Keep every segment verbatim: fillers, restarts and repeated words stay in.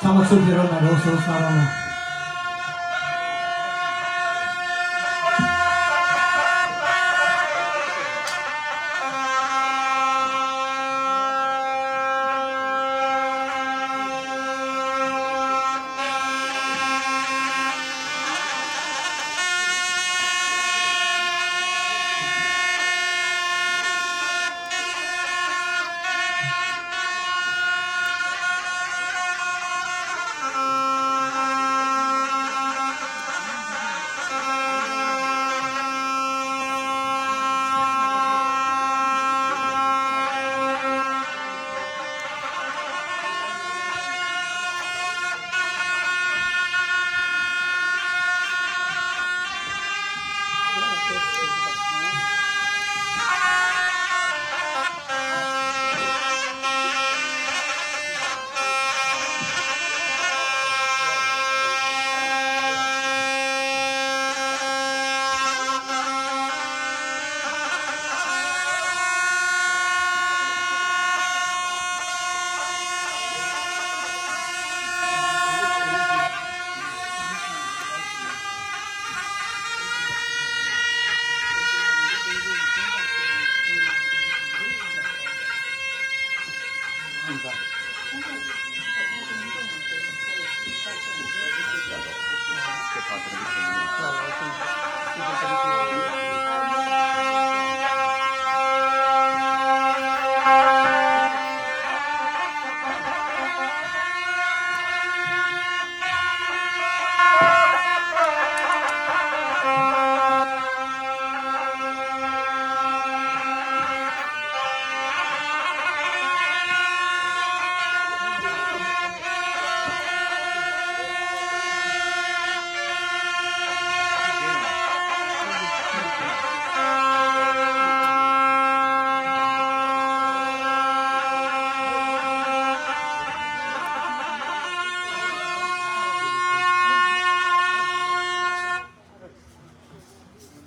ཚང་མ་ཚུར་ཕེབས་རོགས་གནང་། རོགས་སོ་སོ་གནང་རོགས་གནང་།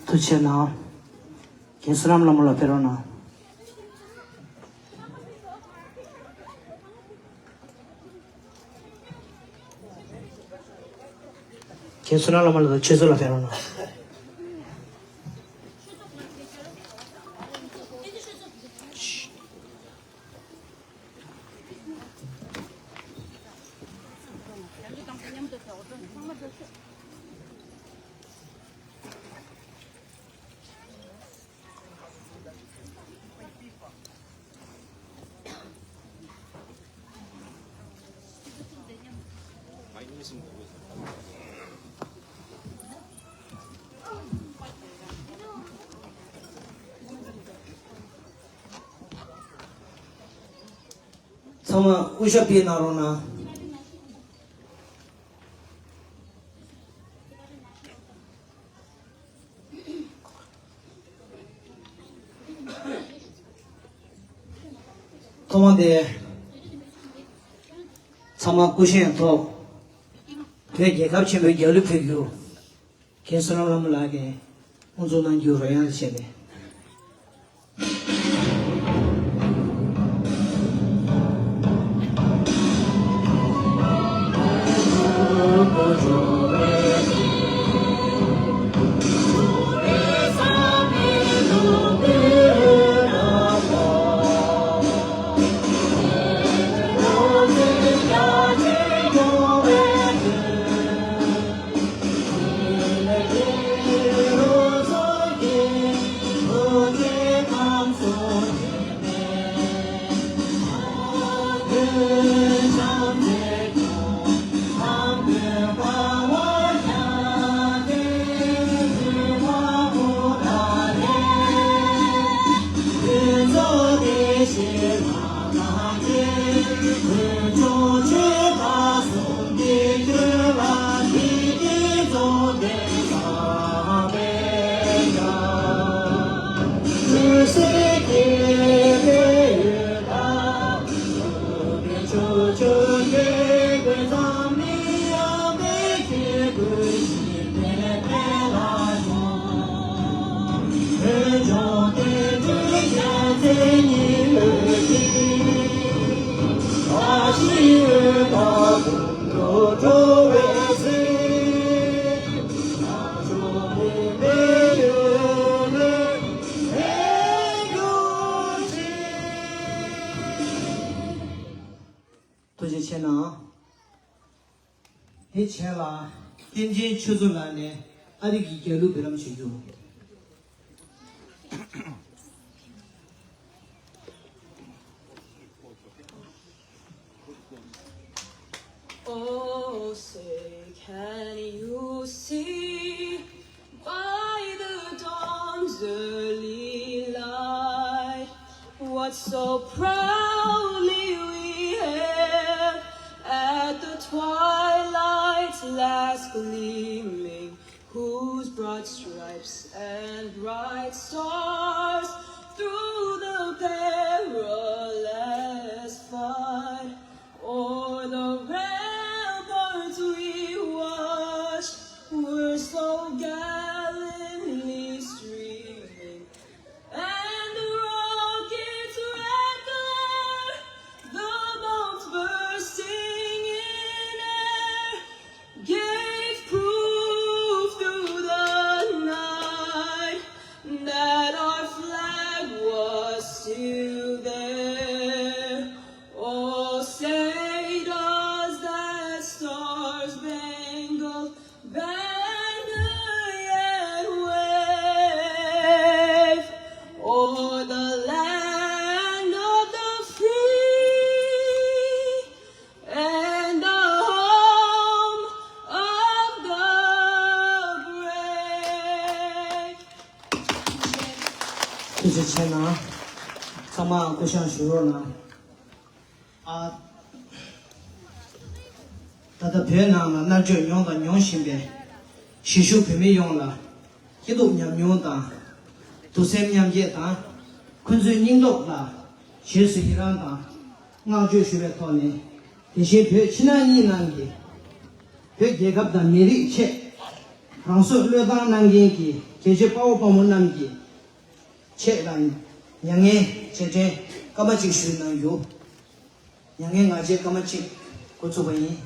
ཐུགས་རྗེ་གནང་། རྒན་བསོད་ནམས་ལྷ་མོ་ལགས་ཕེབས་རོགས་གནང་། རྒན་བསོད་ནམས་ལྷ་མོ་ལགས་དང་ཆོས་མཚོ་ལགས་ཕེབས་རོགས་གནང་། ཚང་མ་དབུ་ཞྭ་ཕུད་གནང་རོགས་གནང་། ཐོག་མ་དེ། ཚང་མ་སྐུ་བཞེངས་ཐོག་བོད་རྒྱལ་ཁབ་ཆེན་པོའི་རྒྱལ་གླུ་ཕུལ་རྒྱུ། རྒན་བསོད་ནམས་ལྷ་མོ་ལགས་ཀྱིས་དབུ་འཛུགས་གནང་རྒྱུ་རོལ་དབྱངས་བྱས་ནས། ཐུགས་རྗེ་ཆེ་གནང་། དེ་རྗེས་ལ་བསྟན་ཆེན་ཆོས་མཚོ་ལགས་ནས་ཨ་རི་གི་རྒྱལ་གླུ་འབུལ་ལམ་ཞུ་རྒྱུ། Oh, say, can you see by the dawn's early light what so proudly we hailed at the twilight's last gleaming, whose broad stripes and bright stars through the perilous fight o'er the ramparts we watched were so gallantly streaming, and the rocket's red glare, the bombs bursting in air, gave proof through the night that our flag was still there. Oh, say does that star-spangled banner yet wave o'er the land of the free and the home of the brave? ཐུགས་རྗེ་ཆེ་གནང་། ཚང་མ་སྐུ་བཤངས་ཞུ་རོགས་གནང་། ཨ། ད་ལྟ་བོད་ནང་ལ་མནར་གཅོད་མྱོང་དང་མྱོང་བཞིན་པའི་གཞིས་བཞུགས་བོད་མི་ཡོངས་ལ་སྐྱིད་སྡུག་མཉམ་མྱོང་དང་། གདུང་སེམས་མཉམ་སྐྱེད་དང་། ཁོ་ཚོའི་སྙིང་སྟོབས་ལ་རྗེས་སུ་ཡི་རང་དང་བསྔགས་བརྗོད་ཞུ་བའི་ཐོག་ནས། དེ་བཞིན་བོད་ཕྱི་ནང་གཉིས་ནང་གི་བོད་རྒྱལ་ཁབ་དང་མི་རིགས་ཆེད་རང་སྲོག་བློས་བཏང་གནང་མཁན་གྱི་རྒྱལ་གཅེས་དཔའ་བོ་དཔའ་མོ་རྣམས་ཀྱི་ཆེད་ལ་མྱ་ངན་རྗེས་དྲན་སྐར་མ་གཅིག་ཞུས་གནང་རྒྱུ། མྱ་ངན་ངག་བཅད་སྐར་མ་གཅིག་འགོ་ཚུགས་པ་ཡིན།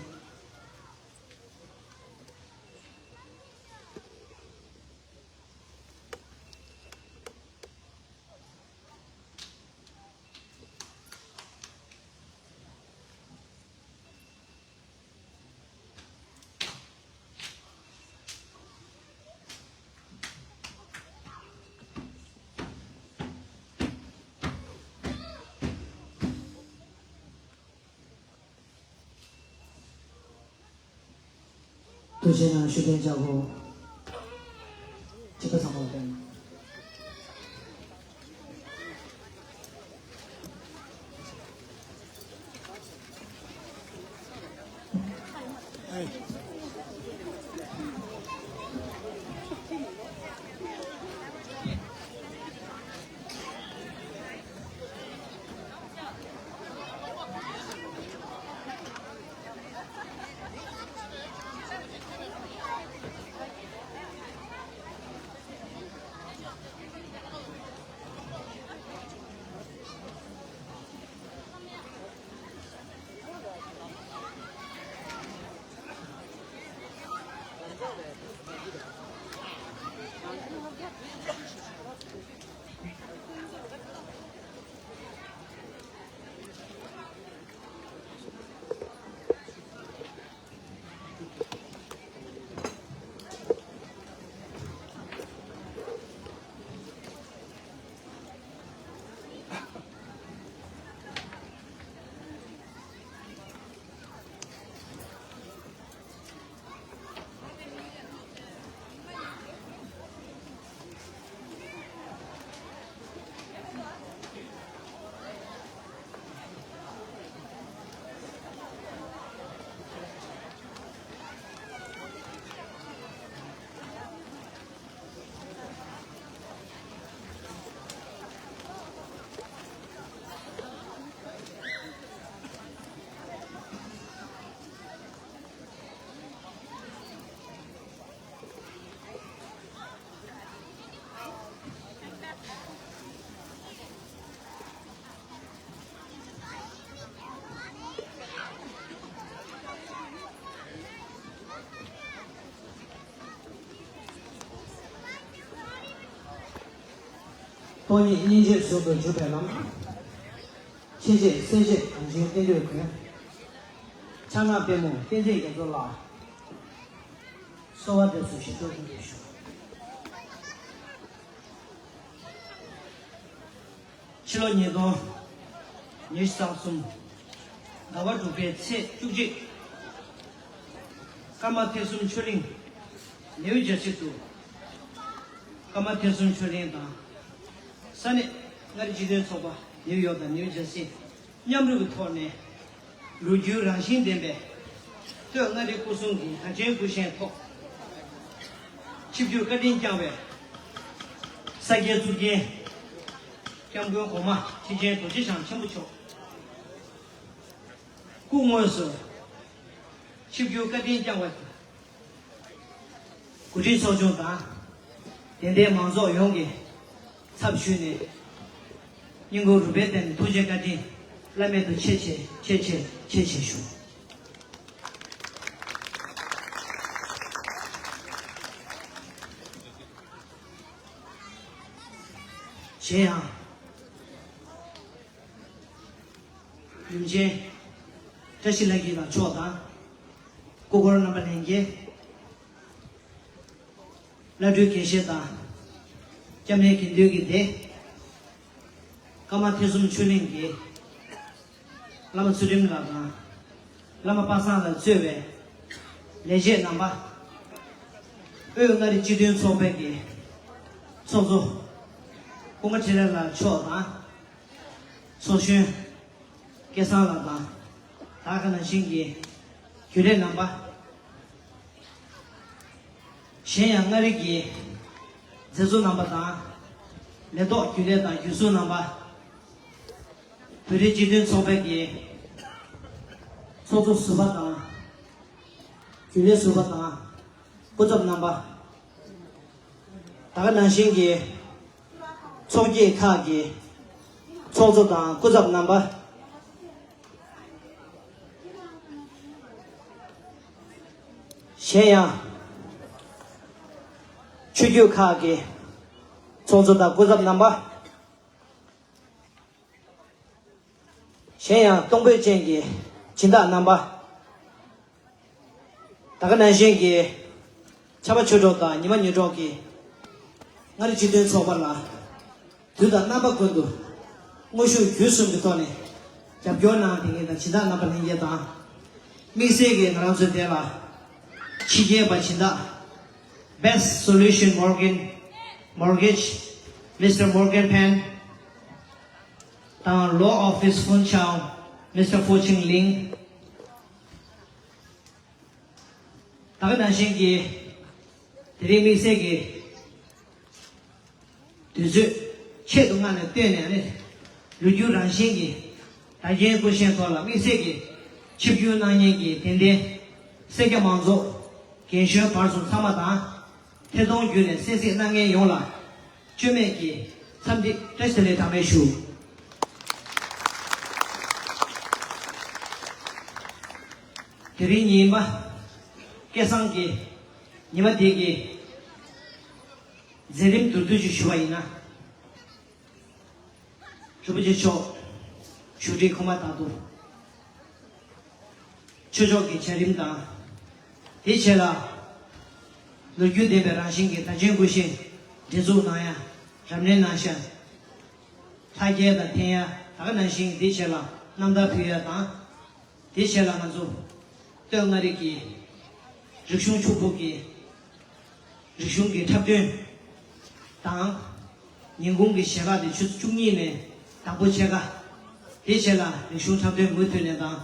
ཐུགས་རྗེ་གནང་། ཞུ་རྟེན་བཅར་དགོས། ཁྱེད་ཚོ་ཚང་མ་ལ་ཕན། ཁོང་ཉིད་སྙིང་རྗེ་ཟུང་དུ་འཇུག་པའི་ལམ། ཆེ་བཞེད་སེར་བཞེད་གངས་ཅན་བསྟན་འགྲོའི་མགོན། ཕྱག་ན་པདྨོ་བསྟན་འཛིན་རྒྱ་མཚོ་ལ། གསོལ་བ་འདེབས་སོ་ཞིང་སྐྱོང་དགོངས་ཞུ། ཕྱི་ལོ་ཉིས་སྟོང་ཉི་ཤུ་རྩ་གསུམ། ཟླ་བ་དྲུག་པའི་ཚེས་བཅུ་གཅིག། ཀརྨ་ཐེག་གསུམ་ཆོས་གླིང་། ནིའུ་ཇར་སི་དུ། ཀརྨ་ཐེག་གསུམ་ཆོས་གླིང་དང་། ས་གནས་མངའ་རིས་སྤྱི་མཐུན་ཚོགས་པ་ནིའུ་ཡོག་དང་ནིའུ་ཇར་སི་མཉམ་རུབ་ཀྱི་ཐོག་ནས། ལོ་རྒྱུས་རང་བཞིན་ལྡན་པའི་སྟོད་མངའ་རིས་སྐོར་གསུམ་གྱི་དར་ཆེན་སྐུ་བཞེངས་ཐོག། ཆིབས་བསྒྱུར་བཀའ་དྲིན་བསྐྱངས་པའི་ས་སྐྱའི་གཙུག་རྒྱན་སྐྱབས་མགོན་གོང་མ་ཁྲི་ཆེན་རྡོ་རྗེ་འཆང་ཆེན་པོ་མཆོག་སྐུ་དངོས་སུ་ཆིབས་བསྒྱུར་བཀའ་དྲིན་བསྐྱངས་པ། འགོ་ཁྲིད་ཚོགས་ཆུང་དང་། དད་ལྡན་མང་ཚོགས་ཡོངས་ཀྱི་ཚབ་ཞུས་ནས། སྙིང་ཁུང་རུས་པའི་གཏིང་ནས་ཐུགས་རྗེ་བཀའ་དྲིན་བླ་མེད་དུ་ཆེ་ཆེ་ཆེ་ཆེ་ཆེ་ཆེ་ཞུ། གཞན་ཡང་། ཡུམ་ཆེན་བཀྲ་ཤིས་ལྷ་སྐྱིད་ལགས་མཆོག་དང་། སྐུ་འཁོར་རྣམ་པ་ལྷན་རྒྱས། བླ་སྤྲུལ་དགེ་བཤེས་དང་། སྐྱབས་གནས་དགེ་འདུན་གྱི་སྡེ། ཀརྨ་ཐེག་གསུམ་ཆོས་གླིང་གི་བླ་མ་ཚུལ་ཁྲིམས་ལགས་དང་། བླ་མ་པ་སངས་ལགས་གཙོས་པའི་ལས་བྱེད་རྣམ་པ། དབུས་མངའ་རིས་སྤྱི་མཐུན་ཚོགས་པའི་གི་ཚོགས་གཙོ་ཀུན་དགའ་འཕྲིན་ལས་ལགས་མཆོག་དང་། ཚོགས་གཞོན་སྐལ་བཟང་ལགས་དང་། ད་ག་ནང་བཞིན་གྱི་རྒྱུན་ལས་རྣམ་པ། གཞན་ཡང་མངའ་རིས་ཀྱི་མཛད་གཙོ་རྣམ་པ་དང་། ལས་ཐོག་རྒྱུན་ལས་དང་རྒྱུན་ཟུར་རྣམ་པ། བོད་རིགས་སྤྱི་མཐུན་ཚོགས་པའི་གི་ཚོགས་གཙོ་ཟུར་པ་དང་། རྒྱུན་ལས་ཟུར་པ་དང་། སྐུ་ཚབ་རྣམ་པ། ད་ག་ནང་བཞིན་གྱི་ཚོགས་སྐྱིད་ཁག་གི་ཚོགས་གཙོ་དང་སྐུ་ཚབ་རྣམ་པ། གཞན་ཡང་། ཆོས་བརྒྱུད་ཁག་གི་ཚོགས་གཙོ་དང་སྐུ་ཚབ་རྣམ་པ། གཞན་ཡང་གཏོང་ཕོད་ཅན་གྱི་སྦྱིན་བདག་རྣམ་པ། ད་ག་ནང་བཞིན་གྱི་ཆར་པ་ཆུ་གྲོགས་དང་ཉི་མ་ཉི་གྲོགས་ཀྱིས་མངའ་རིས་སྤྱི་མཐུན་ཚོགས་པ་ལ་དུས་དང་རྣམ་པ་ཀུན་ཏུ་དངོས་ཤུགས་བརྒྱུད་གསུམ་གྱི་ཐོག་ནས་རྒྱབ་སྐྱོར་གནང་བསྡད་མཁན་དང་སྦྱིན་བདག་རྣམ་པ་ལྷན་རྒྱས་དང་། དམིགས་བསལ་གྱིས་ང་རང་ཚོའི་དེ་ལ་ཕྱི་རྒྱལ་པ་སྦྱིན་བདག Best Solution Morgan Mortgage Mister Morgan Pan དང་Law Office Fun Chow Mister Fo Ching Ling། ད་ག་ནང་བཞིན་གྱི་དེ་རིང་དམིགས་བསལ་གྱི་དུས་ཚོད་ཆེད་དུ་མངགས་ནས་བཏོན་ནས་ནི། ལོ་རྒྱུས་རང་བཞིན་གྱི་དར་རྒྱས་སྐུ་བཞེངས་ཐོག་ལ་དམིགས་བསལ་གྱི་ཆིབས་བསྒྱུར་གནང་མཁན་གྱི་དད་ལྡན་སེར་སྐྱ་མང་ཚོགས་རྒན་གཞོན་བར་གསུམ་ཚང་མ་དང་། ཐད་གཏོང་བརྒྱུད་ནས་གསན་གཟིགས་གནང་མཁན་ཡོངས་ལ་བཅོས་མེད་ཀྱི་འཚམས་འདྲི་བཀྲ་ཤིས་བདེ་ལེགས་གྲངས་མེད་ཞུ། དེ་རིང་ཉི་མ་སྐལ་བཟང་གི་ཉི་མ་འདི་གི་མཛད་རིམ་མདོར་བསྡུས་ཤིག་ཞུ་བ་ཡིན་ན། རིན་པོ་ཆེ་མཆོག་བཞུགས་ཁྲི་ཁོ་མ་དང་དུ། ཆོས་ཕྱོགས་ཀྱི་བྱ་རིམ་དང་། དེའི་རྗེས་ལ། ལོ་རྒྱུས་ལྡན་པའི་རང་བཞིན་གྱི་དར་ཆེན་སྐུ་བཞེངས་སྒྲིག་འཛུགས་གནང་ཡ་རབ་གནས་གནང་ཤག་ལྷ་རྒྱལ་དང་འཐེན་ཡ་ད་ག་ནང་བཞིན་དེའི་རྗེས་ལ་རྣམ་ཐར་ཕུལ་ཡ་དང་། དེའི་རྗེས་ལ་ང་ཚོ་སྟོད་མངའ་རིས་ཀྱི་རིག་གཞུང་ཕྱུག་པོ་གི་རིག་གཞུང་གི་འཁྲབ་སྟོན་དང་། ཉིན་གུང་གི་ཞལ་ལག་དེ་ཆུ་ཚོད་བཅུ་གཉིས་ནས་དང་པོ་ཕྱེད་ཀ། དེའི་རྗེས་ལ་རིག་གཞུང་འཁྲབ་སྟོན་མུ་མཐུད་ནས་དང་།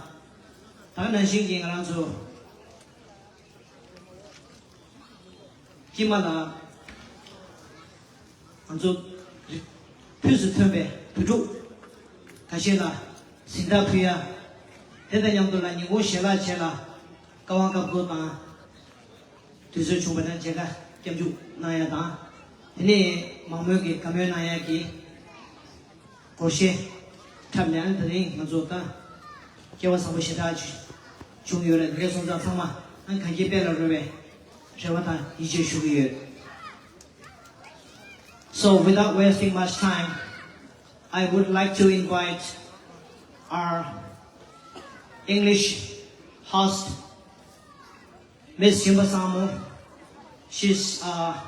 ད་ག་ནང་བཞིན་གྱི་ང་རང་ཚོ་དཀྱིལ་མ་ལ་ང་ཚོ་རི་ཕུན་སུམ་ཚོགས་པའི་བུ་ཕྲུག་ཁ་ཤས་ལ་གཟེངས་རྟགས་ཕུལ་ཡ། དེ་དང་མཉམ་དུ་ལ་ཉིན་གུང་ཞལ་ལག་བཅས་ལ་བཀའ་དབང་བཀའ་བསྒོ་དང་། དུས་ཚོད་བྱུང་བ་ན་མཇལ་ཁ་སྐྱབས་འཇུག་གནང་ཡ་དང་། དེ་ནས་མང་མོས་ཀྱིས་བཀའ་མོལ་གནང་ཡ་གི་སྒོར་གཞས་འཁྲབ་ནས། ཨ་ནི་དེ་རིང་ང་ཚོ་ད་སྐལ་བ་བཟང་པོ་ཞེ་དྲག་བྱུང་ཡོད་རེད། དེ་འདྲ་སོང་ཙང་ཚང་མ་ཨ་ནི་གང་སྐྱིད་དཔལ་ལ་རོལ་བའི་རེ་བ་དང་ཡིད་ཆེས་ཞུ་གི་ཡོད། So, without wasting much time, I would like to invite our English host, Miss Jumba Sangmo. She's a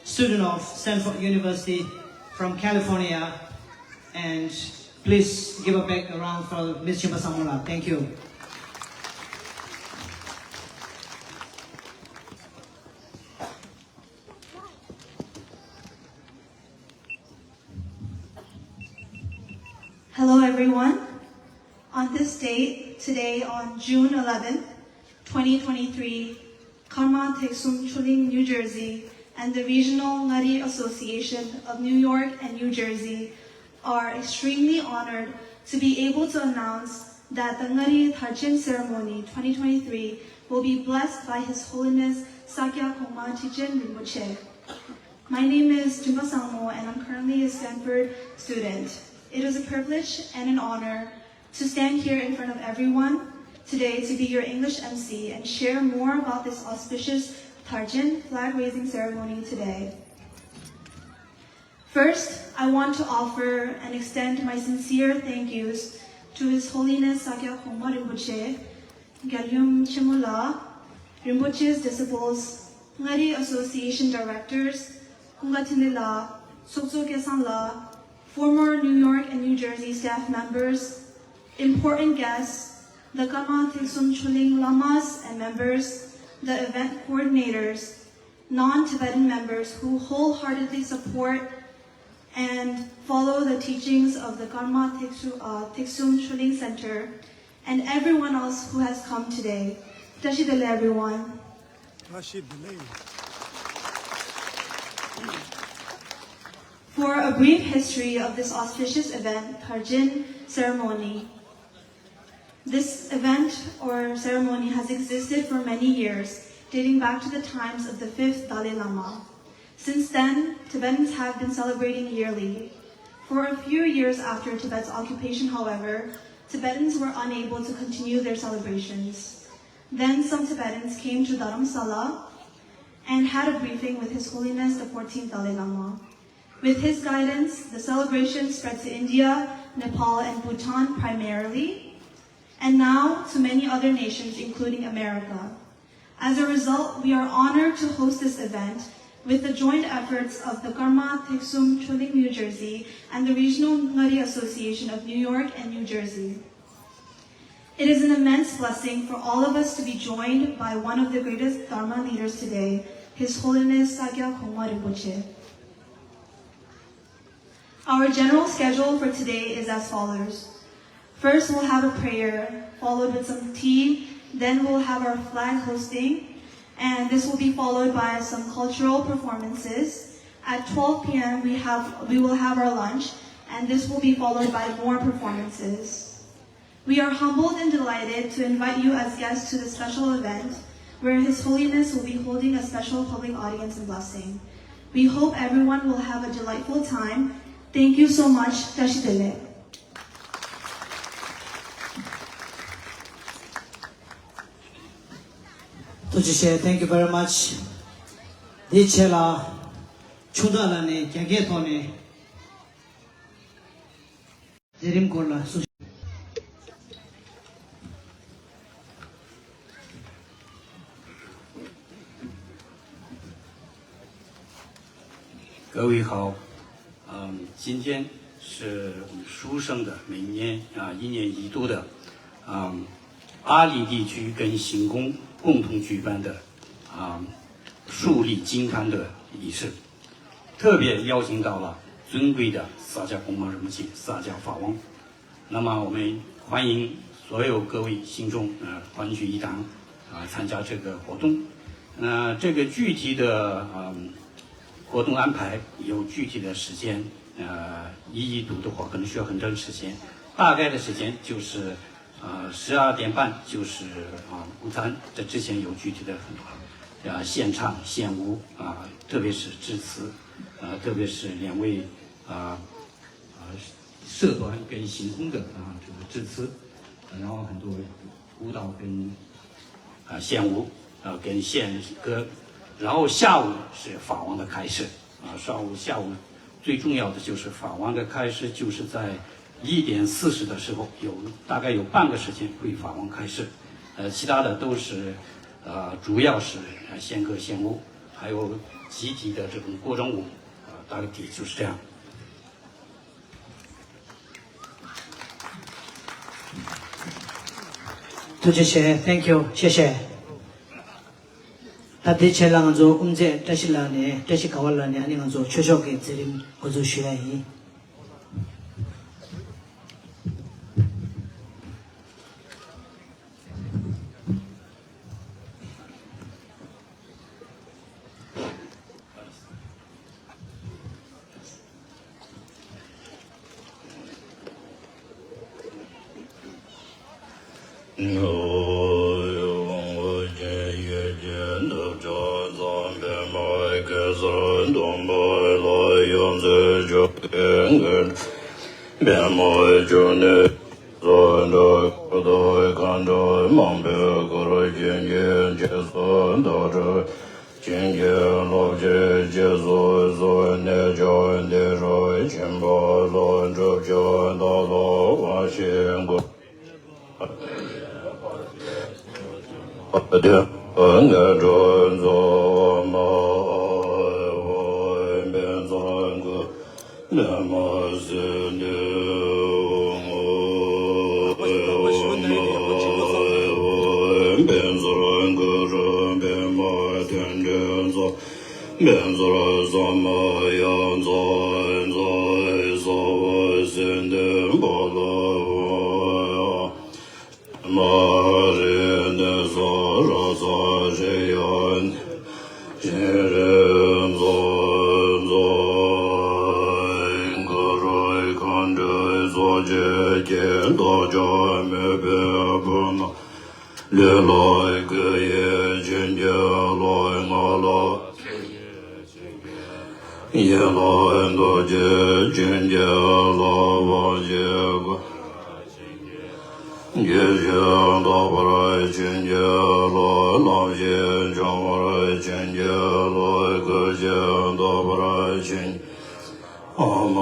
student of Stanford University from California. And please give a big round for Miss Jumba Sangmo. Thank you. Hello, everyone. On this date, today on June eleventh, twenty twenty-three, Karma Theksum Choling, New Jersey, and the Regional Ngari Association of New York and New Jersey are extremely honored to be able to announce that the Ngari Tharchen Ceremony twenty twenty-three will be blessed by His Holiness Sakya Kongma Tijen Rinpoche. My name is Jumba Sangmo and I'm currently a Stanford student. It is a privilege and an honor to stand here in front of everyone today to be your English M C and share more about this auspicious Tharchen flag raising ceremony today. First, I want to offer and extend my sincere thank yous to His Holiness Sakya Kongma Rinpoche, Gyalum Chimula, Rinpoche's disciples, Ngari Association Directors, Kunga Tinila, Sokzo Kesang La, former New York and New Jersey staff members, important guests, the Karma Theksum Choling Lamas and members, the event coordinators, non-Tibetan members who wholeheartedly support and follow the teachings of the Karma Teksu, uh, Teksum Chuling Center, and everyone else who has come today. Tashi Delek, everyone. For a brief history of this auspicious event, Tharchen ceremony. This event or ceremony has existed for many years, dating back to the times of the fifth Dalai Lama. Since then, Tibetans have been celebrating yearly. For a few years after Tibet's occupation, however, Tibetans were unable to continue their celebrations. Then some Tibetans came to Dharamsala and had a briefing with His Holiness the fourteenth Dalai Lama. With his guidance, the celebration spread to India, Nepal, and Bhutan primarily, and now to many other nations, including America. As a result, we are honored to host this event with the joint efforts of the Karma Theksum Choling New Jersey and the Regional Ngari Association of New York and New Jersey. It is an immense blessing for all of us to be joined by one of the greatest Dharma leaders today, His Holiness Sakya Kongma Rinpoche. Our general schedule for today is as follows. First, we'll have a prayer, followed with some tea. Then we'll have our flag hosting, and this will be followed by some cultural performances. At twelve p m, we have, we will have our lunch, and this will be followed by more performances. We are humbled and delighted to invite you as guests to this special event, where His Holiness will be holding a special public audience and blessing. We hope everyone will have a delightful time. Thank you so much. Tashi Delek. ཐུགས་རྗེ་ཆེ། Thank you very much. དེ་ཆེ་ལ་ཆུང་བདག་ལ་ནས་རྒྱ་སྐད་ཐོག་ནས། མཛད་རིམ་སྐོར་ལ་གསུང་།各位好，嗯，今天是我们书生的每年啊一年一度的，嗯，巴黎地区跟行宫共同举办的啊树立金龛的仪式。 特别邀请到了尊贵的撒迦孔孟人物萨迦法王。那么我们欢迎所有各位信众呃团聚一堂啊参加这个活动。那这个具体的嗯活动安排有具体的时间呃一一读的话可能需要很长时间，大概的时间就是 啊，十二点半就是啊午餐，这之前有具体的很多啊献唱献舞啊，特别是致辞啊，特别是两位啊啊社团跟行宫的啊这个致辞，然后很多舞蹈跟啊献舞啊跟献歌，然后下午是法王的开示啊，上午下午最重要的就是法王的开示，就是在一点四十的时候，有大概有半个时间会法王开示，呃，其他的都是，呃，主要是，呃，献歌献舞，还有集体的这种锅中舞，呃，大体就是这样。 ཐུགས་རྗེ་ཆེ། Thank you. 谢谢། ད་དེ་རྗེས་ལ་ང་ཚོ་དབུ་མཛད་བཀྲ་ཤིས་ལགས་ནས། བཀྲ་ཤིས་དགའ་བ་ལགས་ནས། ཨ་ནི་ང་ཚོ་ཆོས་ཕྱོགས་ཀྱི་མཛད་རིམ་འགོ་འཛུགས་ཞུ་ཡ་ཡིན། བྱིན་གྱིས་རློབ་ཅིང་རྗེས་སུ་གསོལ། གནས་མཆོག་འདི་རུ་ཆེན་པོ་ལ་སྒྲུབ་ཕྱག་དང་ལོ་བ་ཞིག་འགོད། ངན་འགྲོ་རྫོགས་མ་བོ་བན་ཚང་གི། བན་མ་སྲིན་འདི་ངོ་། བན་ཚང་གུ་རུ་བན་མ་དོན་འགྲུབ་ཚོགས། བན་ཚང་ས་མ་ཡ་ཚང་ཚང་ས་བ་སྲིན་འདི་འབའ་ལ་བ། མ་རེ་ནེ་ས་ར་ས་རེ་ཡ་ནེ་ཞིང་རེ་མཛོ་མཛོ། གུ་རུ་མཁའ་འགྲོའི་ཚོགས་བཅས་ཀྱིས། བདག་ཅག་མོས་པའི་བུ་རྣམས་ལུས་ལ་གུས་ཡི་བྱིན་གྱིས་རློབས། ང་ལ་ཡིད་ལ་འདུད་ཀྱི་བྱིན་གྱིས་རློབས། བ་ཞིག་གུ། སྐྱེ་ཞིང་འདོད་པར་བྱིན་གྱིས་རློབས། ནམ་ཞིག་འབྱུང་བར་བྱིན་གྱིས་རློབས། སྐུ་ཞིང་འདོད་པར་བྱིན་ཨ་མ་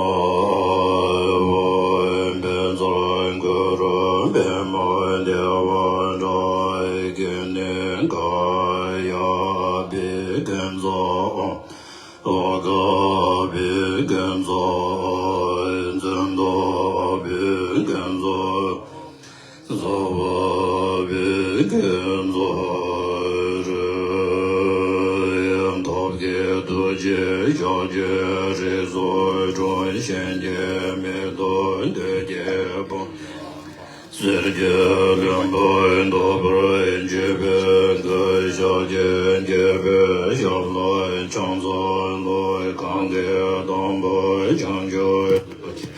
བན་ཚང་གུ་རུ་བན་མ་བདེ་བ་དྲག་གི་ནི་ག་ཡ་བི་ཀན་ཛ། ཨོ་ག་བི་ཀན་ཛ། ཛན་ད་བི་ཀན་ཛ། ཛ་བ་བི་ཀན་ཛ་རེ། ཐབས་མཁས་ཐུགས་རྗེས་ཕྱག་རྒྱའི་རིགས་སུ་འཁྲུངས། གཤིན་རྗེའི་མེ་ཏོག་འདོད་ཀྱི་དཔུང་། གསེར་གྱི་ལྷུན་པོ་འདོད་པར་བྱེད་པའི་མགོན། ཤཱཀྱའི་རྒྱལ་པོའི་ཞབས་ལ་ཕྱག་འཚལ་ལོ། གང་གི་དང་པོ་བྱང་ཆུབ་ཏུ་སྐྱེས།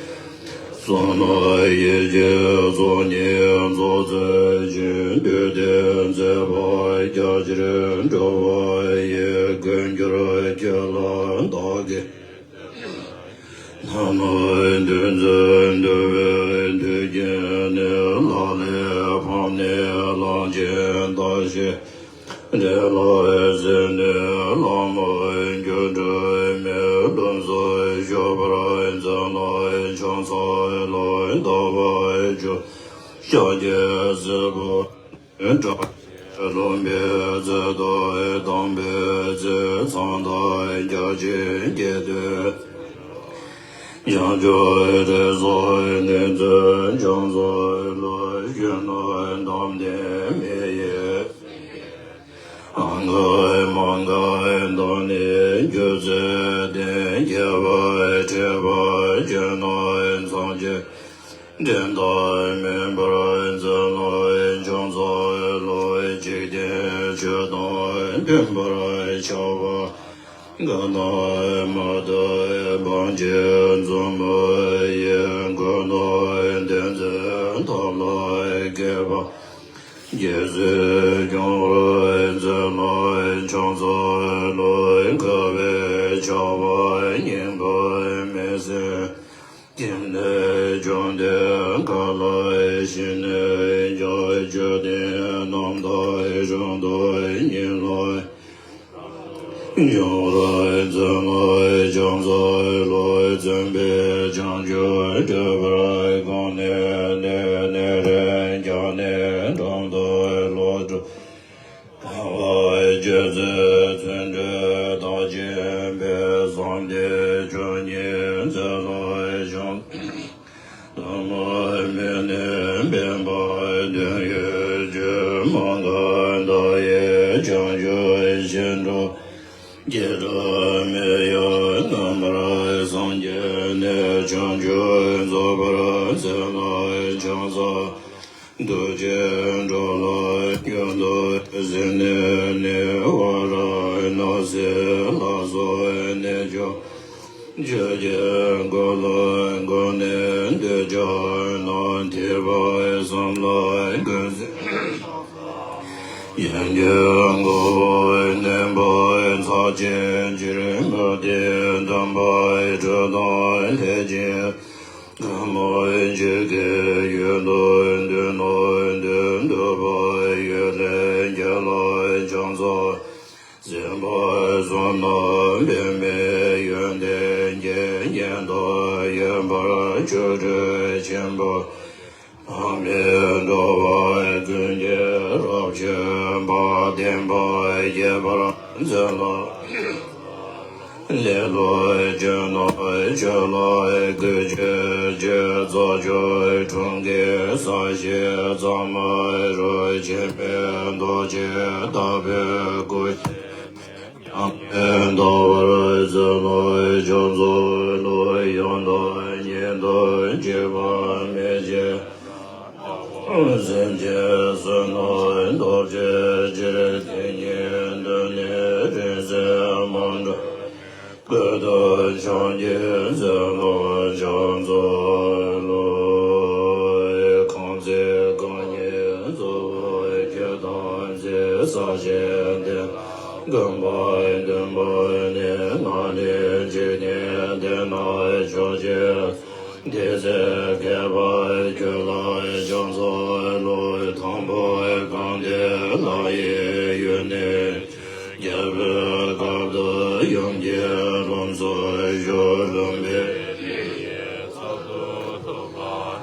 གསུང་ནི་ཡིད་ཀྱི་ཚོགས་གཉིས་རྫོགས་མཛད་ཅིང་། བདུད་སྡེ་མཛད་པ་རྒྱ་ཆེར་སྒྲོལ་བ་ཡི། མགོན་གྱུར་ཁྱེད་ལ་བདག་གིས། ལྷ་མོ་འདུ་འཛི་འདུལ་བའི་མཐུ་རྐྱེན་ནི། ལག་ལེན་ཕམ་ནས་ལག་ཆེན་བརྡར་ཞིང་། འདྲེ་ལ་གཟིགས་ནས་ལྷ་མོ་སྒྱུ་འཕྲུལ་མའི། ལྷུམས་སུ་ཞུགས་པར་མཛད་ལ་ཕྱག་འཚལ་ལོ། ཟླ་བ་བཅུ་ཤཱཀྱའི་སྲས་པོ། དགྲ་བཅོམ་པའི་ཚེ་དང་དམ་པའི་ཚེ། མཚན་དང་བརྒྱ་བྱིན་སྐྱེས་དུས། བྱང་ཆུབ་རིགས་སུ་ནི་འཛིན་ཕྱག་འཚལ་ལོ། གཞོན་ནུ་དམ་ལྡན་མི་ཡི་ཨང་ཀ་མ་ག་དང་ནི་སྒྱུ་རྩལ་ལྡན། སྐྱེ་བ་ཕྲད་པ་གཞོན་ནུ་ཚང་གི། འགྲན་ཟླ་མེད་པར་མཛད་ལ་ཕྱག་འཚལ་ལོ། འཇིག་རྟེན་ཆོས་དང་མཐུན་པར་བྱ་བ་གང་དང་མ་དག་བང་ཆེན་འཛུམ་པ་ཡིས། མགོན་དང་བསྟེན་མཛད་ཐབས་ལ་མཁས་པ། རྒྱལ་སྲིད་སྐྱོང་བར་མཛད་ལ་ཕྱག་འཚལ་ལོ། དགའ་བའི་ཆགས་པ་སྙིང་པོ་མི་ཟད། སྐྱེ་གནས་བཅོམ་ལྡན་འཁོར་ལ་ཕྱིན་ནས་ཀྱང་། མཆོད་རྟེན་རྣམ་དག་དྲུང་དུ་ཉིད་ལ། འབྱུང་བར་བརྩོན་ལ་ཕྱག་འཚལ་ལོ། བརྩོན་པས་བྱང་ཆུབ་སྒྲུབ་པར་དགོངས་ནས་ནི། ཉེ་རིང་ཀྱང་ནི་འགྲམ་དུ་ལོག་འགྲོ། གང་བ་སྤྱོད་ཚུལ་བརྩོན་འགྲུས་དག་ཅན་པས། བསམ་གཏན་ཆོས་ཉིད་མཛོད་ལ་བཞག་དང་པོ་མི་གནས་པའི་བར་དོན་ཡོད་ཕྱིར། མ་འགགས་མཐའ་ཡས་བྱང་ཆུབ་ཤིང་དུ། སྐྱེ་རྒ་མེད་ཡང་རྣམ་པར་སངས་རྒྱས་ནས། བྱང་ཆུབ་རྫོགས་པར་མཛད་ལ་ཕྱག་འཚལ། ཐུགས་རྗེས་འགྲོ་ལ་མྱུར་དུ་གཟིགས་ནས་ནི། ཝཱ་ར་ཎཱ་སི་ལ་སོགས་གནས་བཅུ། ཆོས་ཀྱི་འཁོར་ལ་འགོད་ནས་འདོད་ཆགས་རྣམས། ཐེག་པ་གསུམ་ལ་འགོད་ཚུལ། ཡོན་ཏན་གོ་བར་ནན་པར་ཚར་གཅིག་ཕྱིར། མུ་སྟེགས་འདུན་པའི་གྲོགས་དང་ལྷས་བྱིན། དགའ་མོས་བྱེད་ཀྱི་ཡུལ་དུ་འདུས་ནོ། འདོད་འདོད་པའི་ཡུལ་ལས་སྐྱེས་ལ་ཕྱག་འཚལ། སྲིད་པ་གསུམ་ན་འབད་མེད་ཡོན་ཏན་གྱི། ཉན་ཐོས་ཡོན་པོར་ཆོ་འཕྲུལ་ཆེན་པོ། མ་རྨོས་འགྲོ་བ་ཀུན་གྱི་རབ་མཆོད་པ། བསྟན་པ་རྒྱས་པར་མཛད་ལ། ལེ་ལོ་ཅན་རྣམས་ཆོས་ལ་གུས་ཕྱིར་བྱོན། རྩྭ་མཆོག་གྲོང་ཁྱེར་ས་གཞི་གཙང་མ་རུ། འཆི་མེད་རྡོ་རྗེ་ལྟ་བུའི་སྐུ། ཡང་དག་པར་བརྩོན་ལ་ཕྱག་འཚལ་ལོ། ཡང་དག་ཉིད་དུ་གཅིག་པ་མེད་ཅིང་། སེམས་ཅན་བསོད་ནམས་སྟོབས་ཆེན་ཕྱིར། དེ་ཉིད་དུ་ནི་རིང་བསྲེལ་མ་འགྲོ། ཀུན་ཏུ་ཕྱག་རྒྱའི་ཚལ་ལ་ཕྱག་འཚལ་ལོ། གང་ཚེ་རྐང་གཉིས་རྫོགས་པར་གྱུར་ཐམས་ཅད་ས་གཞི་འདི། དགོངས་པ་འདུན་པ་ནི་ང་ནི་འཇིག་རྟེན་འདི་ན་མཆོག་ཅིང་། དེ་ཚེ་མཁས་པར་གྱུར་ལ་ཕྱག་འཚལ་ལོ། དང་པོ་དགའ་ལྡན་ལྷ་ཡི་ཡུལ་ནས། རྒྱལ་པོའི་ཁབ་ཏུ་ཡུམ་གྱི་ལྷུམས་སུ་ཞུགས། ལྷུམས་པའི་མིག་གིས་མཚར་དུ་མཐོང་བ་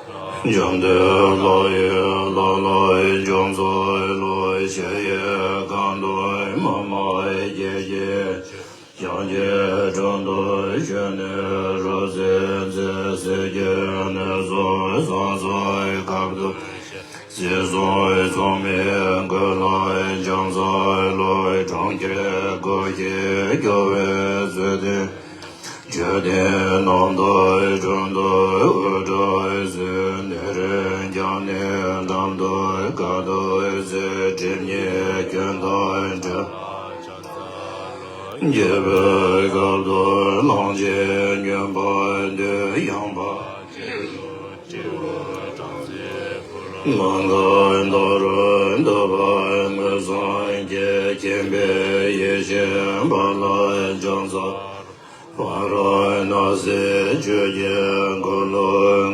དང་། བཅོམ་ལྡན་ལྷ་ཡི་ལྷ་ལ་ཕྱག་འཚལ་ལོ། ཞི་བའི་ཁམས་དང་མཱ་མ་ཡེ་ཤེས། ཞིང་གི་དྲུང་དུ་བྱོན་ནས་རབ་གསལ་མཛད། གསེར་གྱི་ནུས་གསུམ་ཕྱག་འཚལ་ཁབ་ཏུ་བཞེས། སྲིད་གསུམ་མཚུངས་མེད་མགོན་ལ་ཕྱག་འཚལ་ལོ། གྲོང་ཁྱེར་སྒོ་བཞིར་སྐྱོབ་པའི་ཚུལ་ཏེ། མཆོད་རྟེན་རྣམ་དག་དྲུང་དུ་དབུ་སྐྲ་བསིལ། ཉེ་རིང་ཀྱང་ནི་འགྲམ་དུ་དཀའ་ཐུབ་བསིལ། སྒྲིབ་གཉིས་སྐྱོན་དང་བྲལ་བར་ཕྱག་འཚལ་ལོ། རྒྱལ་པོའི་ཁབ་ཏུ་གླང་ཆེན་སྨྱོན་པ་འདུལ། ཡངས་པ་ཅན་དུ་སྤྲེའུ་སྦྲང་རྩི་ཕུལ། མ་འགགས་མཐའ་རུ་འདུ་བ་མངོན་སངས་རྒྱས། མཁྱེན་པའི་ཡེ་ཤེས་འབར་ལ་ཕྱག་འཚལ། ཝཱ་ར་ཎཱ་སིའི་ཆོས་ཀྱི་འཁོར་ལོ་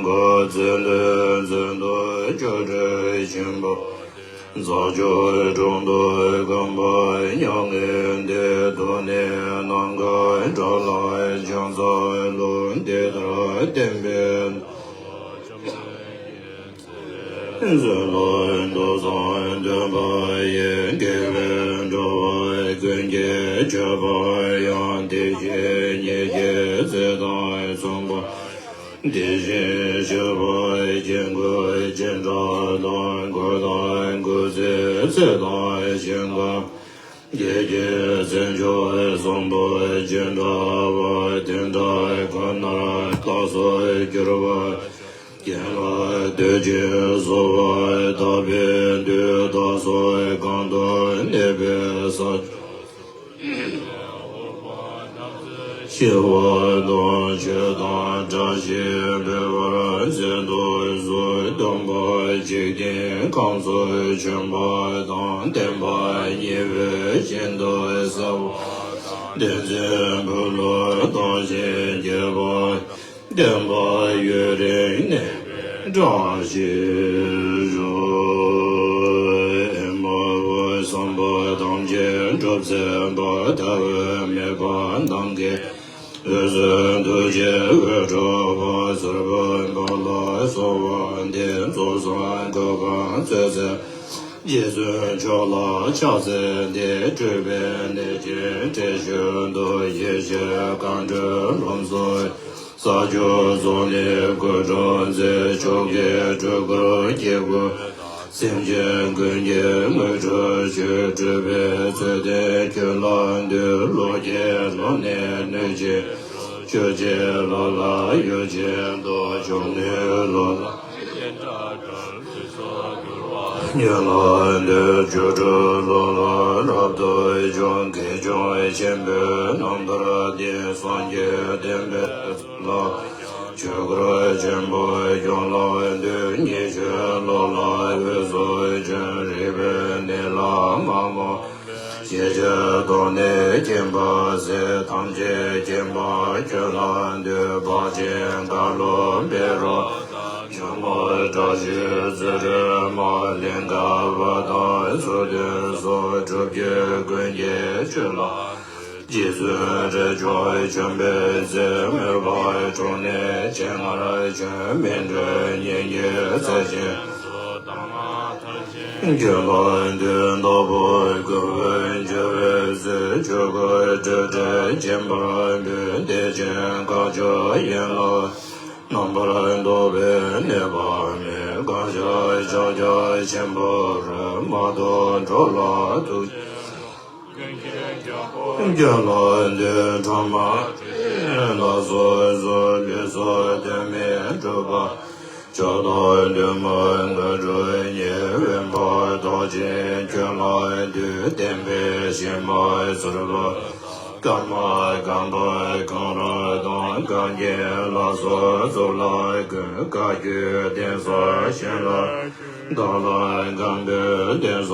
བསྐོར། མཚན་ལྡན་མཚན་ལྡན་སྐྱབས་འགྲོའི་ཆེན་པོ། རྩྭ་མཆོག་གྲོང་དུ་གོམ་པ་མྱ་ངན་འདས། ཐུགས་ནི་ནམ་མཁའ་འདྲ་ལ་ཕྱག་འཚལ་ལོ། འདི་ལྟར་བསྟན་པའི་མཛོད་ལ་ཐོས་བསམ་ལྡན་པ་ཡིས། དགེ་བའི་འགྲོ་བ་ཀུན་གྱི་སྤྱོད་པ་ཡང་། དེ་བཞིན་ཉིད་ཀྱི་ཚེ་དང་མཚུངས་པ། དེ་བཞིན་གཤེགས་པ་དཀྱིལ་འཁོར་ཅི་འདྲ་དང་། འཁོར་དང་འཁོར་ཚེ་ཚད་དང་ཞིང་ཁམས། བསྐལ་བརྒྱའི་ཚེ་མཆོག་གསུམ་པོ་ཅི་འདྲ་བ། དེ་འདྲ་ཁོ་ནར་ལྷ་སོགས་གྱུར་པ། ཀུན་ལ་བསྟོད་ཅིང་གསོལ་བ་བཏབ་པའི་མཐུས། བདག་སོགས་གང་དུ་གནས་པའི་ས་ཞི་བ་དང་ཆོས་དང་བཀྲ་ཤིས་འཕེལ་བར་མཛད་དུ་གསོལ། སྟོན་པ་འཇིག་རྟེན་ཁམས་སུ་བྱོན་པ་དང་། བསྟན་པ་ཉེ་བའི་ཞིང་དུ་གསལ་བ་དང་། བསྟན་འཛིན་བུ་ལོན་དང་ཞིང་རྒྱས་པ། བསྟན་པ་ཡུན་རིང་གནས་པའི་བཀྲ་ཤིས་ཤོག། ཨེ་མ་ཧོ། བསམ་པ་ཐམས་ཅད་ སྒྲུབ་ཚེ་པ་ལྟ་བུ་མེད་པ་རྣམས་ཀྱི། འོད་ཟེར་ཐུགས་རྗེའི་འོད་འཕྲོ་བ་ཟུར་པ་འབར་ལ་སོགས་པ་འདི་ཚོགས་བསགས་གོ་འཕང་སྩོལ་འཚལ། རྗེ་བཙུན་མཆོག་ལ་ཕྱག་འཚལ་ཏེ། སྤྲུལ་པའི་གནས་ཀྱི་དྲི་བཞོན་དུ། ཡེ་ཤེས་སྒང་དྲུག་ལྷུམས་སུ། ས་སྐྱོང་རྫོགས་ལས་སྐུ་འཁྲུངས་མཛད། མཆོག་གི་སྤྲུལ་སྐུ་སྐྱེ་དགུའི། སེམས་ཅན་ཀུན་གྱི་དངོས་གྲུབ་སྩོལ། སྤྲུལ་པའི་ཚུལ་ཁྲིམས་ཁྱོད་ལ་འདུད། ལོ་བརྒྱའི་ལོ་ནས་ནུས་ཅན། ཆོས་ཀྱི་བློ་ལ་ཡུལ་ཅན་དུ། འབྱུང་གནས་བློ་ལ་ཉོན་ལ་འདུད། སྒྱུ་འཕྲུལ་བློ་ལ་རབ་ཏུ་འཇུག་དགེ་སྦྱོང་ཆེན་པོའི་རྣམ་ཐར་འདི། སངས་རྒྱས་བསྟན་པའི་ཚུལ་ལ། ཆོས་སྐོར་ཆེན་པོ་ཁྱོད་ལ་འདུད། ཉི་ཤུའི་ལོ་ལ་འོད་སུ་བྱོན། རིག་པའི་གནས་ལ་མ་རྨོངས། ཤེས་བྱའི་སྟོང་གནས་མཁྱེན་པ་ཟད། ཐམས་ཅད་མཁྱེན་པ་ཁྱོད་ལ་འདུད། དཔལ་ཆེན་ཀ་ལུ་བཻ་རོ། ཇོ་མོ་བཀྲ་ཤིས་ཚུལ་ཁྲིམས་མ། ལིང་ག་པ་དང་མཚུར་སྟོན་སོགས། སྒྲུབ་བརྒྱུད་ཀུན་གྱི་ཆོས་ལ། རྗེ་བཙུན་རས་ཆུང་བྱོན་པའི་ཚེ། མོས་པ་འཁྲུངས་ནས་སྤྱན་སྔར་བྱོན། སྨིན་གྲོལ་སྙིང་གི་རྩེ་ཆེན་དུ། ཁྱོད་ལ་འདུད། ནག་པོ་སྐུ་བོས་འཇུ་བའི་ཚེ། ཆོས་སྐུ་སྤྲོས་བྲལ་སྦྱིན་པར་འབུལ། བདེ་ཆེན་མཁའ་མཆོག་ཡན་ལག་རྣམ་པར་རྟོག་པའི་གནས་པ་མེད། གང་ཞིག་ཕྱག་རྒྱ་ཆེན་པོར། མ་ཐོབ་འགྲོ་ལ་ཐུགས་རྗེ་ཆེ། ཁྱོད་ལ་འདུད། ཕྲ་མ་ལ་སོགས་སུ། ལུས་སྲོག་དོན་མེད་སྒྲུབ་པ། མཆོག་ཏུ་འདུས་མ་དངོས་གྲུབ་བརྙེས། དབེན་པ་རྟོག་ཅན་ཁྱོད་ལ་འདུད། བསྟན་པའི་གཞི་མ་ཚུགས་པ། ཀརྨ་སྒང་པ་གངས་རི་དང་། གངས་རྒྱན་ལ་སོགས་གཙུག་ལག་ཀུན། བཀའ་བརྒྱུད་གདན་ས་གཞན་ལ། བདག་ལ་སྒང་པའི་གདན་ས་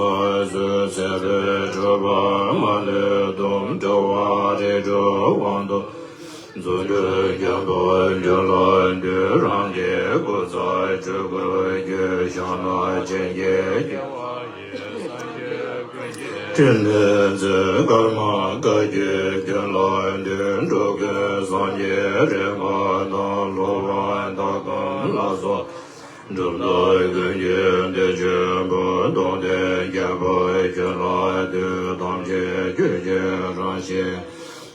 སུ། ཚེ་འཕོས་གྲུབ་པ་མ་ལུས་སྟོབས། འགྲོ་བ་རིགས་དྲུག་དབང་དུ། རྫུ་འཕྲུལ་རྒྱལ་པོ་ཁྱོད་ལ་འདུད། རང་གི་སྐུ་ཚ་སྤྲུལ་སྐུར་བསྒྱུར། ཞྭ་ནག་ཅན་གྱི་རྒྱལ་བ་ཡི། སངས་རྒྱས་ཀུན་གྱི་ཕྲིན་ལས་མཛད། ཀརྨ་བཀའ་བརྒྱུད་ཁྱོད་ལ་འདུད། འགྲོ་ཀུན་སངས་རྒྱས་རིག་པ་དང་། སློབ་དཔོན་ཟླ་གམ་ལ་སོགས། གྲུབ་ཐོབ་ཀུན་གྱི་བདེ་ཆེན་པོ། རྟོགས་ལྡན་རྒྱལ་པོ་ཁྱོད་ལ་འདུད། ཐམས་ཅད་ཆོས་ཀྱི་རང་བཞིན།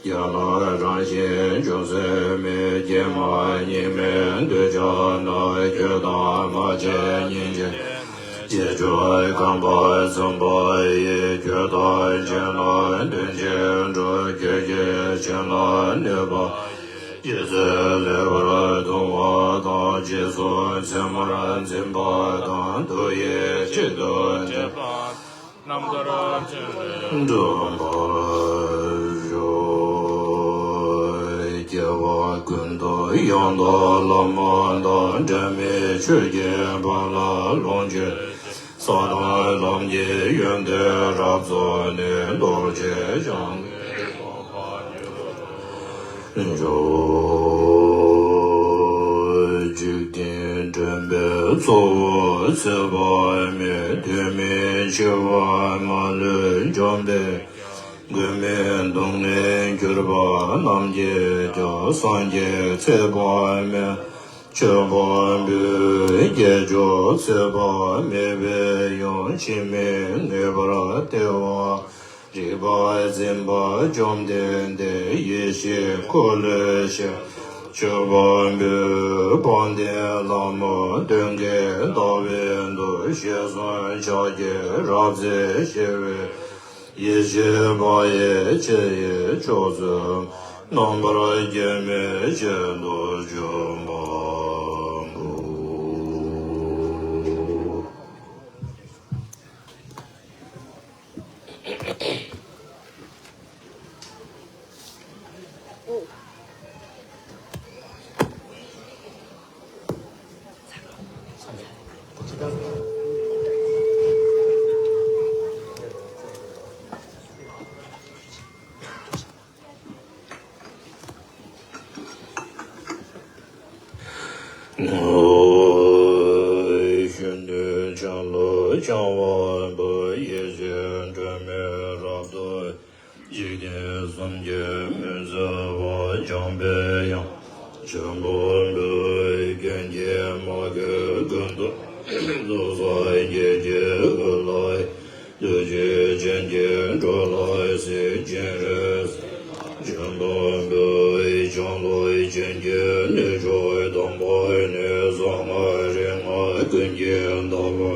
རྒྱལ་ལ་རང་བཞིན་ཅུང་ཟད་མེད། སྐྱེ་མེད་གཉིས་མེད་གདུལ་བྱ་རྣམས། ཁྱོད་དང་མ་མཇལ་སྙིང་རྗེ། རྗེས་འཇུག་ཁམས་པ་ཚངས་པ་ཡི། ཁྱོད་དང་མཇལ་ན་དོན་ཆེན་འགྲུབ། ཁྱོད་ཀྱི་སྤྱན་ལ་གནས་པ། རྗེ་བཙུན་ལེགས་པར་མཐོང་བ་དང་། རྗེས་སུ་མཚན་མར་འཛིན་པ་དང་། ཐུགས་ཡིད་གཅིག་ཏུ་འདྲེས་པ། རྣམ་ཐར་ཕྲིན་ལས་འགྲུབ་པར་ཤོག། སྐྱེ་བ་ཀུན་ཏུ་ཡང་དག་བླ་མ་དང་། འབྲལ་མེད་ཆོས་ཀྱི་དཔལ་ལ་ལོངས་སྤྱོད། ས་དང་ལམ་གྱི་ཡོན་ཏན་རབ་རྫོགས་ནས། རྡོ་རྗེ་འཆང་གི་གོ་འཕང་མྱུར་འགྲུབ། འཇིག་རྟེན་འདྲེན་པའི་གཙོ་བོ་ཚེ་དཔག་མེད། དུས་མིན་འཆི་བ་མ་ལུས་འཇོམས་པའི། མགོན་མེད་སྡུག་བསྔལ་གྱུར་པ་རྣམས་ཀྱིས་ཀྱང་། སངས་རྒྱས་ཚེ་དཔག་མེད་མཆོད་པ་འབུལ། དཀྱིལ་འཁོར་ཚེ་དཔག་མེད་པའི་དབྱིངས། འཆི་མེད་ངེས་པར་བལྟ་བར། རིག་པ་འཛིན་པ་བཅོམ་ལྡན་འདས། ཡེ་ཤེས་འཁོར་ལོའི་ཞལ། མཆོད་པ་འབུལ། དཔལ་ལྡན་ལྷ་མོ་སྟོན་ཀའི་ཟླ་བའི་མདོག་ཞལ་གསུམ་ཕྱག་རྒྱའི་རབ་རྩེ་ཞི་བའི། ཡེ་ཤེས་དཔལ་ཡེ་ཤེས་ཡི་མཆོག་གསུམ། རྣམ་པར་རྒྱལ་མོས་བྱིན་དུ་བརྗོད་པ་འབུལ། གཞོན་ནུའི་ཆ་ལུགས་འཆང་བ་པོ། ཡེ་ ཞིང་སྒྲོན་མེ་རབ་ཏུ། འཇིག་རྟེན་གསུམ་གྱི་མུན་སེལ་བ། འཇམ་པའི་དབྱངས་ཆེན་པོ་འབུལ། ཀུན་གྱིས་མ་གོས་ཀུན་ཏུ་བརྩེགས་པ། སངས་རྒྱས་ཀྱི་སྐུ་ལ། ཐུགས་རྗེ་ཅན་གྱིས་འགྲོ་ལ་གཟིགས། སྤྱན་རས་གཟིགས་དང་མཆོད་པ་འབུལ། བྱིན་རླབས་ཅན་གྱིས་ནི་མཆོག་དམ་པ་ནི། གསང་སྔགས་རིག་སྔགས་ཀུན་གྱི་བདག་པོ།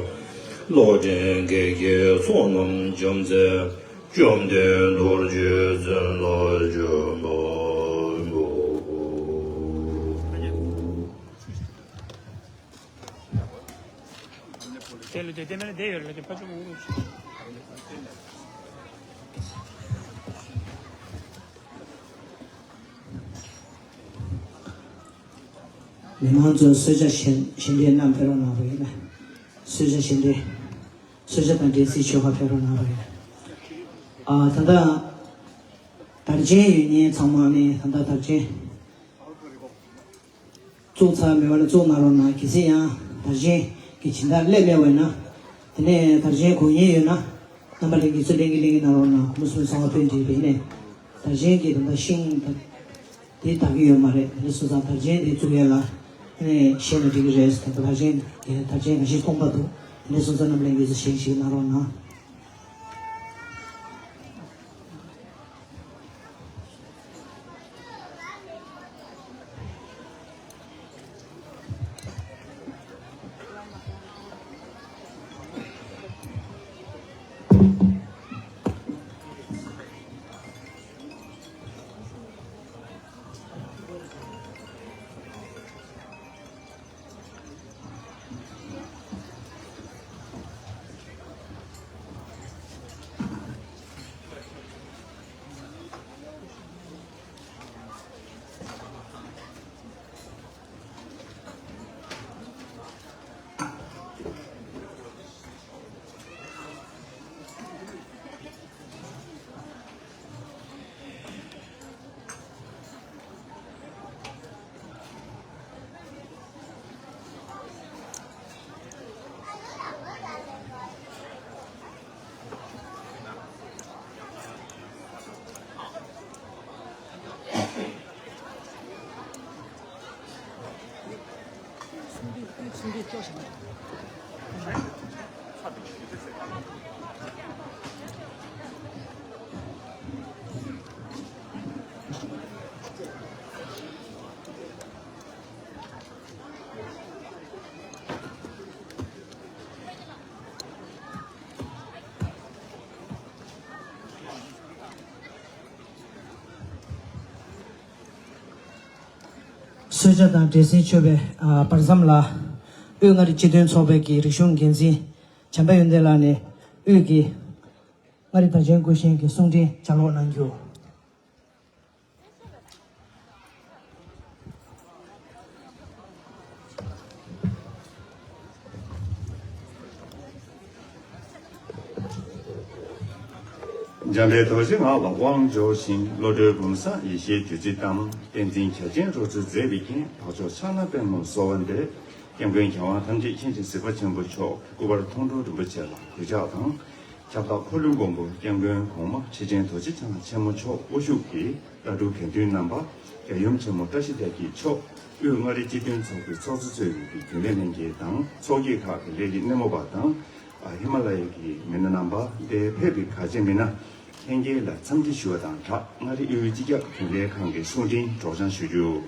ལོག་འདྲེན་བགེགས་ཀྱི་ཚོགས་རྣམས་འཇོམས་མཛད། བཅོམ་ལྡན་རྡོ་རྗེ་བཙུན་ལ་མཆོད་པ་འབུལ། དེ་ལ་དེ་དེ་མེད་ན་དེ་ཡོད་ལ་དེ་ཕ་ཆུ་འུ་རུ། མི་མང་ཚོས་གསོལ་ཇ་བཞེས་བཞེས་འདྲའི་བསྣམས་ཕེབས་རོགས་གནང་རོགས་ཡིན་ན། གསོལ་ཇ་བཞེས་འདྲའི། གསོལ་ཇ་དང་འབྲས་སིལ་མཆོད་པ་ཕེབས་རོགས་གནང་རོགས་ཡིན་ན། ཨ་ད་ལྟ་དར་ཆེན་ཡོད་མཁན་ཚང་མ་ནས་ད་ལྟ་དར་ཆེན། བཙུགས་ཚར་མེད་པ་ལ་བཙུགས་གནང་རོགས་གནང་། གལ་སྲིད་ཡང་དར་ཆེན་གྱི་སྦྱིན་བདག་སླེབས་མེད་པ་ཡིན་ན། དེ་ནས་དར་ཆེན་དགོས་མཁན་ཡོད་ན། རྣམ་པ་ལྷན་རྒྱས་ཚོ་ལེན་གྱི་ལེན་གྱི་གནང་རོགས་གནང་། སྐུ་མི་སུམ་ཚང་བ་ཕེབས་འདྲི་བས་ནས། དར་ཆེན་གྱི་དེ་འདྲ་ཤིང་དང་། དེ་དག་གི་ཡོད་མ་རེད། དེ་འདྲ་སོང་ཙང་དར་ཆེན་དེ་བཙུགས་ཡས་ལ། དེ་ནས་བཤད་ན་འགྲིག་གི་རེད། དེ་འདྲ་དར་ཆེན་གྱི་དར་ཆེན་ག་ཤེད་སྟོང་པ་འདུག་དེ་འདྲ་སོང་ཙང་རྣམ་པ་ལྷན་རྒྱས་ཚོ་བཞེངས་ཤིག་གནང་རོགས་གནང་། གསོལ་ཇ་དང་འབྲས་སིལ་མཆོད་པའི་ཨ་བར་མཚམས་ལ། དབུས་མངའ་རིས་སྤྱི་མཐུན་ཚོགས་པའི་གི་རིག་གཞུང་འགན་འཛིན་བྱམས་པ་ཡོན་ཏན་ལགས་ནས་དབུས་ཀྱི་མངའ་རིས་དར་ཆེན་སྐུ་བཞེངས་ཀྱི་གསུང་འཕྲིན་ལྗགས་ཀློག་གནང་རྒྱུ། འཇམ་དཔལ་རྡོ་རྗེ་ངག་ལ་དབང་འབྱོར་ཞིང་། བློ་གྲོས་བུམ་བཟང་ཡེ་ཤེས་བདུད་རྩི་ལྟར། བསྟན་འཛིན་གྱ་ཆེན་རོལ་རྩེད་མཛད་པའི་མཁན། འཕགས་མཆོག་ཕྱག་ན་པདྨོ་གསོལ་བ་འདེབས། སྐྱབས་མགོན་རྒྱལ་དབང་ཐམས་ཅད་མཁྱེན་ཅིང་གཟིགས་པ་ཆེན་པོ་མཆོག་སྐུ་པར་མཐོང་གྲོལ་རིན་པོ་ཆེ་ལ་གུས་ཕྱག་དང་། ཁྱབ་བདག་འཁོར་ལོའི་མགོན་པོ་སྐྱབས་མགོན་གོང་མ་ཁྲི་ཆེན་རྡོ་རྗེ་འཆང་ཆེན་མོ་མཆོག་དབུ་བཞུགས་ཀྱིས་ལྟ་གྲུབ་དགེ་འདུན་རྣམ་པ། རྒྱལ་ཡུམ་ཆེན་མོ་བཀྲ་ཤིས་རྒྱལ་གྱི་མཆོག་དབུས་མངའ་རིས་སྤྱི་མཐུན་ཚོགས་པའི་ཚོགས་གཙོ་གཙོས་ཡོད་པའི་རྒྱུན་ལས་ལྷན་རྒྱས་དང་། ཚོགས་བརྒྱུད་ཁག་གི་ལས་རིགས་སྣེ་མོ་བ་དང་། ཨ་ཧི་མ་ལ་ཡའི་མི་སྣ་རྣམ་པ། འདིར་ཕེབས་པའི་གལ་ཆེ་མི་སྣ་ལྷན་རྒྱས་ལ་འཚམས་འདྲི་ཞུ་བ་དང་སྦྲགས། མངའ་རིས་དབུས་སྤྱི་ཁྱབ་རྒྱུན་ལས་ཁང་གི་གསུང་འཕྲིན་སྒྲོག་སྦྱང་ཞུ་རྒྱུ།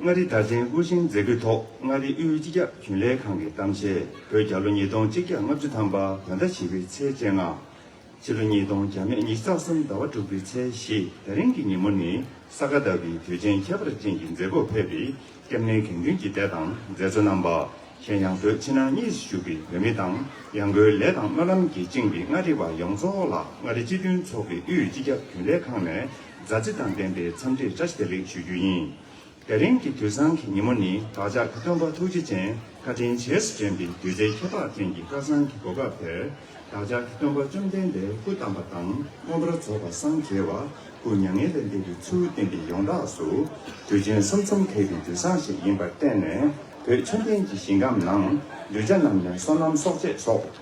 མངའ་རིས་དར་ཆེན་སྐུ་བཞེངས་མཛད་སྒོའི་ཐོག་མངའ་རིས་དབུས་སྤྱི་ཁྱབ་རྒྱུན་ལས་ཁང་གི་གཏམ་བཤད། བོད་རྒྱལ་ལོ་ཉིས་སྟོང་གཅིག་བརྒྱ་ལྔ་བཅུ་ཐམ་པ་བོད་ཟླ་བཞི་པའི་ཚེས་བཅོ་ལྔ། ཕྱི་ལོ་ཉིས་སྟོང་བརྒྱ་མེད་ཉི་ཤུ་རྩ་གསུམ་ཟླ་བ་དྲུག་པའི་ཚེས་བཞི། དེ་རིང་གི་ཉིན་མོ་ནི་ས་ག་ཟླ་བའི་དུས་ཆེན་ཁྱད་པར་ཅན་གྱི་མཛད་སྒོར་ཕེབས་པའི་སྐྱབས་གནས་དགེ་འདུན་གྱི་སྡེ་དང་མཛད་གཙོ་རྣམ་པ། གཞན་ཡང་བོད་ཕྱི་ནང་གཉིས་སུ་བཞུགས་པའི་བོད་མི་དང་། ཡང་སྒོས་ལས་དང་སྨོན་ལམ་གྱིས་བཅིངས་པའི་མངའ་རིས་པ་ཡོངས་རྫོགས་ལ་མངའ་རིས་སྤྱི་མཐུན་ཚོགས་པའི་དབུས་སྤྱི་ཁྱབ་རྒྱུན་ལས་ཁང་ནས་མཛའ་བརྩེ་དང་ལྡན་པའི་འཚམས་འདྲི་བཀྲ་ཤིས་བདེ་ལེགས་ཞུ་རྒྱུ་ཡིན། དེ་རིང་གི་དུས་བཟང་གི་ཉིན་མོ་ནི་བདག་ཅག་གི་སྟོན་པ་ཐུགས་རྗེ་ཅན་བཀའ་དྲིན་རྗེས་སུ་དྲན་པའི་དུས་ཚོད་ཁྱད་འཕགས་ཅན་གྱི་སྐལ་བཟང་གི་གོ་སྐབས་དེར། བདག་ཅག་གི་སྟོན་པ་བཅོམ་ལྡན་འདས་སྐུ་བལྟམས་པ་དང་མངོན་པར་རྫོགས་པར་སངས་རྒྱས་པ། སྐུ་མྱ་ངན་ལས་འདས་པའི་ཚུལ་བསྟན་ཏེ་ཡོངས་གྲགས་སུ་དུས་ཆེན་གསུམ་མཚམས་ཁེལ་བའི་དུས་བཟང་ཞིག་ཡིན་པར་བརྟེན་ནས། བོད་ཆོས་ལྡན་གྱི་ཞིང་ཁམས་ནང་གདུལ་བྱ་རྣམས་ནས་བསོད་ནམས་གསོག་ཆེད་སོགས།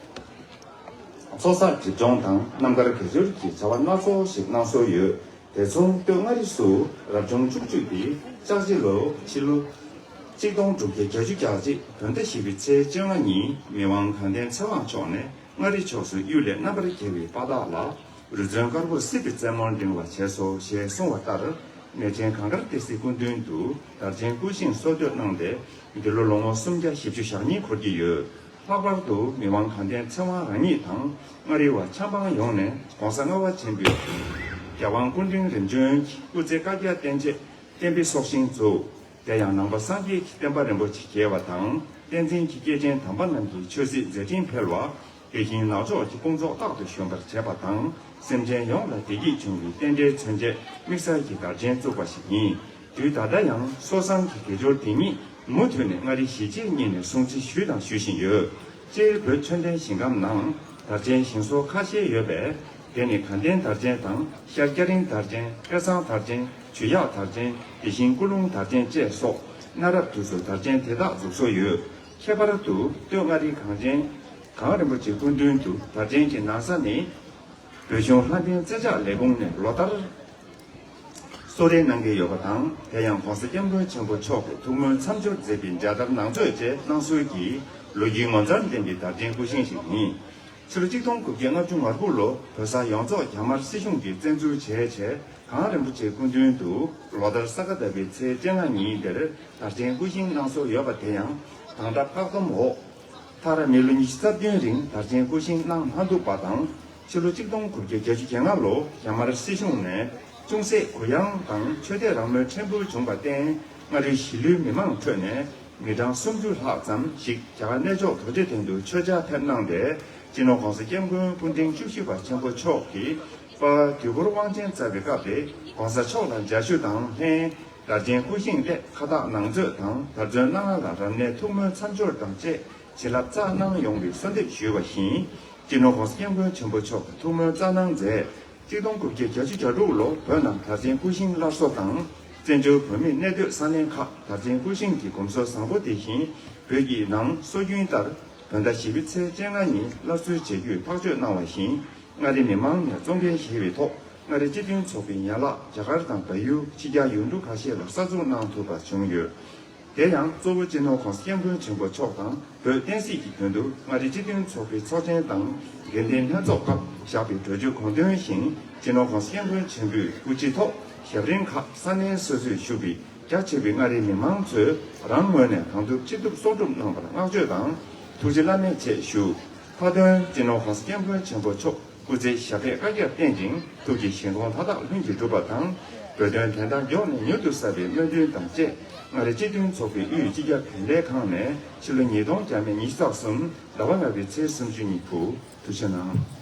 ཚོགས་བསགས་སྒྲིབ་སྦྱོང་དང་རྣམ་དཀར་དགེ་སྦྱོར་གྱི་བྱ་བ་སྣ་ཚོགས་ཤིག་གནང་སྲོལ་ཡོད། དེ་མཚུངས་སྟོད་མངའ་རིས་སུ་རབ་བྱུང་བཅུ་གཅིག་པའི་ལྕགས་བྱི་ལོ་ཕྱི་ལོ་ཆིག་སྟོང་དྲུག་བརྒྱ་བརྒྱད་ཅུ་གྱ་གཅིག་བོད་ཟླ་བཞི་པའི་ཚེས་བཅོ་ལྔ་ཉིན་མི་དབང་དགའ་ལྡན་ཚེ་དབང་མཆོག་ནས་མངའ་རིས་ཕྱོགས་སུ་གཡུལ་ལས་རྣམ་པར་རྒྱལ་བའི་དཔའ་རྟགས་ལ། རུ་མཚོན་དཀར་པོ་སྲིད་པའི་རྩེ་མོར་འགྲེང་བར་བྱས་སོ་ཞེས་གསུངས་པ་ལྟར། གནས་ཆེན་གངས་དཀར་ཏི་སེའི་སྐུ་མདུན་དུ་དར་ཆེན་སྐུ་བཞེངས་གསོལ་གཏོད་གནང་སྟེ། འདི་ལོ་ལོ་ངོ་སུམ་བརྒྱ་བཞི་བཅུ་ཞེ་གཉིས་འཁོར་གྱི་ཡོད། ལྷག་པར་དུ་མི་དབང་དགའ་ལྡན་ཚེ་དབང་རང་ཉིད་དང་། མངའ་རིས་བ་ཆབ་འབངས་ཡོངས་ནས་༸གོང་ས་ལྔ་པ་ཆེན་པོའི་རྒྱལ་དབང་སྐུ་ཕྲེང་རིམ་བྱོན་གྱི་སྐུ་ཚེ་བསྐལ་བརྒྱར་བརྟན་ཆེད་བསྟན་པའི་སྲོག་ཤིང་བཙུགས། དེ་ཡང་ནང་པ་སངས་རྒྱས་ཀྱི་བསྟན་པ་རིན་པོ་ཆེ་རྒྱས་པ་དང་། བསྟན་འཛིན་གྱི་སྐྱེས་ཆེན་དམ་པ་རྣམས་ཀྱི་ཆོས་སྲིད་མཛད་འཕྲིན་འཕེལ་བ། དེ་བཞིན་ནག་ཕྱོགས་ཀྱི་དཔུང་ཚོགས་རྟག་ཏུ་ཞོན་པར་བྱས་པ་དང་། སེམས་ཅན་ཡོངས་ལ་བདེ་སྐྱིད་འབྱུང་བའི་རྟེན་འབྲེལ་མཚོན་ཆེད་དམིགས་བསལ་གྱི་དར་ཆེན་བཙུགས་པ་ཞིག་ཡིན། དུས་ད་ལྟ་ཡང་སོ་བཟང་གི་དགེ་སྦྱོར་དེ་ཉིད་མུ་མཐུད་ནས་མངའ་རིས་གཞིས་བྱེས་གཉིས་ནས་སྲུང་བརྩི་ཞུས་དང་ཞུ་བཞིན་ཡོད། སྤྱིར་བོད་ཆོས་ལྡན་ཞིང་ཁམས་ནང་དར་ཆེན་ཞིང་སོ་ཁ་ཤས་ཡོད་པས། དེ་ནི་དགའ་ལྡན་དར་ཆེན་དང་ཤར་སྐྱ་རེངས་དར་ཆེན། སྐལ་བཟང་དར་ཆེན། ཆུ་ཡག་དར་ཆེན། དེ་བཞིན་ཀུན་སློང་དར་ཆེན་བཅས་སོགས་གནའ་རབས་དུས་སུ་དར་ཆེན་དེ་དག་འཛུགས་སྲོལ་ཡོད། ཁྱད་པར་དུ་སྟོད་མངའ་རིས་གངས་ཅན་གངས་རིན་པོ་ཆེའི་སྐུ་མདུན་དུ་དར་ཆེན་གྱི་ན་བཟའ་ནི། བོད་གཞུང་ལྷ་ལྡན་རྩེ་ལྕགས་ལས་ཁུངས་ནས་ལོ་ལྟར་གསོལ་རས་གནང་གི་ཡོད་པ་དང་། དེ་ཡང་༸གོང་ས་༸སྐྱབས་མགོན་ཆེན་པོ་མཆོག་གིས་ཐུགས་སྨོན་མཚམས་སྦྱོར་མཛད་པའི་མཇལ་དར་ནང་མཛོད་བཅས་གནང་སྲོལ་གྱི་ལོ་རྒྱུས་ངོ་མཚར་ལྡན་པའི་དར་ཆེན་སྐུ་བཞེངས་ཤིག་ཡིན། ཕྱི་ལོ་ཆིག་སྟོང་དགུ་བརྒྱ་ལྔ་བཅུ་ང་དགུ་ལོ་བོད་ས་ཡོངས་རྫོགས་རྒྱ་དམར་སྲིད་གཞུང་གིས་བཙན་འཛུལ་བྱས་རྗེས། གངས་རིན་པོ་ཆེའི་སྐུ་མདུན་དུ་ལོ་ལྟར་ས་ག་ཟླ་བའི་ཚེས་བཅོ་ལྔ་ཉིན་དེར་དར་ཆེན་སྐུ་བཞེངས་གནང་སྲོལ་ཡོད་པ་དེ་ཡང་དམ་དྲག་བཀག་སྡོམ་འོག་མཐར་མི་ལོ་ཉི་ཤུ་རྩ་བདུན་རིང་དར་ཆེན་སྐུ་བཞེངས་གནང་མ་ཐུབ་པ་དང་། ཕྱི་ལོ་ཆིག་སྟོང་དགུ་བརྒྱ་བརྒྱད་ཅུ་གྱ་ལྔ་ལོ་རྒྱ་དམར་སྲིད་གཞུང་ནས་ཅུང་ཟད་གུ་ཡངས་དང་ཆོས་དད་རང་མོས་ཕྲན་བུ་བྱུང་བར་བརྟེན། མངའ་རིས་གཞིས་ལུས་མི་མང་ཁྲོད་ནས་མི་གྲངས་སུམ་ཅུ་ལྷག་ཙམ་ཞིག་རྒྱ་གར་གནས་མཆོག་རྡོ་རྗེ་གདན་དུ་མཆོད་མཇལ་ཕེབས་གནང་སྟེ། སྤྱི་ནོར་༸གོང་ས་༸སྐྱབས་མགོན་སྐུ་ཕྲེང་བཅུ་བཞི་པ་ཆེན་པོ་མཆོག་གིས་པ་དུས་འཁོར་དབང་ཆེན་བསྩལ་བའི་སྐབས་དེ་༸གོང་ས་མཆོག་ལ་མཇལ་ཞུ་དང་ལྷན། དར་ཆེན་སྐུ་བཞེངས་སླད་ཁ་བཏགས་ནང་མཛོད་དང་དར་ཚོན་སྣ་ལྔ་ལ་རབ་གནས་ཐུགས་སྨོན་མཚམས་སྦྱོར་དང་བཅས་བྱིན་རླབས་སྩལ་གནང་ཡོང་བའི་གསོལ་འདེབས་ཞུས་པ་བཞིན། སྤྱི་ནོར་༸གོང་ས་༸སྐྱབས་མགོན་ཆེན་པོ་མཆོག་གིས་ཐུགས་སྨོན་སྩལ་གནང་མཛད། ཆིག་སྟོང་དགུ་བརྒྱ་བརྒྱད་ཅུ་གྱ་དྲུག་ལོ་བོད་ནང་དར་ཆེན་སྐུ་བཞེངས་སླར་གསོ་དང་། བཙན་བྱོལ་བོད་མིའི་གནས་སྡོད་ས་གནས་ཁག་དར་ཆེན་སྐུ་བཞེངས་ཀྱི་གོམས་སྲོལ་བཟང་པོ་དེ་བཞིན་བོད་ཀྱི་ནང་སྲོལ་རྒྱུན་ལྟར་བོད་ཟླ་བཞི་པའི་ཚེས་བཅོ་ལྔ་ཉིན་སླར་གསོའི་བྱེད་རྒྱུའི་ཐག་གཅོད་གནང་བ་བཞིན། མངའ་རིས་མི་མང་ནས་གཙོ་འགན་བཞེས་པའི་ཐོག་མངའ་རིས་སྤྱི་མཐུན་ཚོགས་པའི་ཡན་ལག་རྒྱ་གར་དང་བལ་ཡུལ་ཕྱི་རྒྱལ་ཡུལ་གྲུ་ཁ་ཤས་ལ་གསར་འཛུགས་གནང་ཐུབ་པ་བྱུང་ཡོད། དེ་ཡང་གཙོ་བོ་སྤྱི་ནོར་༸གོང་ས་༸སྐྱབས་མགོན་ཆེན་པོ་མཆོག་དང་བོད་བསྟན་སྲིད་ཀྱི་དོན་དུ་མངའ་རིས་སྤྱི་མཐུན་ཚོགས་པའི་ཚོགས་ཆེན་དང་དགེ་ལྡན་ལྷན་ཚོགས་སྐབས་བཞག་པའི་གྲོས་ཆོད་དགོངས་དོན་བཞིན། སྤྱི་ནོར་༸གོང་ས་༸སྐྱབས་མགོན་ཆེན་པོས་སྐུ་ཕྱི་ཐོག་ཞབས་རིམ་ཁག་ས་གནས་སོ་སོས་ཞུགས་པའི་རྒྱ་ཆེ་བའི་མངའ་རིས་མི་མང་ཚོས་རང་ངོས་ནས་གང་ཐུབ་ཅི་ཐུབ་གསོག་སྒྲུབ་གནང་བར་བསྔགས་བརྗོད་དང་ཐུགས་རྗེ་བླ་མེད་ཆེ་ཞུ། མཐའ་དོན་སྤྱི་ནོར་༸གོང་ས་༸སྐྱབས་མགོན་ཆེན་པོ་མཆོག་སྐུ་ཚེ་ཞབས་པད་བསྐལ་བརྒྱར་བརྟན་ཅིང་ཐུགས་ཀྱི་བཞེད་དགོངས་མཐའ་དག་ལྷུན་གྱིས་འགྲུབ་པ་དང་། བོད་དོན་བདེན་མཐའ་མགྱོགས་ནས་མྱུར་དུ་གསལ་བའི་སྨོན་འདུན་དང་བཅས། མངའ་རིས་སྤྱི་མཐུན་ཚོགས་པའི་དབུས་སྤྱི་ཁྱབ་རྒྱུན་ལས་ཁང་ནས་ཕྱི་ལོ་ཉིས་སྟོང་བརྒྱ་མེད་ཉི་ཤུ་རྩ་གསུམ་ཟླ་བ་ལྔ་པའི་ཚེས་སུམ་ཅུ་ཉིན་ཕུལ། ཐུགས་རྗེ་གནང་།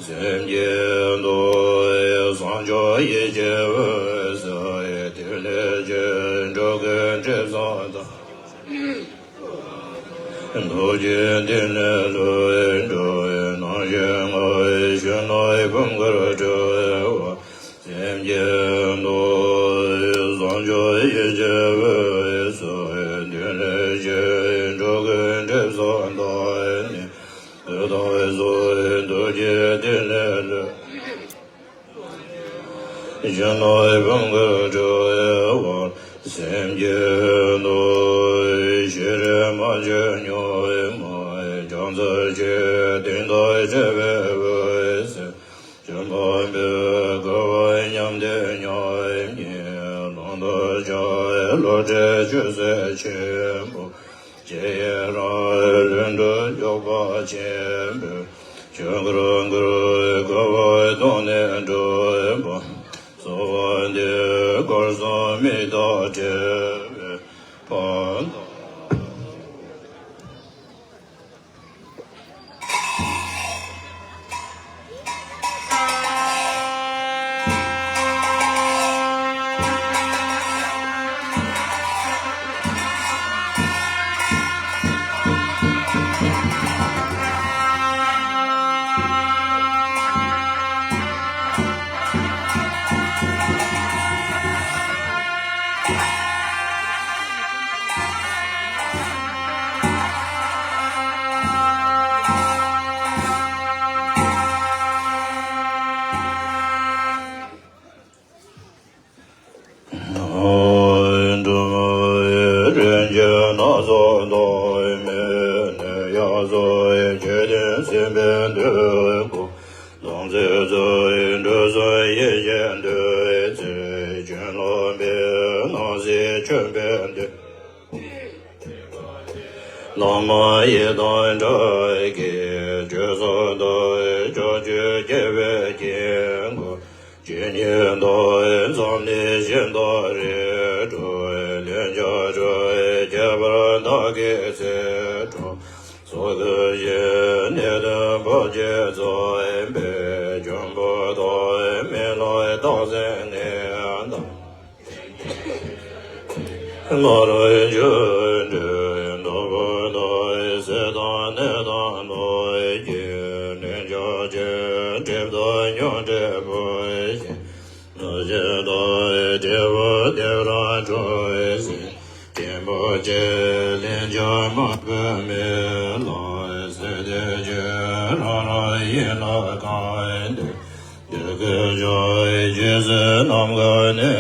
སེམས་བསྐྱེད་དོ། སངས་རྒྱས་ཡེ་ཤེས་འོད་ཟེར་ཐིག་ལེ་ཆེན་འགྲོ་ཀུན་དྲི་བཟང་དང་། རྡོ་རྗེ་གདན་ལས་ལྷུང་བའི་འགྲོ་བའི་སྣང་ཞེན་ངོ་བོའི་གཞོན་ནུའི་བུམ་སྐུར་གྲོལ་བ། སེམས་བསྐྱེད་དོ། བཟང་སྤྱོད་ཡིད་ཀྱི་འོད་ཟེར་འདི་ལས་སྐྱེས་འགྲོ་ཀུན་འདྲེན་སོགས་དང་ནི། འདི་དང་སོགས་རྡོ་རྗེ་གདན་ལས་ལྷུང་། གཞོན་ནུའི་བུམ་སྐུར་གྲོལ་བ། སེམས་བསྐྱེད་དོ། ཤེས་རིག་མ་བཅོས་གཉུག་མ་ཡིས། སྦྱངས་ཚར་གྱི་དོན་དང་བཅས་པའི་འོད་ཟེར། ལྗོན་པ་འབུལ་དགའ་བ་མཉམ་འདས་མྱ་ངན་ལས། ལོངས་སྤྱོད་བློ་གྲོས་ཆོས་སྲིད་ཆེན་པོ། ཞི་བའི་རང་ལུས་འགྲོ་འཇུག་པ་ཆེན་པོའི། ཆོས་སྐུར་བསྐུལ་དགའ་བ་དང་ནི་སྒྲུབ་པ། གསོལ་བ་འདེབས་དཀར་གསུམ་མི་རྟག་ཕྲིན་ལས་ཕ། འགྲོ་བའི་རིན་ཆེན་སྣ་ཚོགས་མཐོང་བའི་མིག་ནི། ཡ་མཚན་མཆོད་རྟེན་སྲིད་པའི་མདུན་དགོན། ལོངས་སྤྱོད་ཚོགས་ཀྱི་འབྲུ་གསུམ་ཡིད་ཀྱིས་འདུད་ཚེ། ཆོས་ལམ་པའི་སྣང་སྲིད་ཆོས་འཕེལ་འདོད། བླ་མ་ཡི་དམ་དགྲ་བགེགས་བཅས་སུ་བཏང་། ཕྱོགས་བཅུའི་རྒྱལ་བའི་དཀྱིལ་འཁོར། ཇི་སྙེད་དུ་འཛོམས་ནས་ཞིང་དུ་རེག་གྲོལ། ལན་ཆགས་འགྲོ་བའི་ཁྱད་པར་དག་གི་ཚེ་འཕྲོ། སྲོག་གི་གཞན་ནད་དང་བག་ཅན་འཛོམས་པའི། འབྱུང་པོ་དང་མི་ལ་རྟག་འཛིན་ནད་དང་། སྔར་བྱས་འབྲས་བུ་དང་ཟས་དང་ནད་དང་གནོད་སྦྱིན། ལན་ཆགས་ཅིང་གྲིབ་དང་ཉོན་སྒྲིབ་པོ་ཆེ། ནད་གཞི་དང་འབྲས་བུ་དེ་རང་འཕྲོ་ཞིང་། གཅིན་པ་ཆེ་ལན་ཆགས་མ་བུ་མེད་ལ། ཟས་དེ་ཅི་རང་རང་ཡིད་ལ་གང་འདོད། འདོད་དགུ་ཆོས་ཀྱི་རྗེས་སུ་རྣམ་དག་ནི།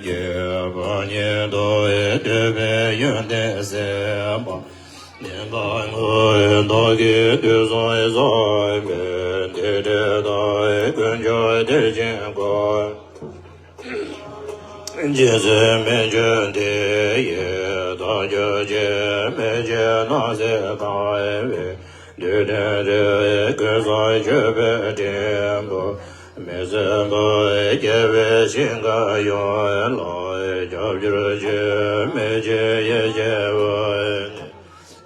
སྐྱེ་བ་ཉིད་དུ་འདོད་པའི་ཡོན་ཏན་སེམས་དཔའ། བདེན་པ་ངོ་བོ་བདག་གིས་དུས་གསུམ་བསམ་པའི། དེ་འདྲའི་བདག་ཀུན་ཀྱང་དེ་བཞིན་ཀུན། རྗེས་སུ་མི་འབྱུང་དེ་ཡི། བདག་སྐྱོབ་ཀྱི་མེ་ལྕེ་རྣམས་སེལ་གང་བའི། བདུད་འདྲེ་རིགས་ཀུན་བསད་མཆོད་པའི་སྤྲིན་ཕུང་། མི་བསད་པར་རྒྱལ་བའི་ཞིང་ཁམས་ཡོངས་ལ། ཁྱབ་གྱུར་ཅིག་མི་ཕྱེད་ཡེ་ཤེས་འོད།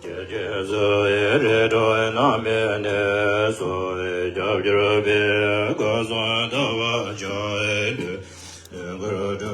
ཁྱེད་ཀྱི་གསོལ་བའི་རིམ་གྲོ་རྣམ་སྨིན་ནས་སུ། ཁྱབ་གྱུར་པའི་སྐུ་གསུང་ཐུགས་ཀྱི་ཆོས་ལུས་འཁོར་འགྲོ་བའི།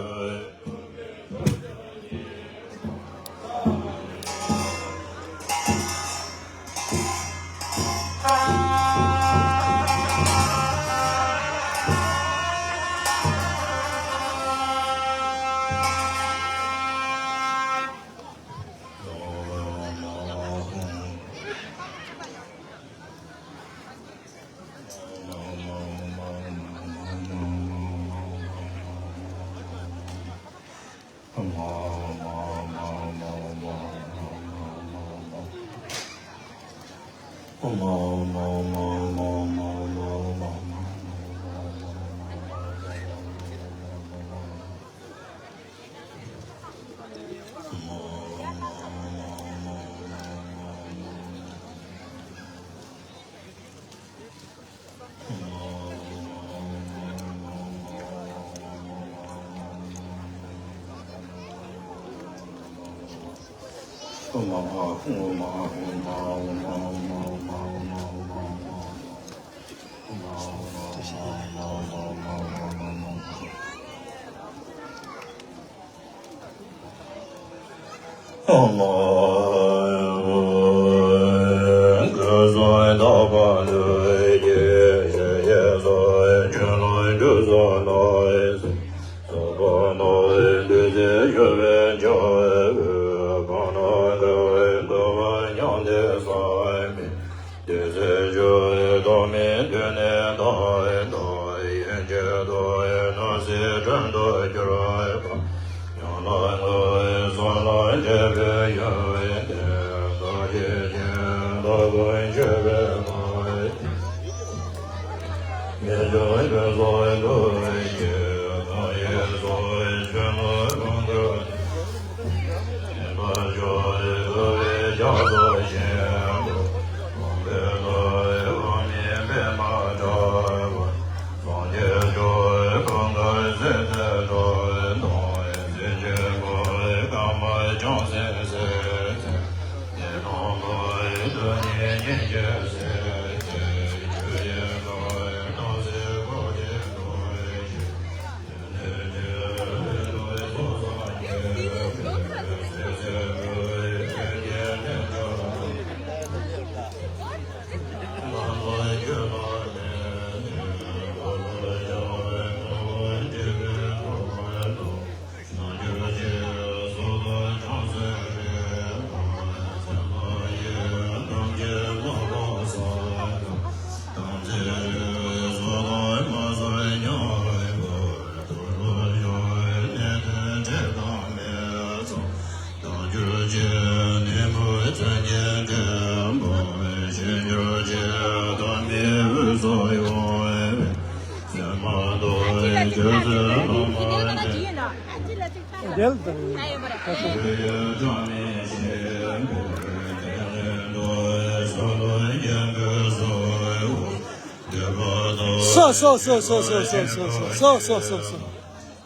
སོ་སོ་སོ་སོ་སོ་སོ་སོ་སོ་སོ་སོ་སོ་སོ་སོ་སོ།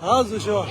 ཨ་ཟུ་ཤོ།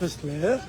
Just clear.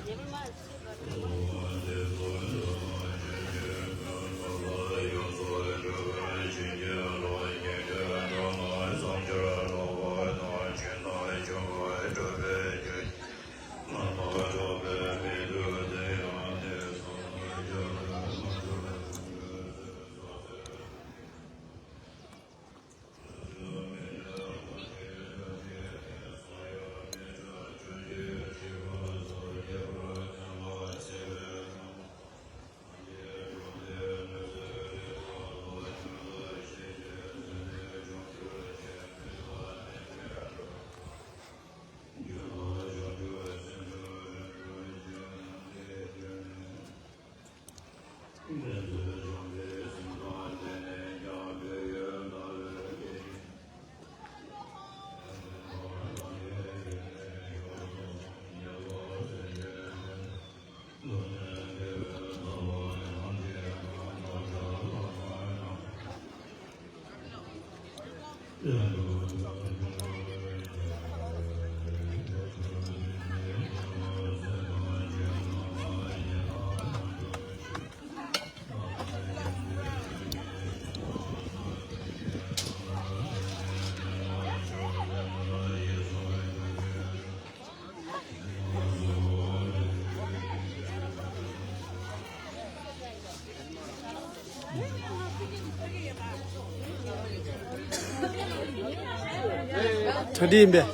གྲ་སྒྲིག་ཡིན་པས།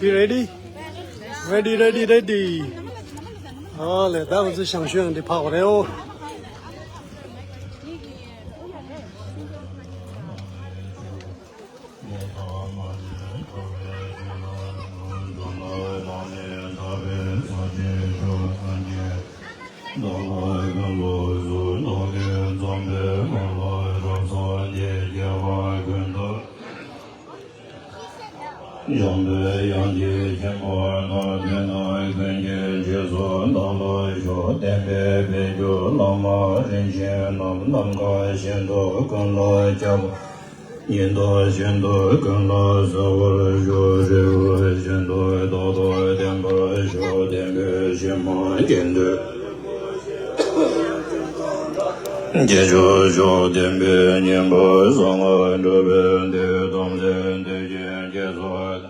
Be ready. Ready, ready, ready. ཨ་ལས། ད་ང་ཚོ་ཞང་ཞུང་འདི་ཕག་པ་རེད་འོ། འཇམ་པའི་དབྱངས་ཀྱིས་ཆེན་པོ་ཐོབ་པའི་ནང་ཀུན་གྱི་རྗེས་སུ་བདག་སློབ་ཞུགས། བསྟན་པའི་བོད་ཀྱི་བླ་མ་རིན་ཆེན་རྣམས་ནམ་མཁའ་བཞིན་དུ་ཀུན་ལ་ཁྱབ། ཉི་ཟླ་བཞིན་དུ་ཀུན་ལ་གསལ་བར་ཤོག་རི་བོ་བཞིན་དུ་རྡོ་རྗེ་ལྡན་པར་ཤོག་ལྡན་པའི་གཞི་མ་དགེ་འདུན་རྒྱས་ཤོག་ཤོག་ལྡན་པའི་སྙིང་པོ་གསང་སྔགས་གྲུབ་པའི་མཐུས། དམ་ཚིག་མཐུ་ཆེན་རྗེས་སུ་བདག་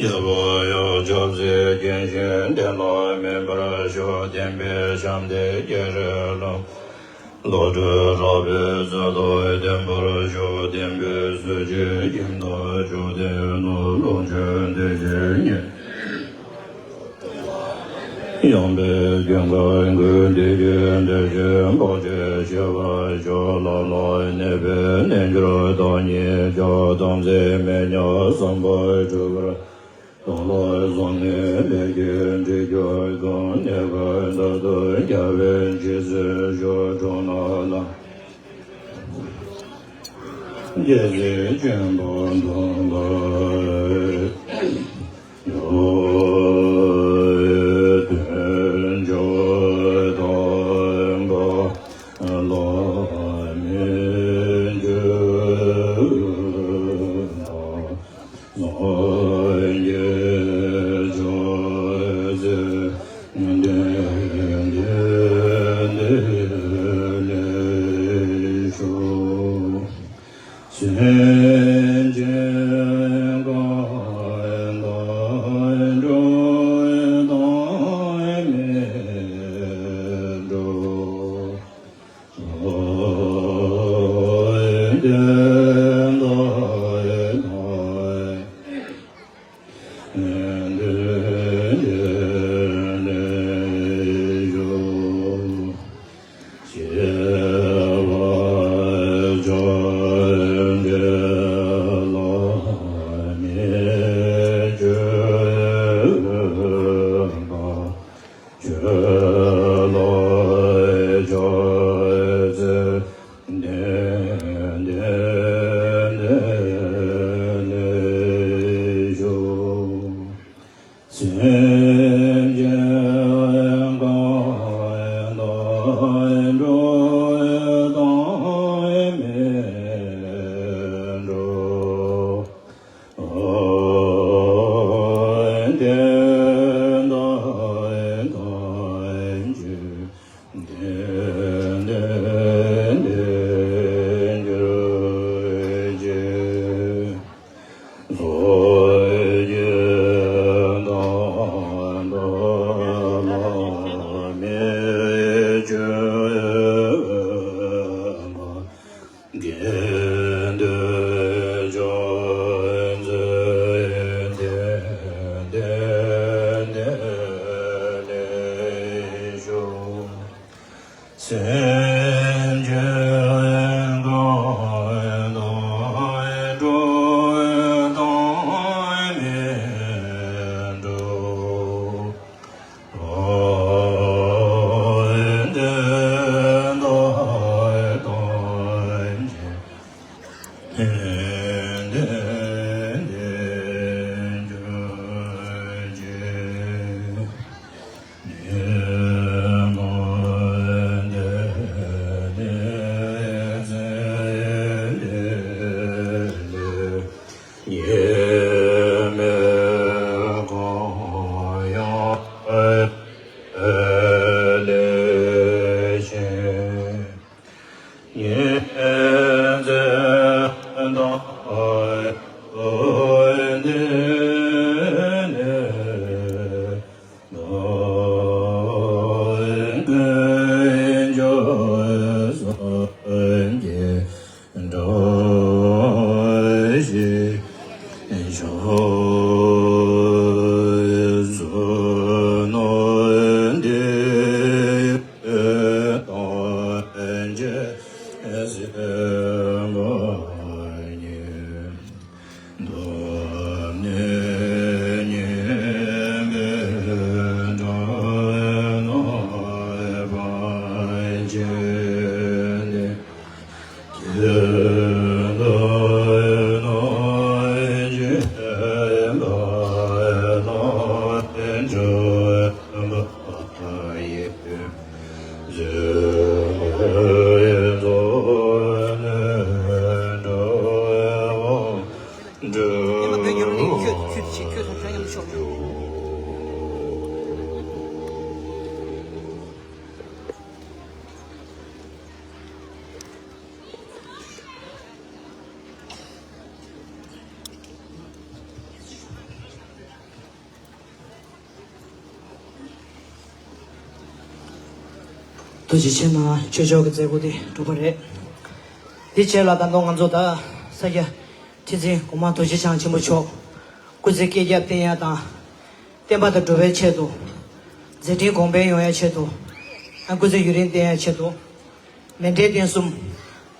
རྒྱལ་པོ་ཡང་ཆབ་སྲིད་རྒྱུན་བཞིན་གཏན་ལ་སྨིན་པར་ཤོག་ལྡན་པའི་ཞབས་འདེགས་ཀྱི་རི་ལ། བློ་གྲོས་རགས་པའི་ཚུལ་དུ་ལྡན་པར་ཤོག་ལྡན་པའི་གཟི་བརྗིད་ཁྱིམ་བདག་མཆོག་ལྡན་ནོར་ལོངས་སྤྱོད་འདི་ཕྱིར་ཉེ། ཡངས་པའི་ཀུན་དགའ་མགོན་འདི་ཀྱི་འདིར་བཞུགས་འབངས་ཆོས་བྱེད་པར་ཤོག་ལམ་ལ་གནས་པའི་རྣལ་འབྱོར་བདག་ཉིད་ཀྱང་དམ་ཚིག་མི་ཉམས་བསམ་པ་འགྲུབ་པར། དོན་ལ་བཟང་ངན་ལས་ཀྱི་འབྲས་རྒྱུ་གང་། གནས་སྐབས་མཐར་ཐུག་རྒྱལ་བའི་རྗེས་སུ་ཞུགས། འགྲོ་ན་ལམ་རྒྱལ་སྲས་ཆེན་པོ་དང་འདྲ། དོན་མཆོག་དམ་པ་བླ་མའི་རྒྱུད་དང་། སངས་རྒྱས་ཕྱག་འཚལ་བསྟན་པའི་གནས་ལ་ཞུགས། སེམས་ཅན་གང་དག་འགྲོ་དང་མི་འགྲོ། ཆོས་ལ་ཕྱག་འཚལ་བསྟན་པའི་གནས་ལ་ཞུགས། སེམས་ཅན་གང་དག་འགྲོ་དང་མི་འགྲོ། བསྟན་པ་ཐམས་ཅད་བདེ་བདེ་ལྡན་གྱུར་ཅིག་སངས་རྒྱས་དང་བླ་མའི་སྤྱོད་པ། དགེ་འདུན་ཕྱག་འཚལ་བསྟན་པའི་གནས་ལ་ཞུགས། སེམས་ཅན་གང་དག་འགྲོ་དང་མི་འགྲོ། ཉེས་མེད་གང་ཡང་ལས་ཤེས། ཉེར་འཚེ་དང་ནི་ཀུན་སྦྱོར་སངས་རྒྱས་འདྲ་ཞིག་ཤོག་གསུངས་ནས་འདི་དང་རྗེས་ཟིན་པ་ཉིད། ཐུགས་རྗེ་ཆེ་གནང་། ཆོས་ཕྱོགས་ཀྱི་མཛད་སྒོ་འདི་གྲུབ་པ་རེད། དེ་རྗེས་ལ་ད་དུང་ང་ཚོ་ད་ས་སྐྱ་ཁྲི་འཛིན་གོང་མ་རྡོ་རྗེ་འཆང་ཆེན་པོ་མཆོག་སྐུ་ཚེ་བསྐལ་བརྒྱར་བརྟན་ཡ་དང་། བསྟན་པ་དང་འགྲོ་བའི་ཆེད་དུ། མཛད་འཕྲིན་གོང་འཕེལ་ཡོང་ཡ་ཆེད་དུ། ཨ་སྐུ་ཚེ་ཡུན་རིང་བརྟན་ཡ་ཆེད་དུ། མཎྜལ་རྟེན་གསུམ།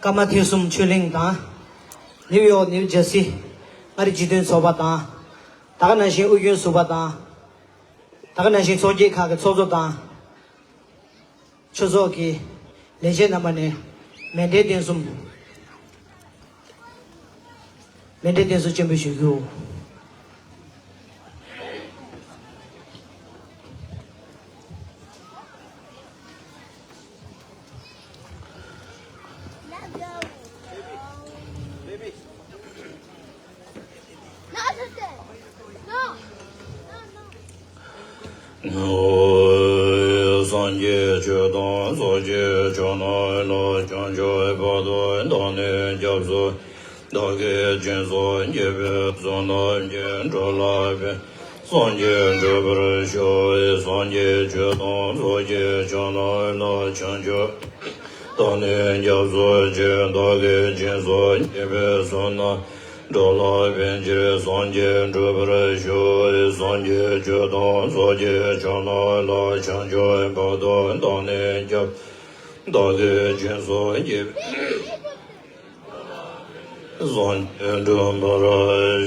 ཀརྨ་ཐེག་གསུམ་ཆོས་གླིང་དང་། ནིའུ་ཡོག་ནིའུ་ཇར་སི་མངའ་རིས་སྤྱི་མཐུན་ཚོགས་པ་དང་། ད་ག་ནང་བཞིན་ཨུ་རྒྱན་ཟུར་པ་དང་། ད་ག་ནང་བཞིན་ཚོགས་སྐྱིད་ཁག་གི་ཚོགས་གཙོ་དང་། ཆོས་ཚོགས་ཀྱི་ལས་བྱེད་རྣམ་པ་ནས་མཎྜལ་རྟེན་གསུམ། མཎྜལ་རྟེན་གསུམ་སྤྱན་འབུལ་ཞུ་རྒྱུ། སངས་རྒྱས་ཆོས་དང་ཚོགས་ཀྱི་མཆོག་རྣམས་ལ། བྱང་ཆུབ་བར་དུ་བདག་ནི་སྐྱབས་སུ། བདག་གིས་སྦྱིན་སོགས་བགྱིས་པའི་བསོད་ནམས་ཀྱིས། འགྲོ་ལ་ཕན་སངས་རྒྱས་འགྲུབ་པར་ཤོག། སངས་རྒྱས་ཆོས་དང་ཚོགས་ཀྱི་མཆོག་རྣམས་ལ། བྱང་ཆུབ་བདག་ནི་སྐྱབས་སུ་མཆི། བདག་གིས་སྦྱིན་སོགས་བགྱིས་པའི་བསོད་ནམས། འགྲོ་ལ་ཕན་ཕྱིར་སངས་རྒྱས་འགྲུབ་པར་ཤོག། སངས་རྒྱས་ཆོས་དང་ཚོགས་ཀྱི་མཆོག་རྣམས་ལ། བྱང་ཆུབ་བར་དུ་བདག་ནི་སྐྱབས། བདག་གིས་སྦྱིན་སོགས་བགྱིས། སངས་རྒྱས་འགྲུབ་པར་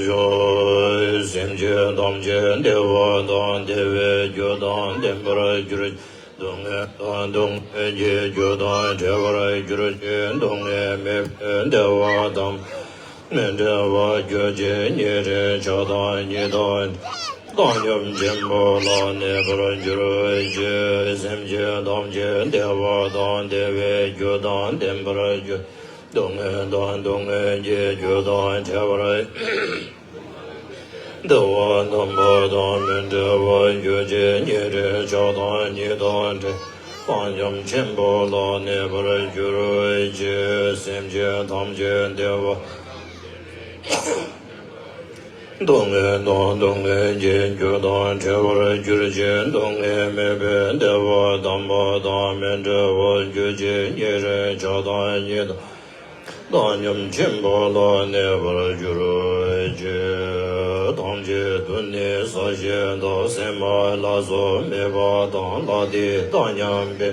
ཤོག། སེམས་ཅན་ཐམས་ཅད་བདེ་བ་དང་བདེ་བའི་རྒྱུ་དང་ལྡན་པར་གྱུར། སྡུག་བསྔལ་དང་སྡུག་བསྔལ་གྱི་རྒྱུ་དང་བྲལ་བར་གྱུར་ཅིག། སྡུག་བསྔལ་མེད་པའི་བདེ་བ་དམ་པ་ལས་འབྲལ་བར་གྱུར་ཅིག། ཉེ་རིང་ཆགས་སྡང་གཉིས་དང་བྲལ། བཏང་སྙོམས་ཆེན་པོ་ལ་གནས་པར་གྱུར་ཅིག། སེམས་ཅན་ཐམས་ཅད་བདེ་བ་དང་བདེ་བའི་རྒྱུ་དང་ལྡན་པར་གྱུར། སྡུག་བསྔལ་དང་སྡུག་བསྔལ་གྱི་རྒྱུ་དང་བྲལ་བར། བདེ་བ་དམ་པ་དང་མི་འབྲལ་བར་གྱུར་ཅིག། ཉེ་རིང་ཆགས་སྡང་གཉིས་དང་བྲལ། བཏང་སྙོམས་ཆེན་པོ་ལ་གནས་པར་གྱུར་ཅིག། སེམས་ཅན་ཐམས་ཅད་བདེ་བ། སྡུག་བསྔལ་དང་སྡུག་བསྔལ་གྱི་རྒྱུ་དང་བྲལ་བར་གྱུར་ཅིག། སྡུག་བསྔལ་མེད་པའི་བདེ་བ་དམ་པ་དང་མི་འབྲལ་བར་གྱུར་ཅིག། ཉེ་རིང་ཆགས་སྡང་གཉིས་དང་། བཏང་སྙོམས་ཆེན་པོ་ལ་གནས་པར་གྱུར་ཅིག། ཐམས་ཅད་དུ་ནི་ཟ་ཞིང་དང་། སེམས་ལ་སོགས་མེད་པ་དང་། ལྷ་དེ་དག་མཉམ་པའི་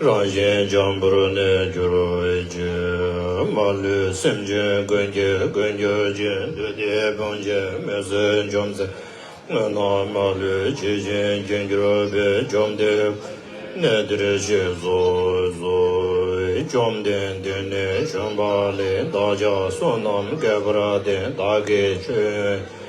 རང་བཞིན་འཇམ་པོར་གནས་གྱུར་ཅིག། མ་ལུས་སེམས་ཅན་ཀུན་གྱི་ཀུན་གྱུར་ཅན། བདུད་སྡེ་དཔུང་བཅས་མི་བཟད་འཇོམས་མཛད། སྔོན་ན་མ་ལུས་ཇི་བཞིན་མཁྱེན་གྱུར་པའི། བཅོམ་ལྡན་གནས་འདིར་གཤེགས་སུ་གསོལ། བཅོམ་ལྡན་འདས་ནི་བྱོན་པ་ལས། བདག་ཅག་བསོད་ནམས་བསྐལ་པར་བསྟེན། བདག་གིས་ཆོས་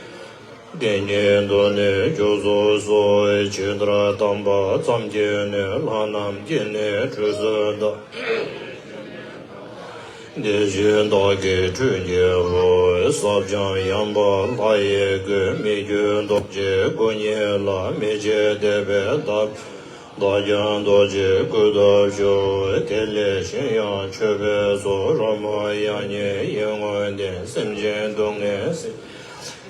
དེ་ཉིད་དུ་ནི་འཇུག་སུ་གསོལ། ཇི་ལྟར་བསྟན་པ་ཙམ་གྱིས་ནི། ལྷ་རྣམས་ཀྱིས་ནི་ཁྲུས་གསོལ་ལོ། དེ་བཞིན་བདག་གིས་ཁྲུས་བགྱིའོ། ཟབ་ཅིང་ཡངས་པ་ལྷ་ཡི་སྐུ། མི་བསྐྱོད་རྡོ་རྗེའི་སྐུ་ཉིད་ལ། མི་ཕྱེད་དད་པས་བདག་བདག་ཀྱང་རྡོ་རྗེའི་སྐུ་ལྟར་བཞུགས། དེ་ལས་གཞན་ཡང་མཆོད་པའི་ཚོགས། རོལ་མོ་དབྱངས་སྙན་ཡིད་འོང་ལྡན། སེམས་ཅན་སྡུག་བསྔལ་སེལ།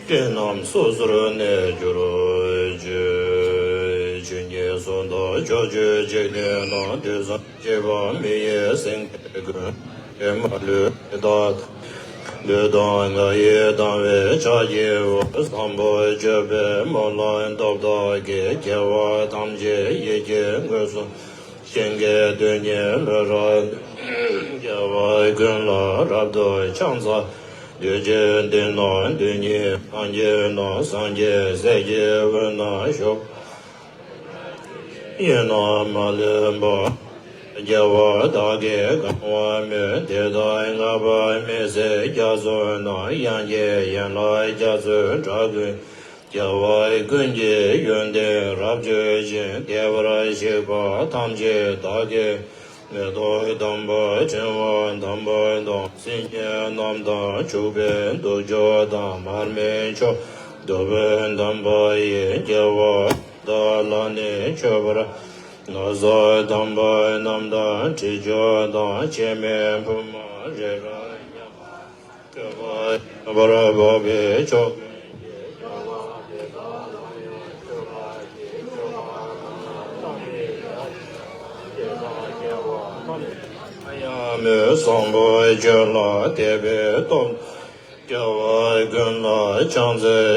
སྤྱོད་རྣམས་སོ་སོར་གནས་གྱུར་ཅིག། ཆོས་ཉིད་སུ་དག་ཕྱོགས་བཅུའི་འཇིག་རྟེན་ན། དུས་གསུམ་གཤེགས་པ་མི་ཡི་སེང་གེ་ཀུན། མ་ལུས་དེ་དག་ལུས་དང་ངག་ཡིད་དང་བས་ཕྱག་བགྱིའོ། བཟང་པོ་སྤྱོད་པའི་སྨོན་ལམ་སྟོབས་དག་གིས། དགེ་བ་ཐམས་ཅད་ཡིད་ཀྱིས་མངོན་སུམ། ཞིང་གི་རྡུལ་སྙེད་ལུས་རབ་བསྔོ། སྐྱེ་བ་ཀུན་ལ་རབ་ཏུ་ཕྱག་འཚལ། དུས་གཅིག་འདི་ན་དུས་གཉིས་སངས་རྒྱས་རྣམས། སངས་རྒྱས་སྲས་ཀྱི་དབུས་ན་བཞུགས། ཡིད་རྣམས་མ་ལུས་པ། སྐྱེ་བ་དག་གིས་གང་བར་མོས། དེ་དག་བསྔགས་པ་མི་ཟད་རྒྱ་མཚོ་རྣམས། དབྱངས་ཀྱི་ཡན་ལག་རྒྱ་མཚོའི་སྒྲ་ཀུན། སྐྱེ་བ་ཀུན་གྱི་ཡོན་ཏན་རབ་བརྗོད་ཅིང་། བདེ་བར་གཤེགས་པ་ཐམས་ཅད་བདག་གིས། མེ་ཏོག་དམ་པ་ཕྲེང་བ་དམ་པ་དང་། སིལ་སྙན་རྣམས་དང་བྱུག་པའི་གདུགས་མཆོག་དང་། མར་མེ་མཆོག་བདུག་སྤོས་དམ་པ་ཡིས། སྐྱེ་བ་དག་ལ་ནི་མཆོད་པར། ན་བཟའ་དམ་པ་རྣམས་དང་དྲི་མཆོག་དང་། ཕྱེ་མའི་ཕུར་མ་རེ་རེ་མཉམ་པར་བར་བབས་པས་མཆོག་ཀུན་གྱི་སྐྱེ་བ་འདི་དག་ལ་ཡང་མཆོད་པར་བགྱི། མཆོད་པ་ཀུན་ལ་བསམ་པའི་བྱ་བྱེད་པ། སྐྱེ་བ་སྐྱེ་ ཡང་མོས་བཟང་པོ་ཁྱོད་ལ་དད་པའི་སྟོབས། སྐྱེ་བ་ཀུན་ལ་ཕྱག་འཚལ་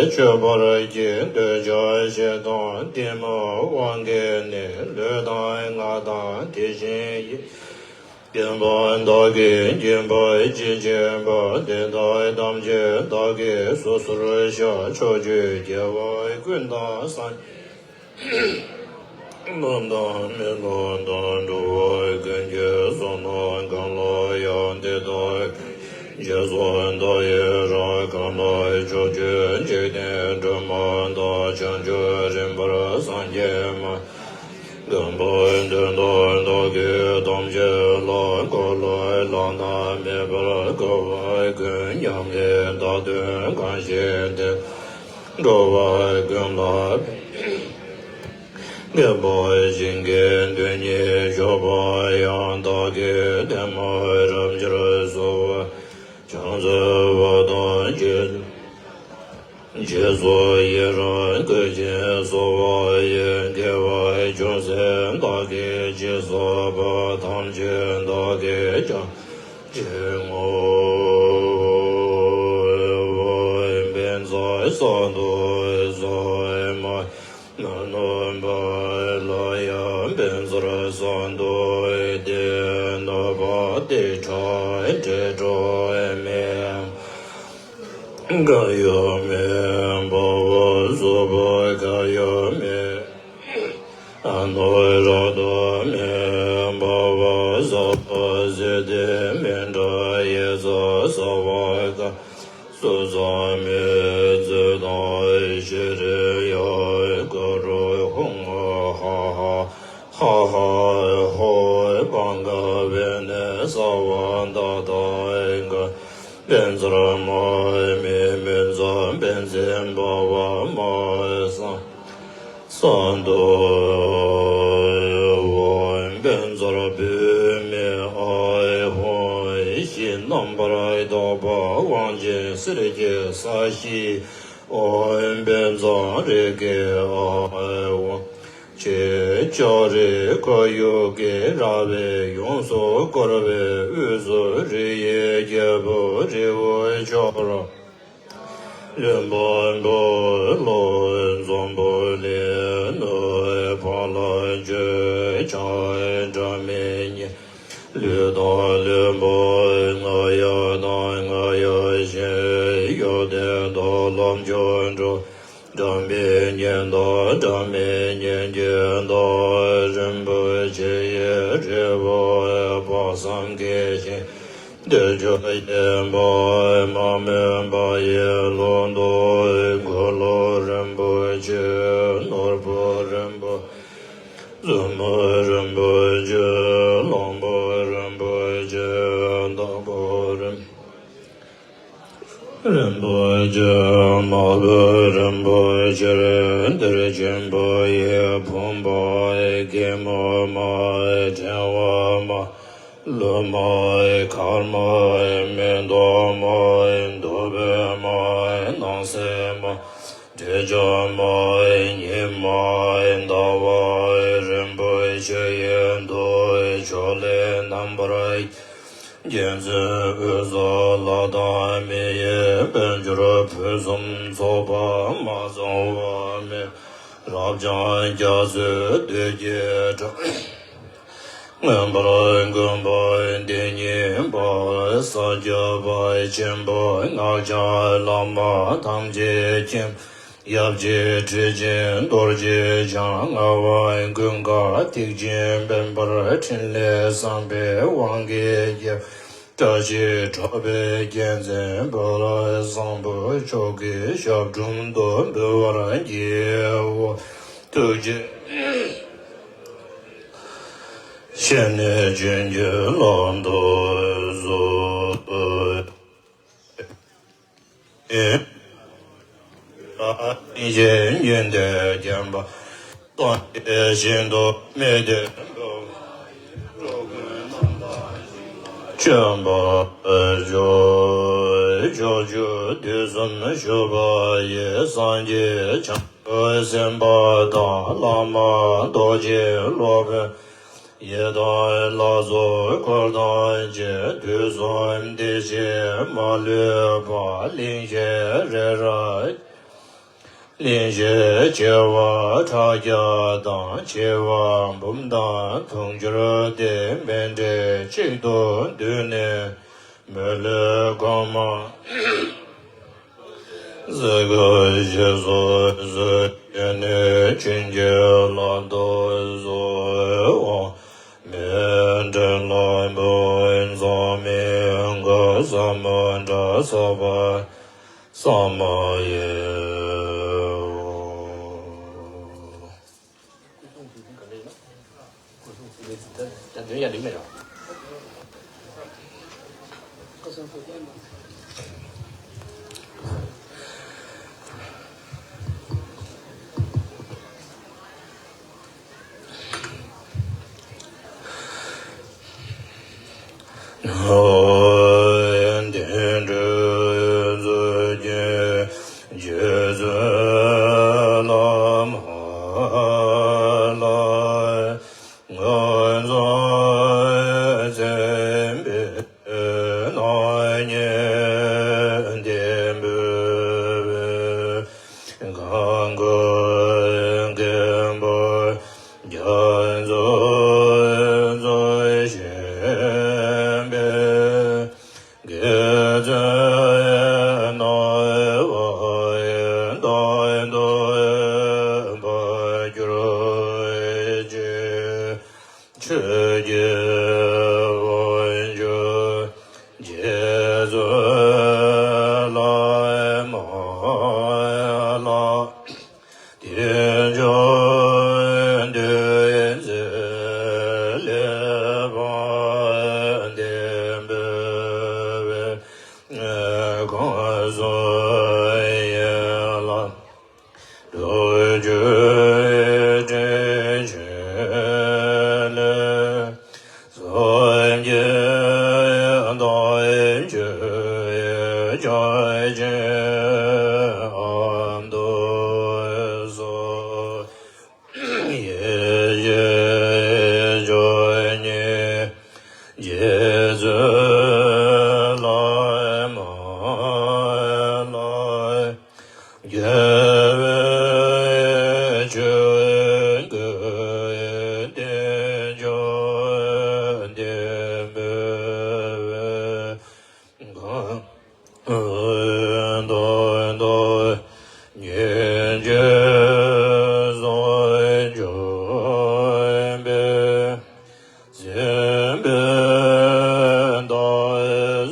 མཆོད་པར་བགྱི། འདོད་ཆགས་ཞེ་སྡང་གཏི་མུག་དབང་གིས་ནི། ལུས་དང་ངག་དང་དེ་བཞིན་ཡིད། རྐྱེན་པ་བདག་གིས་བགྱིས་པ་ཅི་མཆིས་པ། དེ་དག་ཐམས་ཅད་བདག་གིས་སོ་སོར་བཤགས། ཕྱོགས་བཅུའི་རྒྱལ་བ་ཀུན་དང་སངས་རྒྱས། ལྷ་དང་མི་ལྷ་དང་འགྲོ་བ་ཀུན་གྱི་བསོད་ནམས་གང་ལ་ཡང་དེ་དག་རྗེས་སུ་བདག་ཡི་རང་གང་ལ་ཕྱོགས་བཅུའི་འཇིག་རྟེན་སྒྲོན་མ་དང་། བྱང་ཆུབ་རིམ་པར་སངས་རྒྱས་མ། དགོངས་པ་དོན་དུ་བདག་གིས་ཐམས་ཅད་ལ། འཁོར་ལོ་བླ་ན་མེད་པར་བསྐོར་བ་ཀུན། ཉམས་ལེན་དག་དོན་གང་ཞིག་དེ། འགྲོ་བ་ཀུན་ལ་ཕན་ཕྱིར། མཁས་པ་བཞིན་གྱི་དོན་ཉིད་ཤོག་པ་ཡང་། བདག་གིས་ཐལ་མོ་རབ་འབྱར་གསོལ་བ། ཕྱག་འཚལ་བ་དང་རྗེས་རྗེས་སུ་ཡི་རང་བསྐུལ་ཞིང་གསོལ་བ་ཡི། དགེ་བ་ཅུང་ཟད་བདག་གིས་ཅི་བསགས་པ། ཐམས་ཅད་བདག་གིས་ཀྱང་ཅི་བསྔོ། བཛྲ་བཛྲ་བཛྲ། མ་ནུ་བ་ལ་ཡ་བཛྲ་སནྡྷུ་ཏེ། ནུ་བ་ཏེ་ཁྲ་ཏྲེ་ཏྲོ་མེ། ག་ཡོ་མེ། བྷ་བ་སུ་བ་ག་ཡོ་མེ། ཨ་ནུ་ར་དྷ་མེ། བྷ་བ་ས་བ་སི་ཏེ། མེ་ཏྲ་ཡེ་ཙ་སརྦ་ཀ་སུ་ས་མེ། ཙུ་ཏ་ཤྲི་ཡ་ག་རུ་ཧཱུྃ་ཧ་ཧ་ཧ་ཧ་ཧོ། བྷ་ག་བྷེ་ནི་ས་བ་ད་ཐཱ་ག་བཛྲ་མ་མེ་མེ་ཛ་བཛྲེ་བྷ་བ་མ་སཾ། སཾ་བྷ་བ་བཛྲ་བྷཱུ་མི་ཨཱཿཧཱུྃ། གཞི་རྣམ་པར་དག་པ་དབང་ཆེན་གསེར་གྱི་ས་གཞི། ཨོཾ་བཛྲ་རེ་ཁེ་ཨཱཿཧཱུྃ། ཅེས་ལྕགས་རི་ཁོར་ཡུག་གི་ར་བས་ཡོངས་སུ་བསྐོར་བའི་དབུས་སུ་རི་ཡི་རྒྱལ་པོ་རི་བོ་མཆོག་རབ། ལུས་འཕགས་པོ་ལྷོ་འཛམ་བུ་གླིང་ནུབ་ཕ་ལ་བྱོན། བྱང་སྒྲ་མི་སྙན་ལུས་དང་ལུས་འཕགས་རྔ་ཡབ་དང་རྔ་ཡབ་གཞན་ཡབ་སྡེ་དང་ལམ་མཆོག་འགྲོ། སྒྲ་མི་སྙན་དང་སྒྲ་མི་སྙན་གྱི་བདག་རིན་པོ་ཆེ་ཡི་རི་བོ་དཔག་བསམ་གྱི་ཞིང་། འདི་ཕྱོགས་ཡེ་བ་མ་མོན་པ་ཡི་ལོ་ཏོག་འཁོར་ལོ་རིན་པོ་ཆེ། ནོར་བུ་རིན་པོ་ཆེ། བཙུན་མོ་རིན་པོ་ཆེ། གླང་པོ་རིན་པོ་ཆེ། བདག་པོ་རིན་རིན་པོ་ཆེ། མ་བུ་རིན་པོ་ཆེ། གཏེར་ཆེན་པོ་ཡི་བུམ་པ། རྒན་མོ་མ། ཕྲེང་བ་མ། ལུ་མ། མཁར་མ། མེ་ཏོག་མ། དུ་བའི་མ། སྣང་གསལ་མ། འབྲས་ལྗོངས་མ། ཉི་མ། ཟླ་བ་རིན་པོ་ཆེ་ཡི་མདོག་ཕྱོགས་ལས་རྣམ་པར་རྒྱལ་མཚན་དབུས་སུ་ལྷ་དང་མི་ཡི་དཔལ་འབྱོར་ཕུན་སུམ་ཚོགས་པ་མ་ཚང་བ་མེད། རབ་འབྱམས་རྒྱ་མཚོའི་སྟོད་ཀྱི་བྲག་མངོན་པར་མགོན་པོ་འདི་ཉིད་འབར། ས་སྐྱ་པ་ཆེན་པོ་སྔགས་འཆང་བླ་མ་ཐམས་ཅད་མཁྱེན། ཡབ་རྗེ་ཁྲི་ཆེན་རྡོ་རྗེ་འཆང་ལྔ་པ་ཀུན་དགའ་ཐེག་ཆེན་དཔལ་འབར་འཕྲིན་ལས་བཟང་པོའི་དབང་གིས་རྒྱལ། བཀྲ་ཤིས་གྲགས་པའི་རྒྱལ་མཚན་བོད་ལ་བཟང་པོ་མཆོག་གི་ཞབས་དྲུང་དུ་འབུལ་བར་བགྱིའོ། ཐུགས་རྗེ་ཆེ། ནས་བྱིན་གྱིས་བརླབ་ཏུ་གསོལ། ཨེ། རིན་ཆེན་སྙིང་ཐིག་བརྒྱན་པ། སངས་རྒྱས་ཞིང་དུ་དམིགས་ཏེ་འགྲོ། འགྲོ་ཀུན་རྣམ་དག་ཞིང་དུ་སྤྱོད་པར་ཤོག། ཕྱོགས་བཅུ་དུས་གསུམ་བཞུགས་པ་ཡི། སངས་རྒྱས་བྱང་ཆུབ་སེམས་དཔའ་དང་། བླ་མ་རྡོ་རྗེ་སློབ་དཔོན། ཡི་དྭགས་ལ་སོགས་འཁོར་དང་བཅས། དུས་གསུམ་བདེ་ཞིང་མ་ལུས་པ། གླིང་བཞི་རི་རབ། གླིང་བཞི་བྱེ་བ་ཕྲག་བརྒྱ་དང་། བྱེ་བ་འབུམ་དང་དུང་ཕྱུར་སྟེ། མཎྜལ་གཅིག་ཏུ་བསྡུས་ནས། མི་ལུས་གོང་མ་ཟས་གོས་ཞིག་གསོ་གསོལ་བྱས་ནས། བྱིན་གྱིས་བརླབ་ཏུ་གསོལ་བ། མཎྜལ་ལ་ཕུལ་བའི་མཚམས་མེད་པ། ཟབ་མོ་སྒྲ་ཟབ་པ་ཟབ་མོ་ཡི། དེ་འདྲའི་ཚུལ་གྱིས་རྗེ་བཙུན་བླ་མ་ལ། ངོ་མཚར་མཚན་དཔེའི་སྣང་བརྙན་ལྡན་པའི། གང་གི་མཁན་པོ་རྒྱ་མཚོ་མཚོ་ཞེས་པའི། དགེ་ཚུལ་སྣང་བ་ཡི། དོན་དམ་པར་གྱུར་ཅིག་ཆོས་ཀྱི་དབང་ཕྱུག་རྗེ་བཙུན་བླ་མ་ལ། དལ་འབྱོར་འདུ་འཛི་ལས་ཕམ་བདེན་པའི་གོ་འཕང་ཡན་ལག་རྡོ་རྗེ་དྲིན་ཆེན་ལས། སངས་རྒྱས་དང་ཆོས་སྐྱོང་ཆེན་ཨ་མདོ་སོགས། ཡེ་ཤེས་སྐྱོབ་མཁན་རྗེ་བཙུན་བླ་མ་ལ། རྒྱལ་བའི་ཆོས་ཀྱི་དལ་འབྱོར་ལྡན་པའི་གང་དང་དང་ཉིན་གྱི་སངས་རྒྱས་པའི། སེམས་དཔའི་བདག་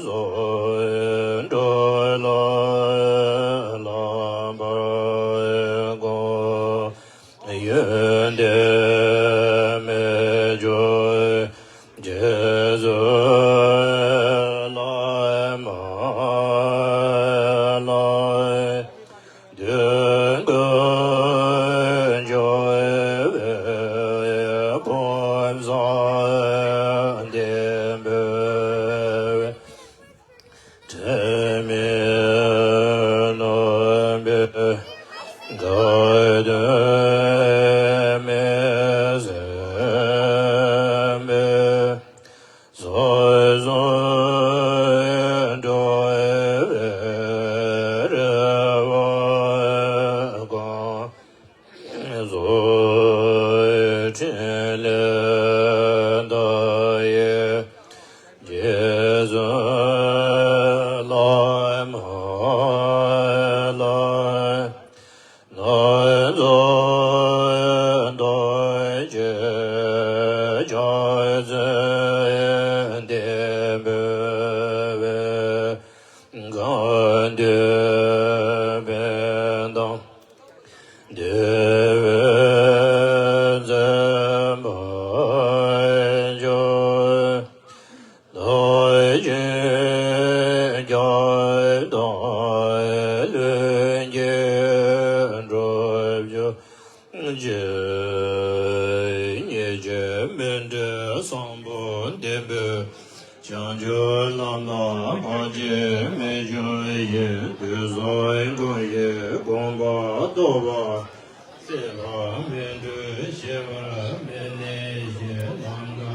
སོགས་འགྲོ་ལ་ལམ་པར་དགོངས། ཡོན་ཏན་མི་བསྐྱོད་རྗེ་བཙུན་བླ་མ་ལ། དོན་ཀུན་འབྱུང་བའི་ཕུན་སུམ་ལྡན་པའི། དྲི་མེད་ནོར་བུའི་གར་དོན་མི་ཟད་པའི། སངས་རྒྱས་འགྲོ་བའི་རེ་བ་གང་། རྫོགས་ཕྲིན་ལས་མཐའ་ཡས་རྗེ་བཙུན་བླ་མ་ལ། སྣ་ཚོགས་རྡོ་རྗེ་རྒྱ་མཚོ་ལྡན་པའི། གང་འདུལ་བའི་དང་འདུལ་བའི་མཛད་པ་འཇུག་རྡོ་རྗེ་རྒྱ་མཚོ་ལྷུན་གྱིས་གྲུབ་གྱུར་ཅིག་ཉེར་གཅིག་མཎྜལ་བཟང་པོ་ལྡན་པའི། བྱང་ཆུབ་ལམ་ལ་ཕར་ཕྱིན་མི་འབྱུང་ཞིང་། དུས་གསུམ་ཀུན་གྱི་དགོངས་པ་རྟོགས་པ། སྲིད་པ་མི་འཁྲུལ་ཞི་བར་མི་གནས་ཤིང་། ལམ་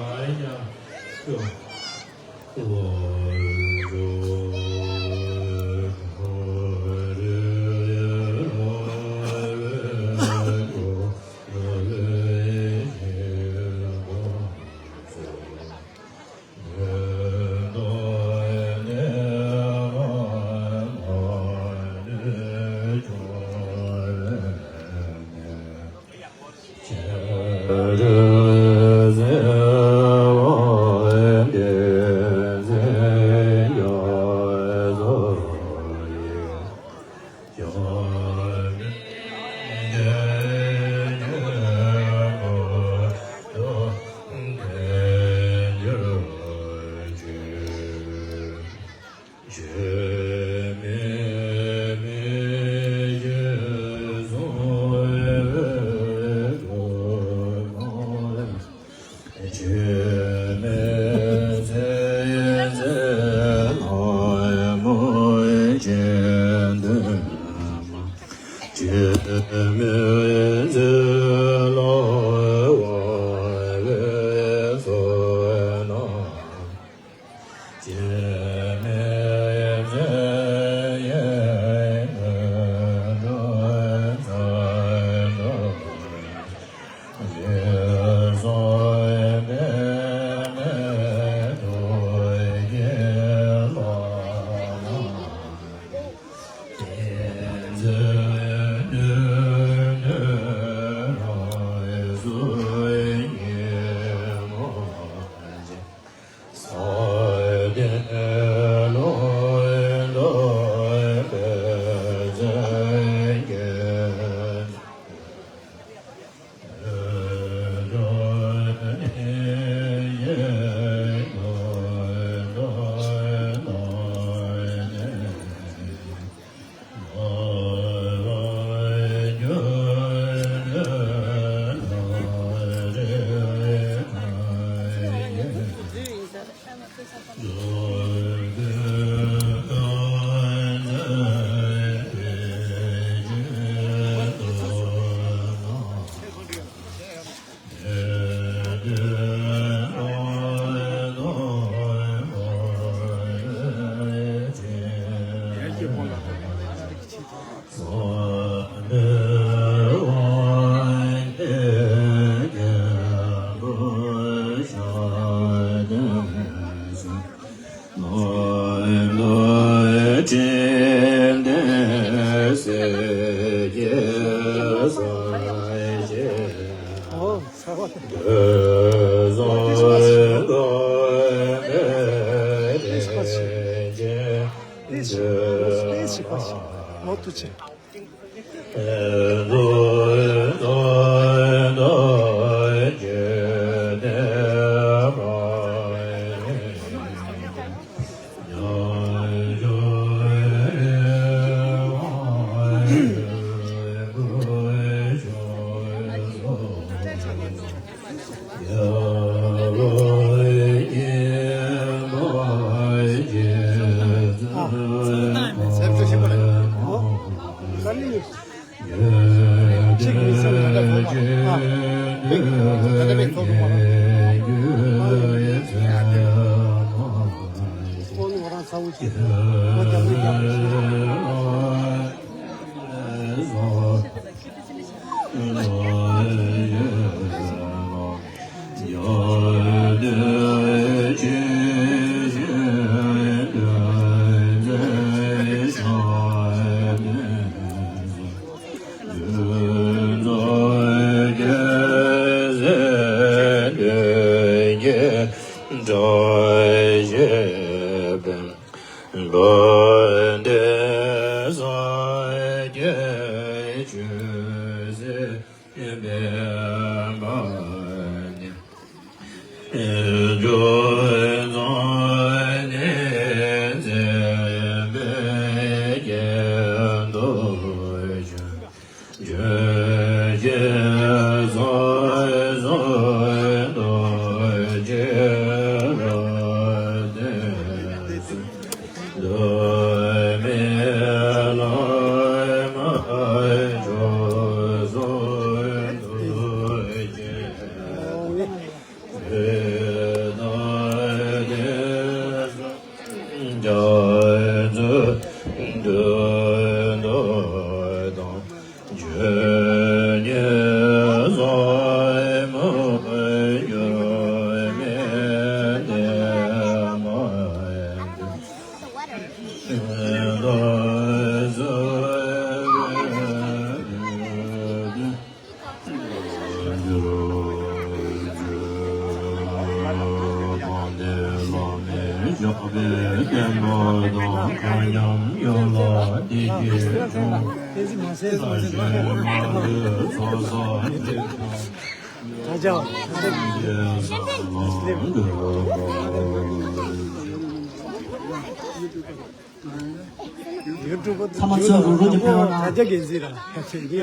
ཚང་མ་ཚུར་རུག་རུག་ཅིག་ཕེབས་རོགས་གནང་། དྲ་རྒྱ་འགན་འཛིན་ར།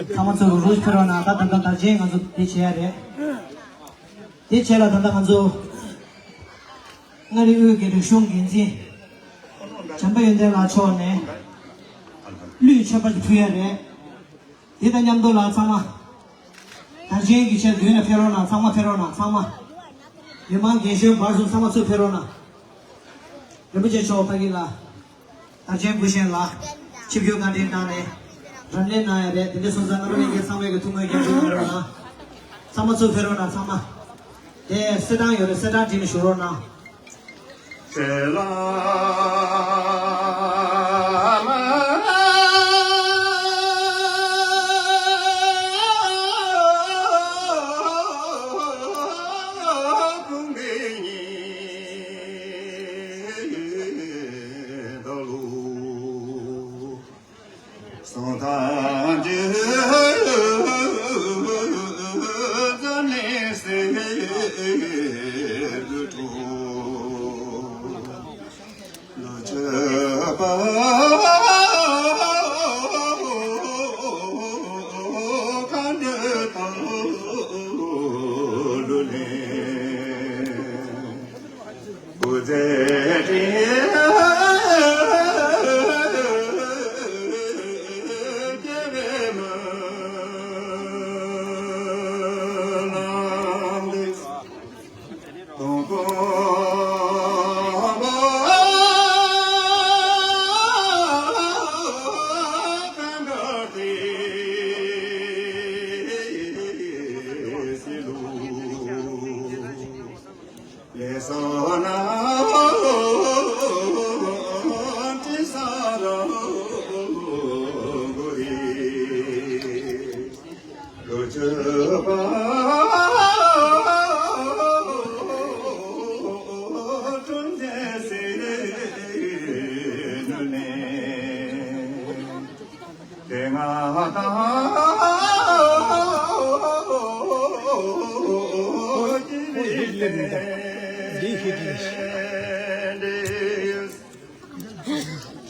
ཚང་མ་ཚུར་རུག་རུག་ཅིག་ཕེབས་རོགས་གནང་། ད་ད་ད་ད་ཅན་ང་ཚོ་དེ་བྱེད་ཡ་རེད། དེ་བྱས་ལ་ད་ལྟ་ང་ཚོ་མངའ་རིས་དབུས་ཀྱི་རིག་གཞུང་འགན་འཛིན་བྱམས་པ་ཡོན་ཏན་ལགས་མཆོག་ནས་གླུད་མཆོད་པ་ཞིག་ཕུལ་ཡ་རེད། དེ་དང་མཉམ་དུ་ལ་ཚང་མ། དར་ཆེན་གྱི་ཆེད་མདུན་ལ་ཕེབས་རོགས་གནང་། ཚང་མ་ཕེབས་རོགས་གནང་། ཚང་མ། མི་མང་རྒན་གཞོན་བར་གསུམ་ཚང་མ་ཚུར་ཕེབས་རོགས་གནང་། རིན་པོ་ཆེ་མཆོག་ཕ་གི་ལ། དར་ཆེན་སྐུ་བཞེངས་ལ། ཆིབས་བསྒྱུར་བཀའ་དྲིན་གནང་ནས། རབ་གནས་གནང་ཡ་རེད། དེ་འདྲ་སོང་ཙང་རྣམ་པ་ལྷན་རྒྱས་ཚང་མས་ཀྱི་ཐུགས་སྨོན་སྐྱབས་འཇུག་གནང་རོགས་གནང་། ཚང་མ་ཚུར་ཕེབས་རོགས་གནང་། ཚང་མ། དེ་གསེར་ཊམ་ཡོད་རེད། གསེར་ཊམ་བྲིས་ནས་བཞུགས་རོགས་གནང་། ད་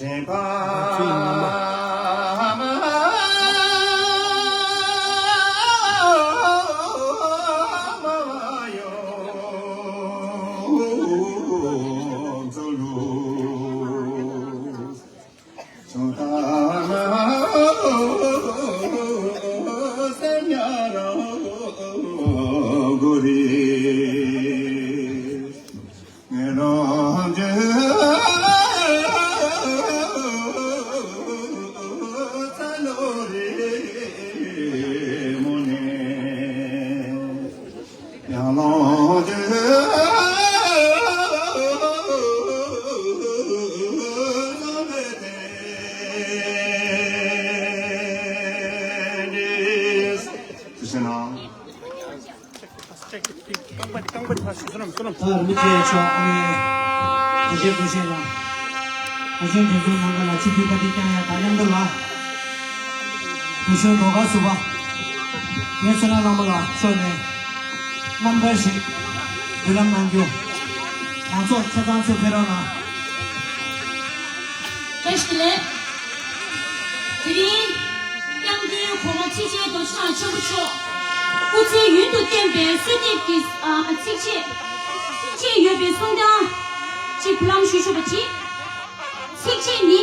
རིན་པོ་ཆེ་མཆོག་ཨ་ནི། དེ་རྗེ་སྐུ་ཞབས་ལ། ད་གཞོན་དེ་ཚོ་ནང་ཁུལ་ལ་ཆིབས་བསྒྱུར་བཀའ་དྲིན་བསྐྱངས་ཡ་དང་མཉམ་དུ་ལ། དེ་གཞོན་ཟློས་གར་ཟུར་པ། ངའི་བསོད་ནམས་བླ་མ་ལགས་མཆོག་ནས། རྣམ་ཐར་ཞིག་འབུལ་ལམ་གནང་རྒྱུ། ཡང་ཚོགས་ཆ་ཚང་ཚུར་ཕེབས་རོགས་གནང་། བཀྲ་ཤིས་བདེ་ལེགས། དེ་རིང་། སྐྱབས་མགོན་གོང་མ་ཚེ་ཆེན་རྡོ་རྗེ་འཆང་ཆེན་པོ་མཆོག་སྐུ་ཚེ་ཡུན་དུ་བརྟན་པའི་གསོལ་འདེབས་ཀྱི་ཨ་ཚིགས་བཅད། ཚིགས་བཅད་ཡོད་པའི་གསུང་སྟངས་ཅིག་འབུལ་ལམ་ཞུ་ཆོག་པ་ཅིག་ཚིགས་བཅད་ནི།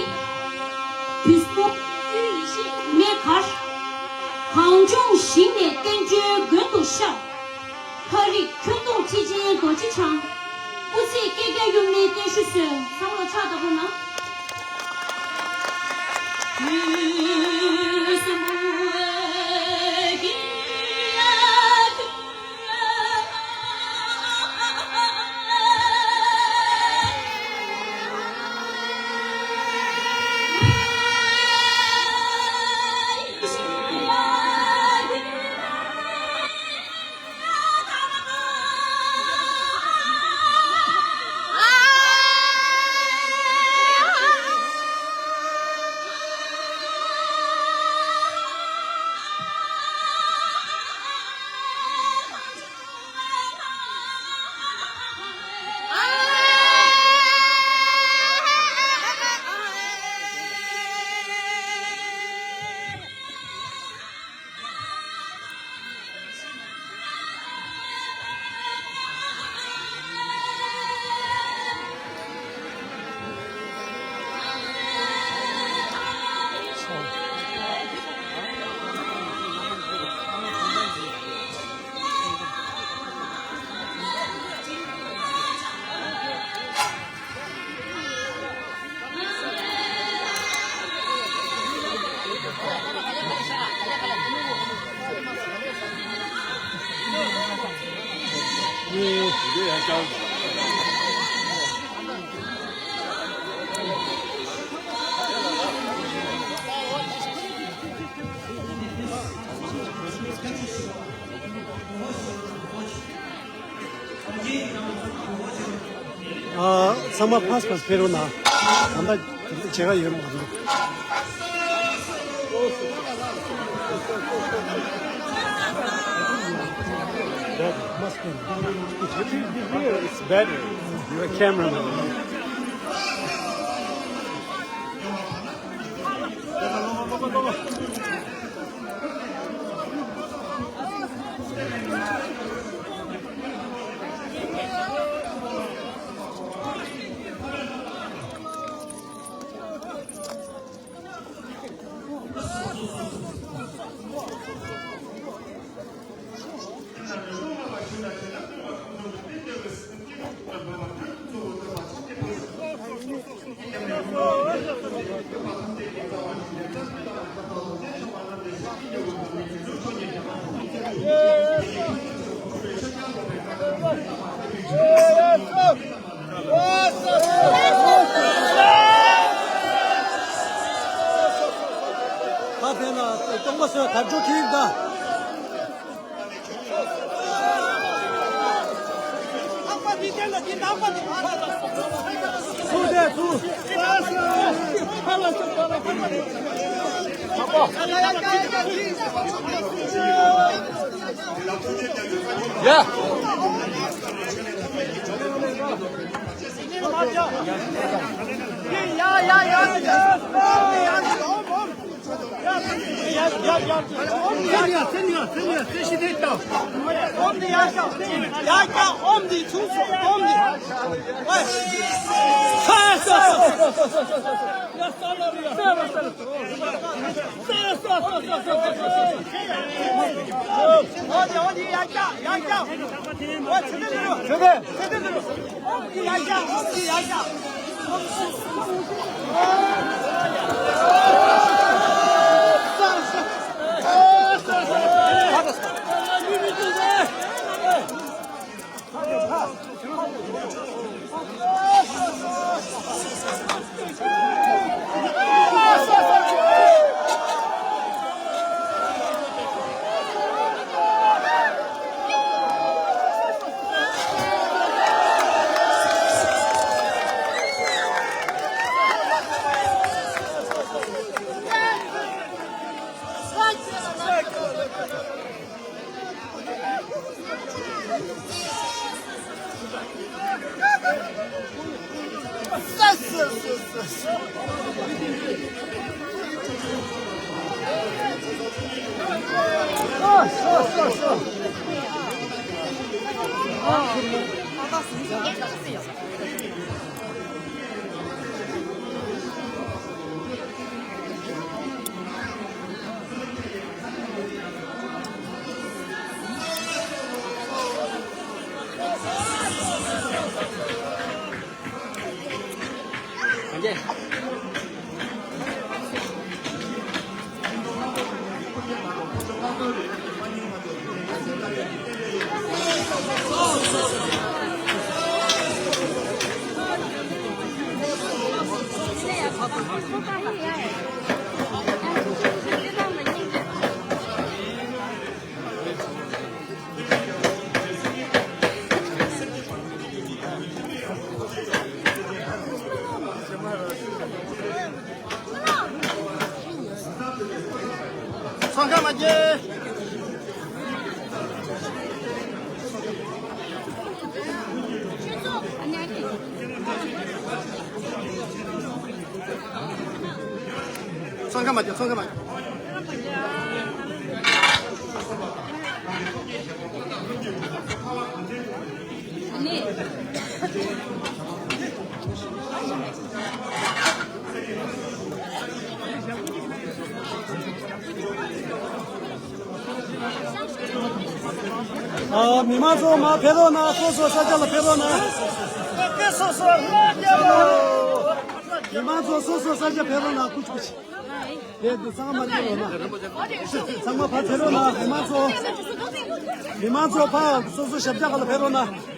དུས་གསུམ་དབུས་ཡེ་ཤེས་མེ་འབར། གངས་ལྗོངས་ཞིང་ནས་བསྟན་འགྲོའི་མགོན་དུ་ཤར། ལྷ་རིགས་ཁྱོན་བསྡོམས་ཁྲི་ཆེན་རྡོ་རྗེ་འཆང་། སྐུ་ཚེ་བསྐལ་བརྒྱར་གཡུར་མའི་བརྟན་བཞུགས་གསོལ། ཚང་མ་ཕྱག་བརྡབ་རོགས་གནང་། ཨ། ཚང་མ་ཕར་ཕར་ཕེབས་རོགས་གནང་། ད་ལྟ་དེ་འདྲ་བྱེད་ག་ཡོད་མ་རེད། That must be. It's better. You're a cameraman. ཁ་ཕྱེ་ན་སྟོང་པ་སོགས་དར་ལྕོག་ཁྱེར་ཡིན་ད། Yeah. ཚང་ཁ་མ་རྒྱལ། ཚང་ཁ་མ་རྒྱལ། ཚང་ཁ་མ་རྒྱལ། ཨ། མི་མང་ཚོ་མར་ཕེབས་རོགས་གནང་། སོ་སོ་ས་ཆ་ལ་ཕེབས་རོགས་གནང་། མི་མང་ཚོ་སོ་སོ་ས་ཆ་ཕེབས་རོགས་གནང་། ཀུ་ཅི་ཀུ་ཅི། དེ་དུ་ཚང་མ་ཕེབས་རོགས་གནང་། ཚང་མ་ཕར་ཕེབས་རོགས་གནང་། མི་མང་ཚོ། མི་མང་ཚོ་ཕར་སོ་སོ་ཞབས་བཀྱག་ཁ་ལ་ཕེབས་རོགས་གནང་།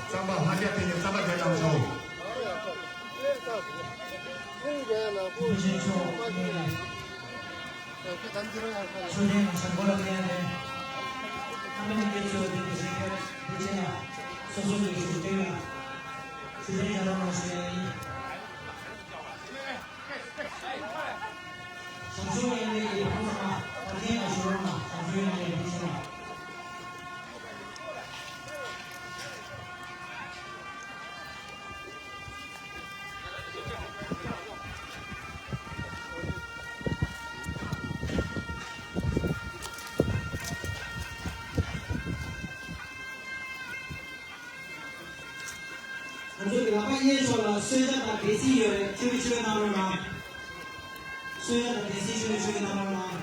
རྩམ་པ་ལྷ་རྒྱལ་དེ་ནས་རྩམ་པ་རྒྱལ་དང་ཚོ། ཆོས་རྒྱལ་ཆོས་རྒྱལ་ཆོས་རྒྱལ་ལ་ཕན་ཡོན་ལས། ཨ་མ་ནི་དགེ་ཚུལ་དེ་དུས་ཆེན་ཁྱེད་དུས་ཆེན་ཡང་སོ་སོ་དུས་ཆེན་དེ་ལ་ཆོས་རྒྱལ་རྒྱལ་ལ་མ་ཞུ་ཡ་ཡིན། བྱང་ཆུབ་མཉམ་མེད་ཀྱི་ཕུང་ཚང་མ་བར་ཆད་མ་ཞུ་རོགས་གནང་། བྱང་ཆུབ་མཉམ་མེད་ཕུང་ཚང་མ། ང་ཚོ་གི་ལག་པ་གཡས་ཕྱོགས་ལ་གསོལ་ཇ་དང་འབྲས་སིལ་ཡོད་རེད། ཆུ་བོ་ཆུ་བོ་གནང་རོགས་གནང་། གསོལ་ཇ་དང་འབྲས་སིལ་ཆུ་བོ་ཆུ་བོ་གནང་རོགས་གནང་།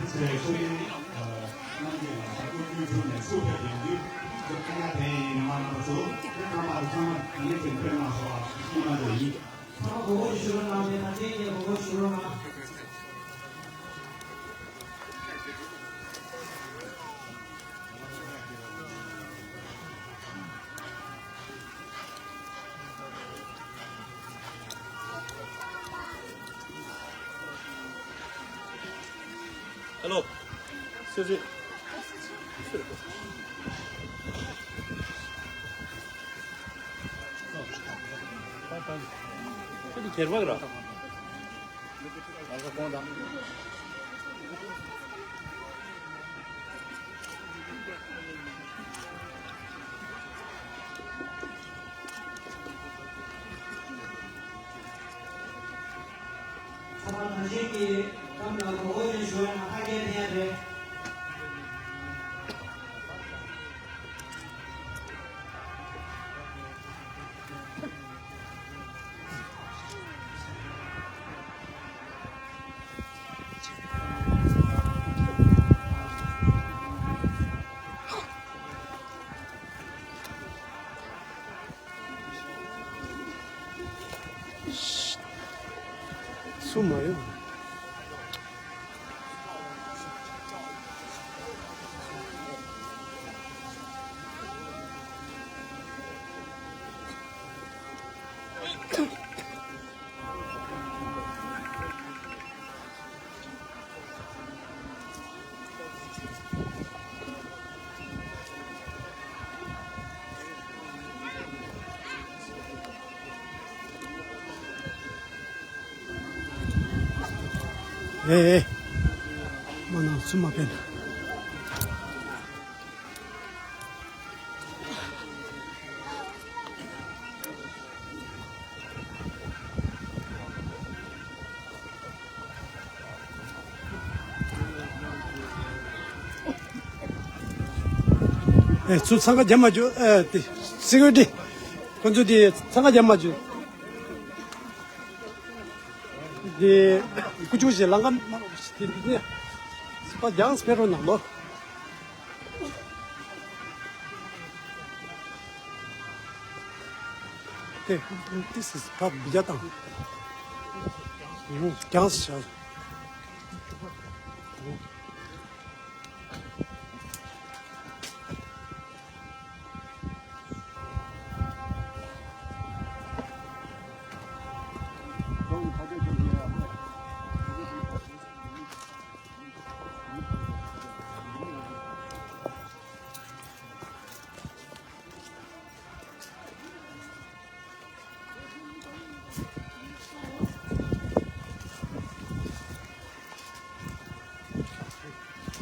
ཚེ་སོ་ཡིན། ཨ། རྣམ་རྒྱལ་ལ་བྱ་རྒོད་ཀུན་འཁྲུགས་ནས་ཚུར་ཕེབས་ཡོང་དུས། ཚོ་སྐད་ཆ་དེ་ཡིན། མ་རྣམ་པ་ཚོ་དེ་རྣམ་པ་ཚང་མ་ནས་དེ་ཕེབས་གནང་སོགས་ཞུ་གནང་རྒྱུ་ཡིན། ཚང་མ་གོ་སྐབས་ཞུ་རོགས་གནང་། དེ་ནང་བཞིན་གྱི་གོ་སྐབས་ཞུ་རོགས་གནང་། ཧེ་ལོ། སུ་རེད། སུ་རེད། ཁྱེད་ཀྱི་གྱེར་པ་ར། ང་ཚོ་ཁོང་དང་། ཚང་མ་ནང་བཞིན་གྱི་གཏམ་ལ་གོ་བོ་ཅན་ཞུ་བ་ན་ཁ་སྐད་ཕན་ཡ་རེད། སུ་མ་ཡོང་། ཨེ་ཨེ། མ་ན་སུ་མ་པེན། ཨེ་ཚུར་འཚང་ཁ་རྒྱབ་མ་རྒྱུ། ཨེ་དེ་སི་ཀུ་རི་ཊི་ཁོ་ཚོ་དེ་འཚང་ཁ་རྒྱབ་མ་རྒྱུ། དེ་ཀུ་ཅུ་ཞིག་ལང་ཀ་མ་རོགས་དེ་དེ་དེ་སི་པ་རྒྱངས་ཕེ་རོ་ནང་ལོ། དེ་དེ་སི་པ་བི་ཇ་དང་རྒྱངས་ཤག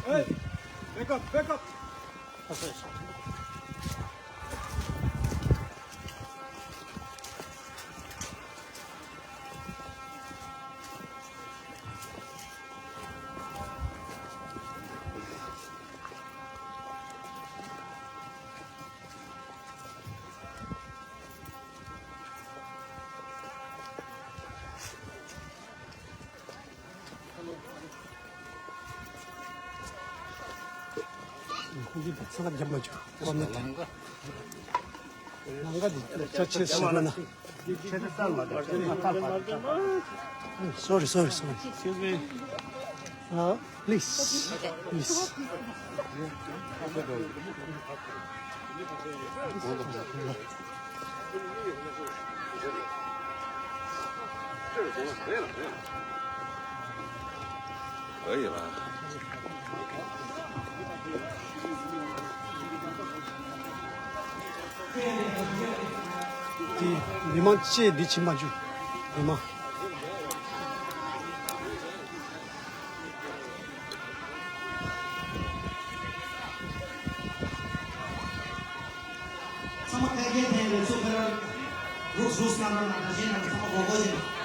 Hey, back up, back up. འདི་ཚང་མ་རྒྱབ་མ་བཅུག་གོ་མེད། ལམ་ཀ་འདི་ལེགས་ཆ་ཆེ་ཟེར་ན། Sorry, sorry, sorry. Excuse me. Uh, please, please. དེ་མི་མང་ཅེས་འདི་ཕྱིན་མ་བཅུག་མི་མང་། ཚང་མ་ཁ་སྐད་འཐེན་རེ་ཚུགས་ཕེ་ར་རུག་རུག་སྣ་ར་ན་ད་གཞན་རྣམས་ཚང་མ་གོ་གོ་བཞིན།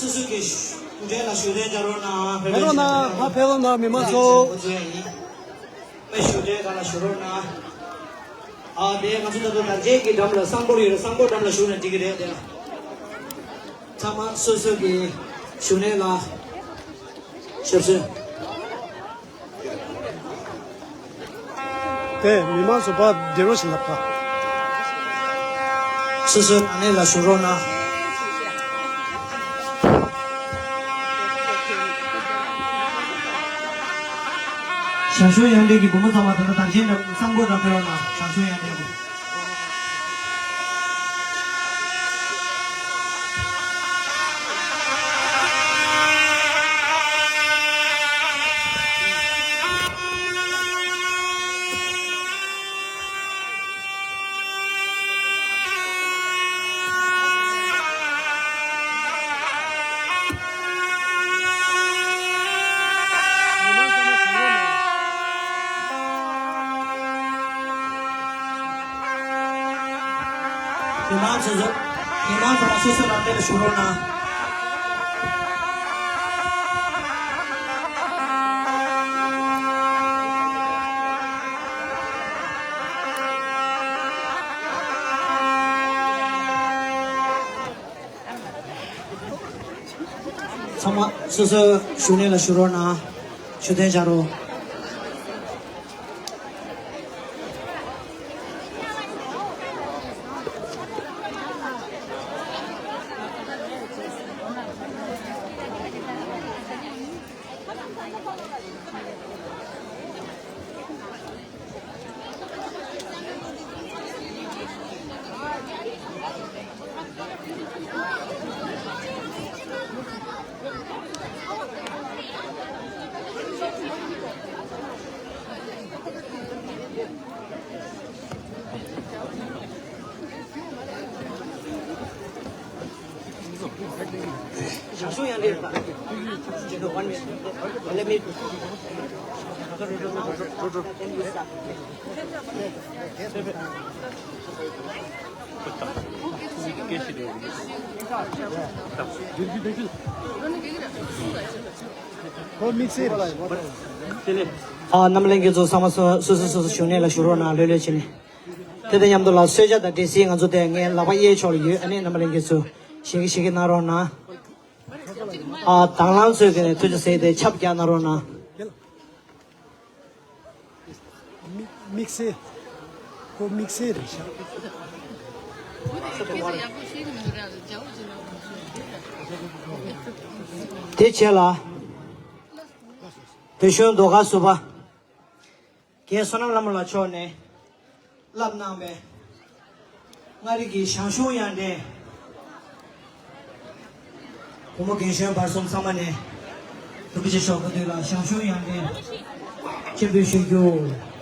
སོ་སོ་གི་གྲས་ལ་ཞུ་རན་བྱ་རོགས་གནང་། ཕེབས་རོགས་གནང་། ཕེབས་རོགས་གནང་། མི་མང་ཚོ། ཕེབས་ཞུ་རན་ག་ལ་ཞུ་རོགས་གནང་། ཨ་དེ་ང་ཚོ་ད་དུང་དར་རྒྱས་ཀྱི་འགྲམ་ལ་གསང་ཕོར་ཡོད་རེད། གསང་ཕོར་འགྲམ་ལ་ཞུ་ན་འགྲིག་གི་རེད། དེ་ལ་ཚང་མ་སོ་སོ་གི་ཞུ་རན་ལ་ཞབས་ཞུ། དེ་མི་མང་ཚོ་ཕར་སྡོད་རོགས་ཞེས་ལབ་པ། སོ་སོའི་ནང་ལས་ལ་བཞུགས་རོགས་གནང་། ཞང་ཞུང་གཡང་སྒྲོན་གྱི་བུ་མོ་ཚང་མ་ད་ལྟ་དར་ཆེན་འགྲམ་གསང་ཕོར་འགྲམ་ཕེབས་རོགས་གནང་། ཞང་ཞུང་གཡང་སྒྲོན་གྱི། མི་མང་ཚོ་ཚོ། མི་མང་ཚོ་ལ་སོ་སོ་ལ་དེར་ཞུ་རོགས་གནང་། ཚང་མ་སོ་སོའི་བཞུགས་གནས་ལ་བཞུགས་རོགས་གནང་། བཞུགས་གདན་འཇགས་རོགས། ཞང་ཞུང་གཡང་སྒྲོན་པ། One minute. Let me. ཨ། རྣམ་པ་ལྷན་རྒྱས་ཚོ་ཚང་མ་སོ་སོ་སོ་སོ་བཞུགས་གནས་ལ་བཞུགས་རོགས་གནང་། ལྷོད་ལྷོད་བྱས་ནས། དེ་དང་མཉམ་དུ་ལ་གསོལ་ཇ་དང་འབྲས་སིལ་ང་ཚོ་དེ་ངའི་ལག་པ་གཡས་ཕྱོགས་ལ་ཡོད། ཨ་ནི་རྣམ་པ་ལྷན་རྒྱས་ཚོ་ཞིག་གིས་ཞིག་གིས་གནང་རོགས་གནང་། ཨ། དང་བླངས་ཚོས་ཀྱི་ཐུགས་རྗེ་ཟེར་ཏེ་ཆབ་རྒྱག་གནང་རོགས་གནང་། དམིགས་དམིགས་བསལ། ཁོ་དམིགས་བསལ་རེད་ཤག་དེ་བྱས་ལ། བོད་གཞུང་ཟློས་གར་ཟུར་པ། རྒན་བསོད་ནམས་ལྷ་མོ་ལགས་མཆོག་ནས་བསླབ་གནང་བའི་མངའ་རིས་ཀྱི་ཞང་ཞུང་ཡར་འདྲེན། བུ་མོ་རྒན་གཞོན་བར་གསུམ་ཚང་མ་ནས་རིན་པོ་ཆེ་མཆོག་སྐུ་མདུན་ལ་ཞང་ཞུང་ཡར་འདྲེན་སྤྱན་འབུལ་ཞུ་རྒྱུ།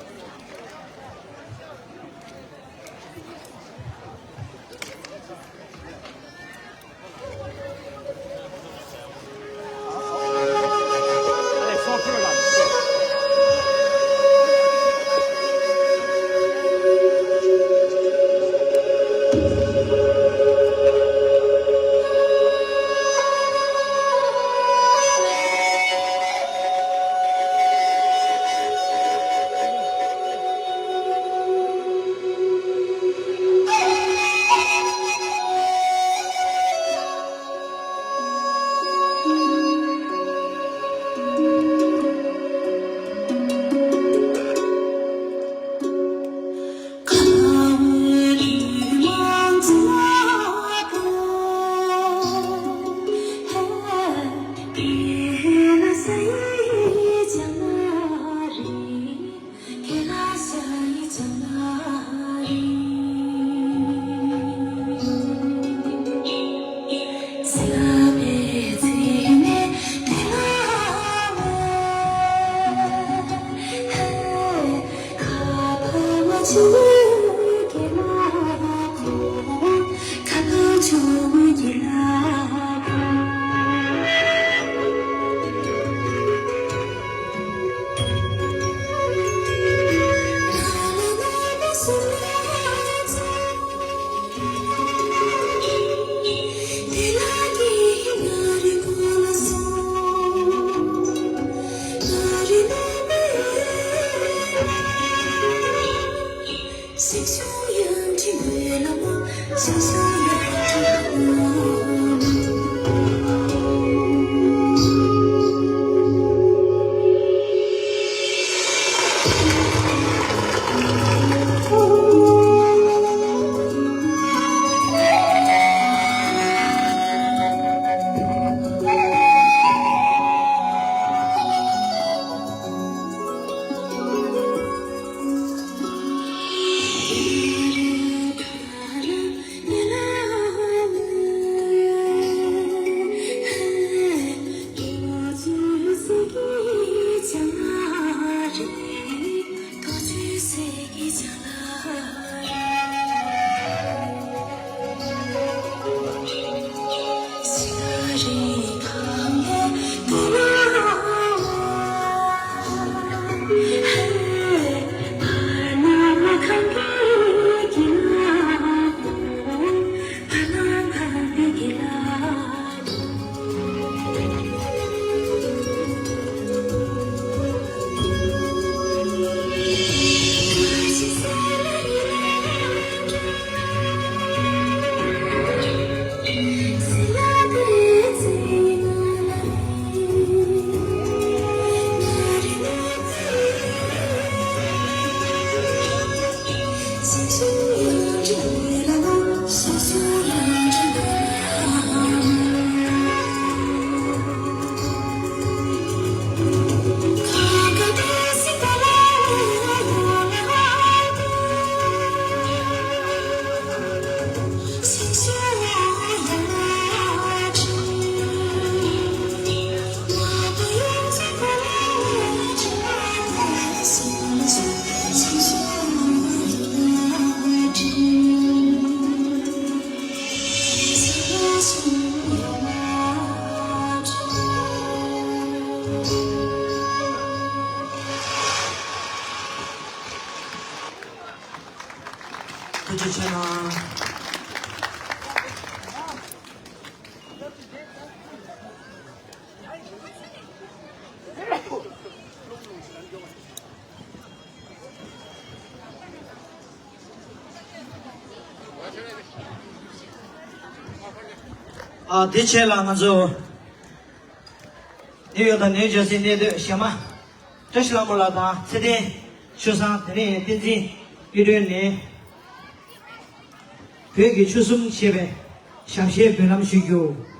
ཐུགས་རྗེ་ཆེ་གནང་། ཨ། དེ་རྗེས་ལ་ང་ཚོ་ནིའུ་ཡོག་དང་ནིའུ་ཇར་སིའི་གནས་སྡོད་གཞས་མ་བཀྲ་ཤིས་ལྷ་མོ་ལགས་དང་ཚེ་བརྟན་ཆོས་བཟང་། དེ་ནས་བསྟན་འཛིན་གཡུ་སྒྲོན་ནས་བོད་ཀྱི་ཆོལ་གསུམ་ཞེས་པའི་ཞབས་གཞས་འབུལ་ལམ་ཞུ་རྒྱུ།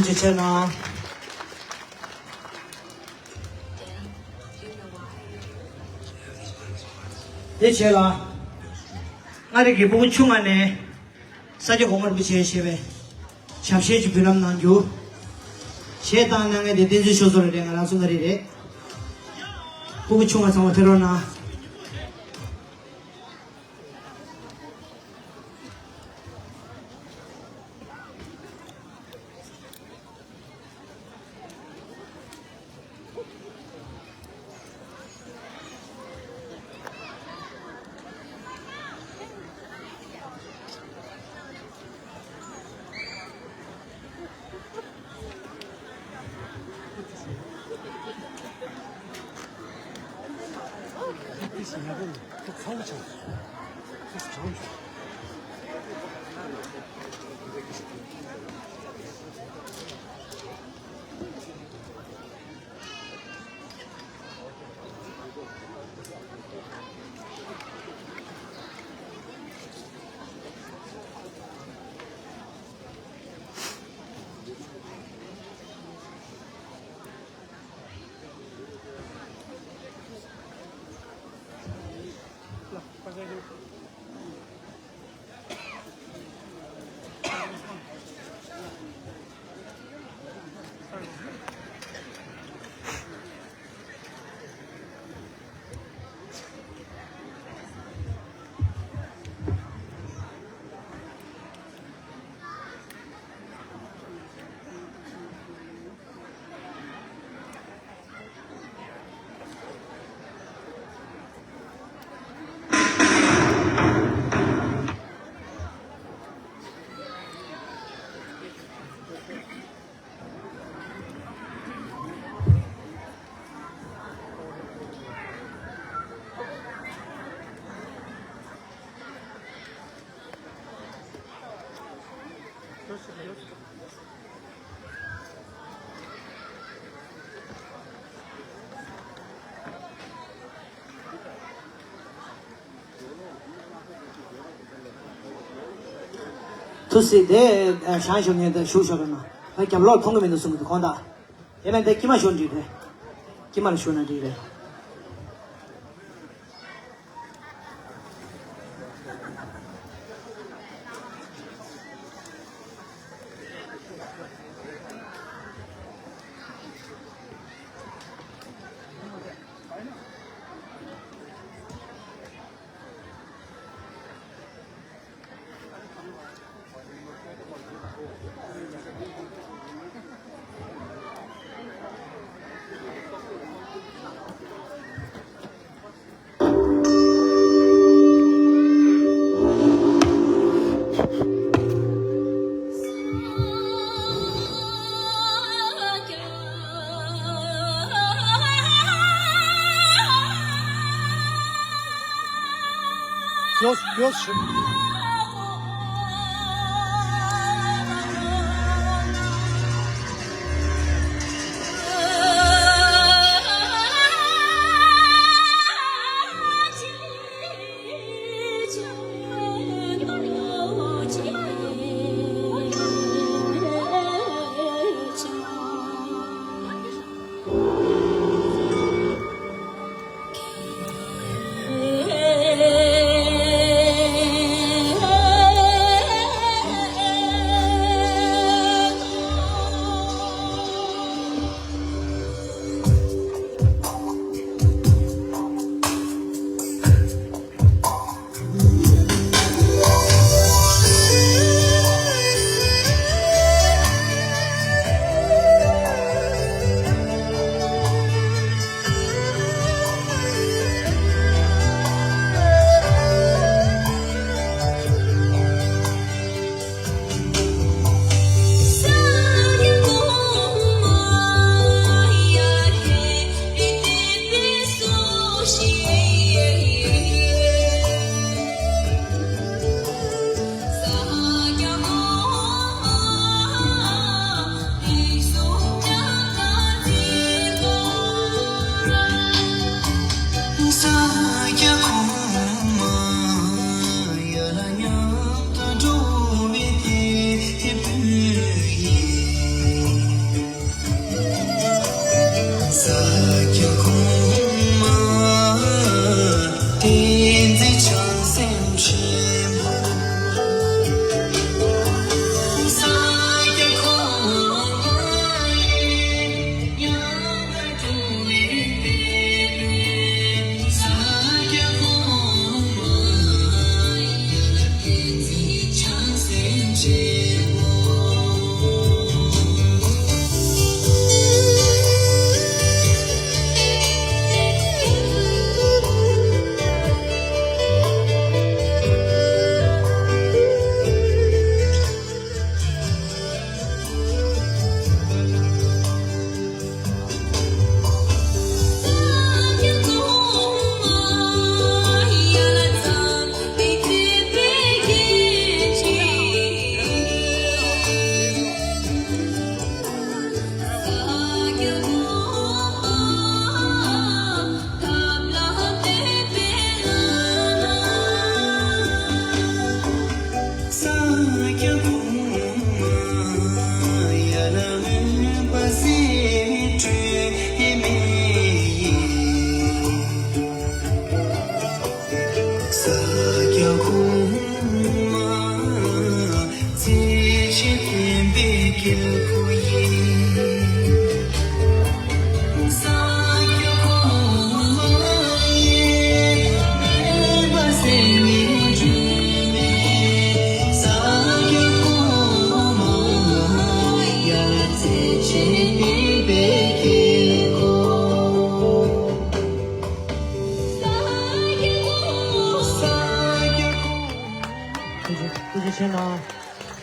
ཐུགས་རྗེ་ཆེ་གནང་། དེ་རྗེས་ལ་མངའ་རིས་ཀྱི་སྤུ་གུ་ཆུང་ང་ནས་ས་སྐྱ་གོང་མ་རིན་པོ་ཆེ་ཞེས་པའི་ཞབས་གཞས་ཅིག་འབུལ་ལམ་གནང་རྒྱུ། གཞས་བཏང་གནང་མཁན་དེ་བསྟན་འཛིན་ཆོས་མཚོ་རེད། ང་རང་ཚོ་མངའ་རིས་རེད། སྤུ་གུ་ཆུང་བ་ཚང་མ་ཕེབས་རོགས་གནང་། ཐུགས་སྲས་དེ་ཞང་ཞུ་མཁན་དེ་བཞུགས་ཤོག་ར་ན། ང་རྒྱབ་ལོགས་མཐོང་གི་མི་འདུག་གསུང་གི་འདུག་ཁོང་དག་དེ་མིན་དེ་དཀྱིལ་མ་བཞུགས་འགྲིག་རེད། དཀྱིལ་མ་ལ་བཞུགས་ན་འགྲིག་རེད།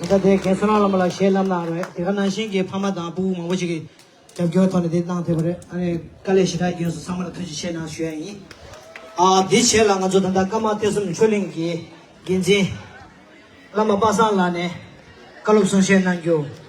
ད་དེ་རྒན་བསོད་ནམས་བླ་མ་ལ་ཞལ་ལབ་གནང་རོགས། དེ་ག་ནང་བཞིན་གྱི་ཕ་མ་དང་ཕྲུ་གུ་མང་པོ་ཞིག་གིས་རྒྱབ་སྐྱོར་ཐོག་ནས་དེ་གནང་ཐུབ་པ་རེད། ཨ་ནི་དཀའ་ལས་ཞེ་དྲག་བརྒྱབ་སོང་། ཚང་མ་ལ་ཐུགས་རྗེ་ཆེ་གནང་ཞུ་ཡ་ཡིན། ཨ་དེའི་རྗེས་ལ་ང་ཚོ་ད་ལྟ་ཀརྨ་ཐེག་གསུམ་ཆོས་གླིང་གི་འགན་འཛིན་བླ་མ་པ་སངས་ལགས་ནས་བཀའ་སློབ་གསུང་བཤད་གནང་རྒྱུ།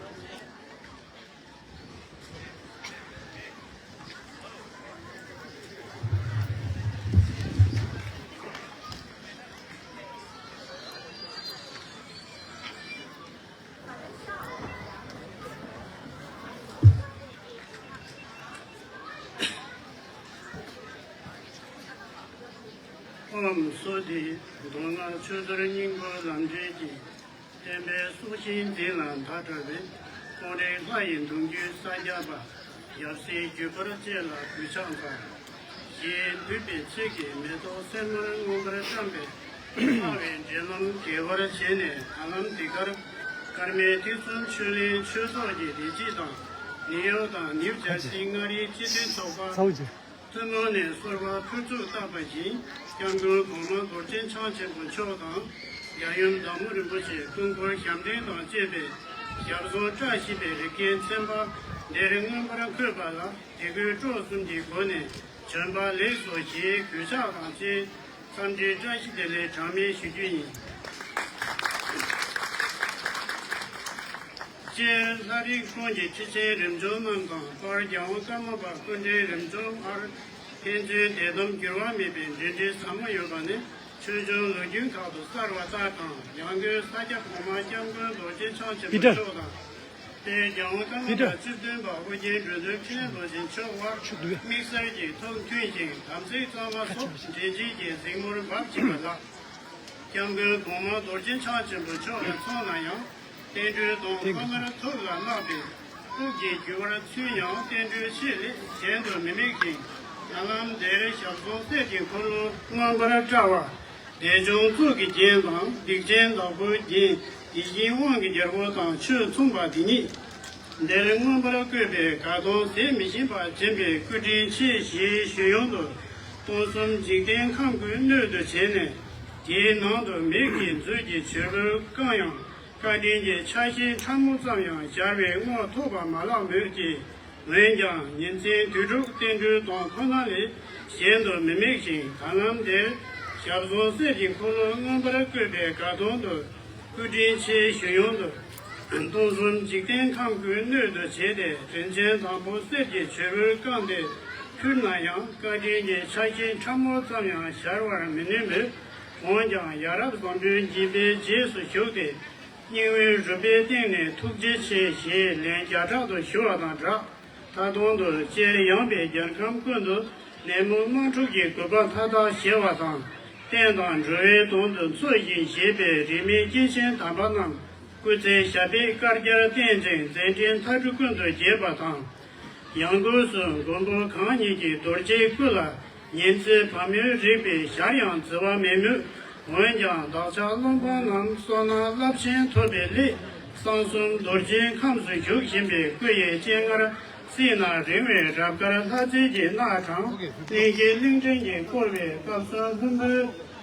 ཨོཾ་སྭསྟི། མདོ་སྔགས་ཆོས་ཟུར་སྙིང་པོ་ལམ་འབྲས་ཀྱི། བསྟན་པའི་སྲོག་ཤིང་འཛིན་ལ་མཐའ་བྲལ་བའི། ཀུན་རིག་ལྷ་ཡི་གདུང་རྒྱུད་ས་སྐྱ་པ། ཡབ་སྲས་བརྒྱུད་པར་བཅས་ལ་གུས་ཕྱག་འཚལ། ཞེས་འདུས་པའི་ཚིག་གིས་མེ་ཏོག་སེར་དམར་མངོན་པར་བཀྲམ་པའི་ཕ་བའི་འབྲེལ་ལམ་དགེ་བར་བྱས་ནས། ད་ལམ་འདི་ཀར་ཀརྨའི་ཐེག་གསུམ་ཆོས་གླིང་ཆོས་ཚོགས་ཀྱི་སྡེ་སྤྱི་དང་། ནིའུ་ཡོག་དང་ནིའུ་ཇར་སིའི་མངའ་རིས་སྤྱི་མཐུན་ཚོགས་པ། ཐུན་མོང་ནས་གསོལ་བ་ཕུར་ཚུགས་བཏབ་པ་བཞིན། སྐྱབས་མགོན་གོང་མ་རྡོ་རྗེ་འཆང་ཆེན་པོ་མཆོག་དང་། རྒྱལ་ཡུམ་བདག་མོ་རིན་པོ་ཆེ་སྐུ་འཁོར་ཞབས་འདྲེན་དང་བཅས་པའི་ཞབས་ཟུང་བཀྲ་ཤིས་པའི་རིགས་རྒྱན་མཚན་པ་འདིར་མངོན་པར་འཁོད་པ་ལ་དད་གུས་སྤྲོ་གསུམ་གྱི་སྒོ་ནས་བྱོན་པ་ལེགས་སོ་ཞེས་གུས་ཕྱག་དང་བཅས་འཚམས་འདྲིའི་བཀྲ་ཤིས་བདེ་ལེགས་གྲངས་མེད་ཞུ་རྒྱུ་ཡིན། སྤྱིར་ལྷ་རིགས་ཀུན་གྱི་ཁྲི་ཆེན་རིམ་བྱོན་རྣམས་དང་། དཔལ་རྒྱལ་དབང་ཀརྨ་པ་སྐུ་ཕྲེང་རིམ་བྱོན་ཨར། ཕན་ཚུན་དད་དམ་འགྱུར་བ་མེད་པའི་འབྲེལ་འདྲིས་ཟབ་མོ་ཡོད་པ་ནི། ཆོས་འབྱུང་ལོ་རྒྱུས་ཁག་ཏུ་གསལ་བ་ལྟར་དང་། ཡང་སྒོས་ས་སྐྱ་གོང་མ་སྐྱབས་མགོན་རྡོ་རྗེ་འཆང་ཆེན་པོ་མཆོག་དང་། དཔལ་རྒྱལ་དབང་ཀརྨ་པ་སྤྱི་དོན་པ་ཨོ་རྒྱན་འབྲུག་སྒྲོལ་འཕྲིན་ལས་རྡོ་རྗེ་མཆོག་དབར་དམིགས་བསལ་གྱི་ཐུགས་མཐུན་ཞིང་དམ་ཚིག་གཙང་མ་སོགས་འབྲེལ་འདྲིས་ཀྱི་གཟིགས་མོར་འབབ་ཕྱིན་པ་ལགས། སྐྱབས་མགོན་གོང་མ་རྡོ་རྗེ་འཆང་ཆེན་པོ་མཆོག་ལ་མཚོན་ན་ཡང་། བསྟན་འགྲོའི་དོན་ཁོ་ནར་ཐུགས་ལ་བརྣག་པའི་དབུགས་ཀྱི་རྒྱུ་བར་ཚུད་ཡང་། བསྟན་འགྲོའི་ཆེད་ལས་གཞན་དུ་མི་དམིགས་ཤིང་། ད་ལམ་འདིར་ཞབས་ཟུང་གསེར་གྱི་འཁོར་ལོ་མངོན་པར་བཀྲ་བ། དལ་འབྱོར་གཙུག་གི་རྒྱན་དང་། སྡིག་ཅན་བདག་པོའི་རྒྱན། ཡིད་བཞིན་དབང་གི་རྒྱལ་པོ་དང་ཆོས་མཚུངས་པ་འདི་ཉིད། འདིར་མངོན་པར་བཀོད་པའི་དགའ་སྟོན་ཟད་མི་ཤེས་པ་འཛིན་པའི་སྐུ་དྲིན་ཆེ་ཞེས་ཞུ་ཡོང་དུ། སྟོང་གསུམ་འཇིག་རྟེན་ཁམས་ཀུན་སྣོད་དུ་བྱས་ནས། དེའི་ནང་དུ་མིག་གིས་མཛོད་ཀྱི་བྱེད་པོས་བཀང་ཡང་། བཀའ་དྲིན་གྱི་ཆ་ཤས་ཕྲ་མོ་ཙམ་ཡང་སྦྱར་བའི་རྔོ་ཐོགས་པ་མ་ལགས་མོད་ཀྱི། འོན་ཀྱང་ཉིན་མཚན་དུས་དྲུག་བསྟན་འགྲོའི་དོན་ཁོ་ན་ལས་གཞན་དུ་མི་དམིགས་ཤིང་། ད་ལམ་འདིར་ཞབས་ཟུང་གསེར་གྱི་འཁོར་ལོ་མངོན་པར་བཀོད་པའི་དགའ་སྟོན་དུ། སྐུ་དྲིན་ཆེ་ཞུ་ཡོང་དུ། སྟོང་གསུམ་འཇིག་རྟེན་ཁམས་ཀུན་སྣོད་དུ་བྱས་ཏེ། དྲིན་ཅན་དང་པོ་གསེར་གྱི་བྱེད་པོས་བཀང་སྟེ་ཕུལ་ན་ཡང་། བཀའ་དྲིན་གྱི་ཆ་ཤས་ཕྲ་མོ་ཙམ་ཡང་སྦྱར་བར་མི་ནུས་མོད། འོན་ཀྱང་ཡ་རབས་བཟང་པོའི་འཇིམ་པའི་རྗེས་སུ་ཞུགས་ཏེ། སྙིང་དབུས་རུས་པའི་གཏིང་ནས་ཐུགས་རྗེ་ཆེ་ཞེས་ལན་བརྒྱ་ཕྲག་ཏུ་ཞུ་བ་དང་སྦྲགས། ད་དུང་དུ་སྤྱིར་ཡངས་པའི་རྒྱལ་ཁམས་ཀུན་ཏུ་ནད་མུག་དམག་འཁྲུག་གི་རྒུད་པ་མཐའ་དག་ཞི་བ་དང་། བསྟན་དང་འགྲོ་བའི་དོན་དུ་འཚོ་ཞིང་གཞེས་པའི་རིས་མེད་སྐྱེས་ཆེན་དམ་པ་རྣམས་སྐུ་ཚེ་ཞབས་པད་བསྐལ་བརྒྱར་བརྟན་ཅིང་མཛད་འཕྲིན་མཐའ་གྲུ་ཀུན་ཏུ་རྒྱས་པ་དང་། ཡང་སྒོས་སུ་མགོན་པོ་གང་ཉིད་ཀྱི་རྡོ་རྗེའི་སྐུ་ལ་ཉིན་མཚན་བར་མའི་རིག་པའི་ཞར་ཡང་བརྫི་བ་མེད་མོད། འོན་ཀྱང་བདག་ཅག་སློབ་དཔོན་རྣམས་བསོད་ནམས་རླབས་ཆེན་ཐོབ་པའི་སླད། གསང་གསུམ་རྡོ་རྗེའི་ཁམས་སུ་བཞུགས་བཞིན་པའི་སྐུ་ཡི་སྤྱན་སྔར་སྲིད་ན་རིང་བའི་རབ་དཀར་ལྷ་རྫས་ཀྱི་སྣ་དང་། གླིང་བཞི་གླིང་ཕྲན་གྱིས་བསྐོར་བའི་སྐབས་སུ་ལྷུན་པོའི་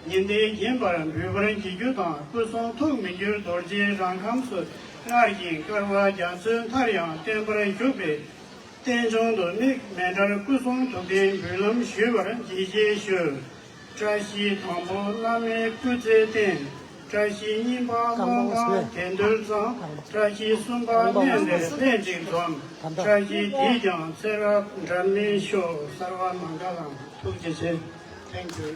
ཉི་ཟླས་བརྒྱན་པར་འབུལ་བར་བགྱི་རྒྱུ་དང་། སྐུ་གསུང་ཐུགས་མི་འགྱུར་རྡོ་རྗེའི་རང་ཁམས་སུ་སྔར་བཞིན་དཀར་བ་རྒྱ་མཚོའི་མཐར་ཡང་བརྟན་པར་བཞུགས་པའི་རྟེན་འབྱུང་དུ་དམིགས། མཎྜལ་སྐུ་གསུང་ཐུགས་རྟེན་འབུལ་ལམ་ཞུ་བར་འདི་བཞེས་ཞུ། བཀྲ་ཤིས་དང་པོ་བླ་མའི་སྐུ་ཚེ་བརྟན། བཀྲ་ཤིས་གཉིས་པ་སློབ་དཔོན་དད་འདུན་གཙང་། བཀྲ་ཤིས་གསུམ་པ་གནས་འདིར་ལྷན་ཅིག་འཛོམས། བཀྲ་ཤིས་འདིས་ཀྱང་ཚེ་རབས་འབྲལ་མེད་ཤོག། སརྦ་མངྒ་ལཾ། ཐུགས་རྗེ་ཆེ། Thank you.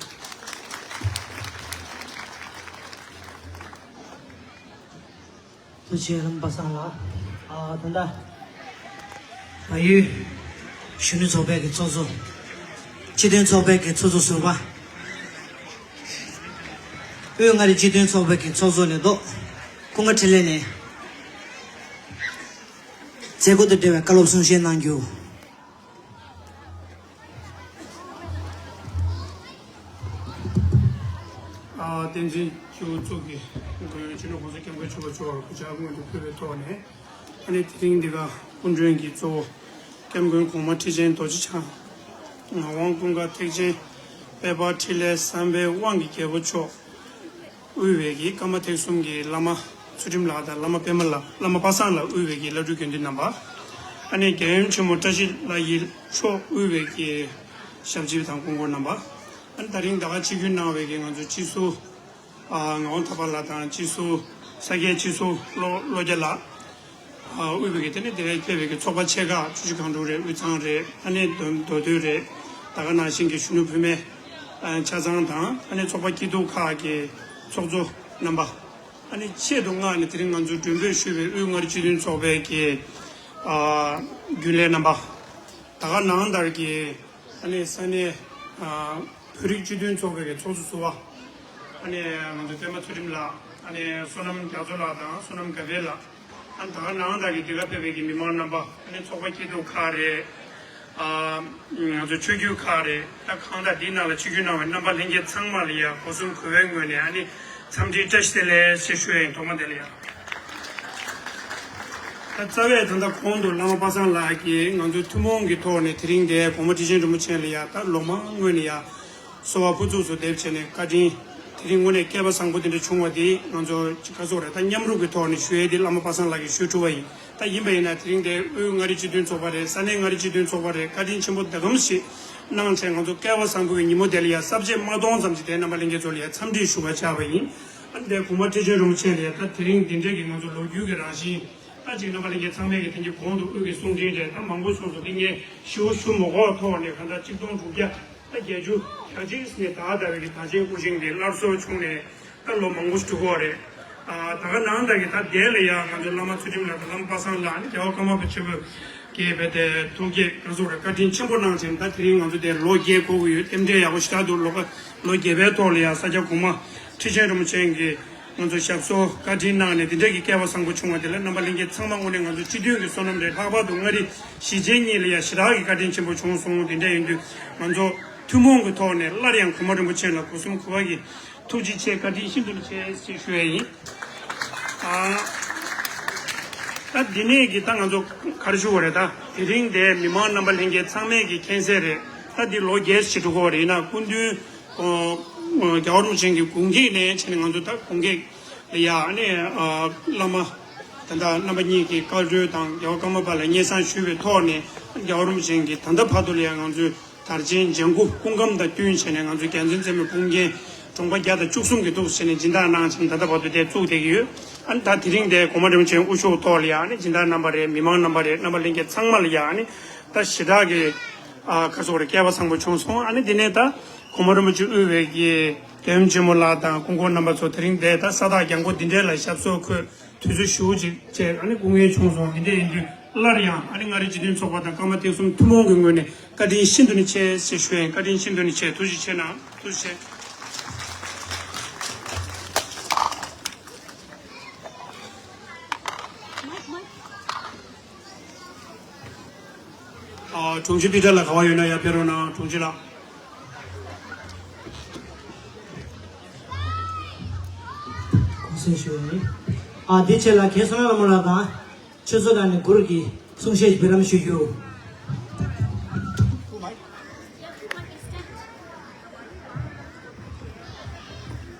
ཐུགས་རྗེ་ཆེ་བླ་མ་པ་སངས་ལགས། ཨ་ད་ལྟ་བལ་ཡུལ་གཞོན་ནུ་ཚོགས་པའི་གི་ཚོགས་གཙོ། སྤྱི་མཐུན་ཚོགས་པའི་གི་ཚོགས་གཙོ་ཟུར་པ། དབུས་མངའ་རིས་སྤྱི་མཐུན་ཚོགས་པའི་གི་ཚོགས་གཙོ་ལས་ཐོག་ཀུན་དགའ་འཕྲིན་ལས་ནས་མཛད་སྒོ་དང་འབྲེལ་བའི་བཀའ་སློབ་གསུང་བཤད་གནང་རྒྱུ། ཨ་བསྟན་འཛིན་སྤྱི་བོ་གཙུག་གི་སྐུ་ཡོན་སྤྱི་ནོར་༸གོང་ས་༸སྐྱབས་མགོན་ཆེན་པོ་མཆོག་ལ་སྐུ་ཕྱག་སྔོན་དུ་ཕུལ་བའི་ཐོག་ནས། ཨ་ནི་དེ་རིང་འདི་ག་སྐུ་མགྲོན་གྱི་གཙོ་བོ་སྐྱབས་མགོན་གོང་མ་ཁྲི་ཆེན་རྡོ་རྗེ་འཆང་ངག་དབང་ཀུན་དགའ་ཐེག་ཆེན་དཔལ་འབར་འཕྲིན་ལས་བསམ་འཕེལ་དབང་གི་རྒྱལ་པོ་མཆོག་དབུས་པའི་གི་ཀརྨ་ཐེག་གསུམ་གྱི་བླ་མ་ ཚུལ་ཁྲིམས་ལགས་དང་བླ་མ་པད་མ་ལགས། བླ་མ་པ་སངས་ལགས་དབུས་པའི་གི་བླ་སྤྲུལ་དགེ་འདུན་རྣམ་པ། ཨ་ནི་རྒྱལ་ཡུམ་ཆེན་མོ་བཀྲ་ཤིས་ལྷ་ཡི་མཆོག་དབུས་པའི་གི་ཞབས་ཕྱི་དང་སྐུ་འཁོར་རྣམ་པ། ཨ་ནི་ད་རིང་ད་ག་ཆིབས་བསྒྱུར་གནང་བའི་གི་ང་ཚོ་སྤྱི་ཟུར་ཨ་ངག་དབང་ཐར་པ་ལགས་དང་སྤྱི་ཟུར་ས་སྐྱའི་སྤྱི་ཟུར་བློ་བློ་རྒྱ་ལགས། ཨ་དབུས་པའི་གི་དེ་ནི་དེ་ལས་ཕེབས་པའི་གི་ཚོགས་པ་ཆེ་ཁག་ཆུ་བཞི་སྒང་དྲུག་རེད། དབུས་གཙང་རེད། ཨ་ནི་མདོ་མདོ་སྟོད་རེད། ད་ག་ནང་བཞིན་གྱི་གཞོན་ནུ་བུད་མེད་ཨ་ཆ་ཚང་དང་། ཨ་ནི་ཚོགས་པ་སྐྱིད་སྡུག་ཁག་གི་ཚོགས་གཙོ་རྣམ་པ། ཨ་ནི་ཆེད་དུ་མངགས་ནས་དེ་རིང་ང་ཚོའི་མགྲོན་འབོད་ཞུས་པའི་དབུས་མངའ་རིས་སྤྱི་མཐུན་ཚོགས་པའི་གི་ཨ་རྒྱུན་ལས་རྣམ་པ། ད་ག་ནང་ལྟར་གྱི་ཨ་ནི་ས་གནས་ཨ་བོད་རིགས་སྤྱི་མཐུན་ཚོགས་པའི་གི་ཚོགས་གཙོ་ཟུར་པ། ཨ་ནི་ང་ཚོ་པད་མ་ཚུལ་ཁྲིམས་ལགས། ཨ་ནི་བསོད་ནམས་རྒྱ་མཚོ་ལགས་དང་བསོད་ནམས་དགའ་འཕེལ་ལགས། ཨ་ནི་ད་ག་ནང་ལྟར་གྱི་འདི་ག་ཕེབས་པའི་གི་མི་མང་རྣམ་པ། ཨ་ནི་ཚོགས་པ་སྐྱིད་སྡུག་ཁག་རེད། ཨ་ང་ཚོ་ཆོས་བརྒྱུད་ཁག་རེད། ད་གང་ལྟར་འདིའི་ནང་ལ་ཆིབས་བསྒྱུར་གནང་བའི་རྣམ་པ་ལྷན་རྒྱས་ཚང་མ་ལ་ཡ་སྒོ་གསུམ་གུས་པའི་ངོས་ནས་ཨ་ནི་འཚམས་འདྲིའི་བཀྲ་ཤིས་བདེ་ལེགས་ཞེས་ཞུ་ཡ་ཡིན། ཐོག་མ་དེ་ལ་ཡ། ད་རྩ་བའི་ད་ལྟ་གོང་དུ་བླ་མ་པ་སངས་ལགས་ཀྱིས་ང་ཚོའི་ཐུན་མོང་གི་ཐོག་ནས་དེ་རིང་འདིར་གོང་མ་ཁྲི་ཆེན་རིན་པོ་ཆེ་ལ་ཡ་ད་ལོ་མང་སྔོན་ནས་ཡ་གསོལ་བ་ཕུར་ཚུགས་སུ་འདེབས་བྱས་ནས་བཀའ་དྲིན། དེ་རིང་དངོས་གནས་སྐལ་པ་བཟང་པོ་དེ་འདྲ་བྱུང་བ་དེ་ང་ཚོ་ག་ཟེར་དགོས་རེད། ད་མཉམ་རུབ་ཀྱི་ཐོག་ནས་ཞུ་ཡས་དེ་བླ་མ་པ་སངས་ལགས་ཀྱིས་ཞུས་གྲུབ་པ་ཡིན། ད་ཡིན་པ་ཡིན་ན་དེ་རིང་འདིར་དབུས་མངའ་རིས་སྤྱི་མཐུན་ཚོགས་པ་རེད། ས་གནས་མངའ་རིས་སྤྱི་མཐུན་ཚོགས་པ་རེད། བཀའ་དྲིན་ཆེན་པོ་འདི་གམ་ཞིག་གནང་བྱས་ང་ཚོ་སྐལ་བ་བཟང་པོའི་ཉིན་མོ་དེ་ལ་ཡ་ས་བཅད་མ་སྟོང་ཙམ་ཞིག་དེ་རྣམ་པ་ལྷན་རྒྱས་ཚོ་ལ་ཡ་འཚམས་འདྲི་ཞུ་བར་བཅར་བ་ཡིན། ཨ་ནི་འདིར་གོང་མ་ཁྲི་ཆེན་རིན་པོ་ཆེ་ལ་ཡ་ད་དེ་རིང་འདི་འདྲའི་གི་ང་ཚོ་ལོ་རྒྱུས་ཀྱི་རང་བཞིན། ད་ཅིག་རྣམ་པ་ལྷན་རྒྱས་ཚང་མས་ཀྱི་དེང་གི་གོང་དུ་དབུས་ཀྱི་གསུང་འཕྲིན་རེད། ད་མང་པོ་གསུངས་སོང་། འདི་ངས་ཞུ་ཞུ་མ་དགོས་ཐོག་ནས་གང་ལྟར་གཅིག་སྟོང་དྲུག་བརྒྱ་ད་བརྒྱད་ཅུ་གྱ་གཅིག་ནས་ད་ལྟ་བའི་གི་དར་ཆེན་སྐུ་ཆེན་གྱི་སླར་གསོ་བྱུང་ནས་ད་ལོ་མང་པོ་ཞིག་འགྲོ་གི་ཡོད་རེད། ཨ་ད་ག་ནང་ལྟར་གྱི་ད་དེ་ལ་ཡང་ང་ཚོ་བླ་མ་ཚུལ་ཁྲིམས་ལགས་དང་བླ་མ་པ་སངས་ལགས། ཨ་ནི་རྒྱལ་བ་ཀརྨ་པ་ཆེན་པོ་གིས་བས་དེ་ཐུགས་བསྐྱེད་ག་ཟེར་དགོས་རེད། བཀའ་དྲིན་ཆེན་པོ་གནང་བྱས། ད་དེ་རིང་ང་ཚོ་དེར་ལོ་བརྒྱད་འཁོར་གྱི་ཡོད། རྟེན་འབྲེལ་ཡག་པོ་ཞེ་དྲག་འདུག་ལོ་ལོ་བརྒྱད་པའི་ཐོག་ལ་ཡང་ས་སྐྱ་གོང་མ་ཁྲི་ཆེན་རིན་པོ་ཆེ་གིས་ང་ཚོ་ཞབས་སོར་བཀའ་དྲིན་གནང་ནས་དེ་འདྲ་གི་སྐལ་བ་བཟང་པོ་བྱུང་བ་དེ་ལ་རྣམ་པ་ལྷན་རྒྱས་ཚང་མ་དངོས་གནས་ང་ཚོ་སྤྱི་མཐུན་གྱི་བསོད་ནམས་རེད། ལྷག་པར་དུ་མངའ་རིས་གཞིས་བྱེས་གཉིས་ལ་ཡང་ཞེ་དྲག་གི་བཀའ་དྲིན་ཆེན་པོ་བྱུང་སོང་། དེ་འདྲ་ཡིན་དུས་ང་ཚོ་ཐུན་མོང་གི་ཐོག་ནས་སླར་ཡང་གོང་མ་རིན་པོ་ཆེ་ལ་སྒོ་གསུམ་གུས་པ་གི་ཐུགས་རྗེ་ཆེ། བཀའ་དྲིན་ཤིན་ཏུ་ནས་ཆེ་ཞེས་ཞུ་ཡས་ཡིན། ཨ་ད་འདི་ནས་ཀྱི་ད་ང་ཚོ་ག་རེ་ཞུ་དགོས་རེད། ད་དེ་རིང་འདིར་མི་མང་རྣམ་པ་ལྷན་རྒྱས་ཚང་མས་ཀྱི་མཁྱེན་གསལ་རེད། ད་འདི་ལོ་བརྒྱད་ཅིག་འགྲོ་གི་ཡོད་རེད། ཡིན་ན་སྐུ་མདུན་ཨོ་རྒྱལ་བ་རིན་པོ་ཆེ་གི་དགུང་འགྱེད་ནས་བྱས་ནས་ང་ཚོ་ད་དགུང་འགྱེད་ལ་ཡ་ཨ་ནི་ཨ་བླ་མ་ད་ལྟ་རྣམ་པ་གཉིས་ཀྱི་བཀའ་འཁྲོལ་དང་རྒྱལ་བ་ཀརྨ་པ་ལ་སྙན་སེང་ཞུས་པའི་ཐོག་ནས། རྒྱལ་བ་རིན་པོ་ཆེ་གིས་ད་ལྟ་བར་དུ་ལ་ཡ་ང་ཚོའི་དར་ཆེན་ལྗང་གུ་སྐུ་ཁམས་དང་བསྟུན་བྱས་ནས་ང་ཚོའི་རྒྱལ་བཙུན་བཙུན་མའི་དཔུང་རྒྱན་གྲོང་པ་བརྒྱ་དང་བཅུ་གསུམ་གྱི་ཐོག་བྱས་ནས་སྦྱིན་བདག་གནང་བྱས་ནས་ད་ལྟ་བར་དུ་དེ་བཙུགས་བསྡད་ཀྱི་ཡོད། ཨ་ནི་ད་དེ་རིང་དེ་གོང་མ་རིན་པོ་ཆེའི་དབུ་བཞུགས་ཐོག་ལ་ཡ་ཨ་ནི་སྦྱིན་བདག་རྣམ་པ་རེད། མི་མང་རྣམ་པ་རེད། རྣམ་པ་ལྷན་རྒྱས་ཚང་མ་ལ་ཡ་ཨ་ནི་ད་ཞེ་དྲག་གི་ཨ་ག་རེ་ཟེར་དགོས་རེད། སྐལ་བ་བཟང་པོ་བྱུང་སོང་། ཨ་ནི་དེ་ནས་ད་གོང་མ་རིན་པོ་ཆེ་དབུས་པའི་གི་རྒྱལ་ཡུམ་ཆེན་མོ་ལགས་དང་སྐུ་འཁོར་རྣམ་པ་ཚོ་དེ་རིང་དེ་ད་ས་ཐག་རྒྱང་པོ་འདི་འདྲའི་ལ་ཞབས་སོར་འཁོད། དུས་ཚོད་ཞེ་པོ་ཅིག་བྱས་ཨ་ནི་སྐུ་ངལ་བྱུང་སོང་། དེ་འདྲ་ཡིན་དུས་སླར་ཡང་ཨ་ནི་མངའ་རིས་སྤྱི་མཐུན་ཚོགས་པ་དང་ཀརྨ་ཐེག་གསུམ་ཐུན་མོང་གི་ངོས་ནས་བཀའ་དྲིན་ཤིན་ཏུ་ནས་ཆེ་ཞེས་ཞུ་ཡིན། བཀའ་དྲིན་ཤིན་ཏུ་ནས་ཆེ། ཐུགས་རྗེ་ཆེ་གནང་། ཐུགས་རྗེ་ཆེ། ཨ་དྲུང་ཆེ་པི་ཊར་ལགས་ག་པར་ཡོད་ན་ཡར་ཕེབས་རོགས་གནང་། དྲུང་ཆེ་ལགས། གོང་གསལ་ཞུ་ཡ་ཡིན། ཨ་དེ་ཆེད་ལ་རྒན་བསོད་ནམས་ལྷ་མོ་ལགས་དང་ཆོས་ཚོགས་ནང་ནས་གུ་རུ་གི་གསུང་བཤད་འབུལ་ལམ་ཞུ་རྒྱུ།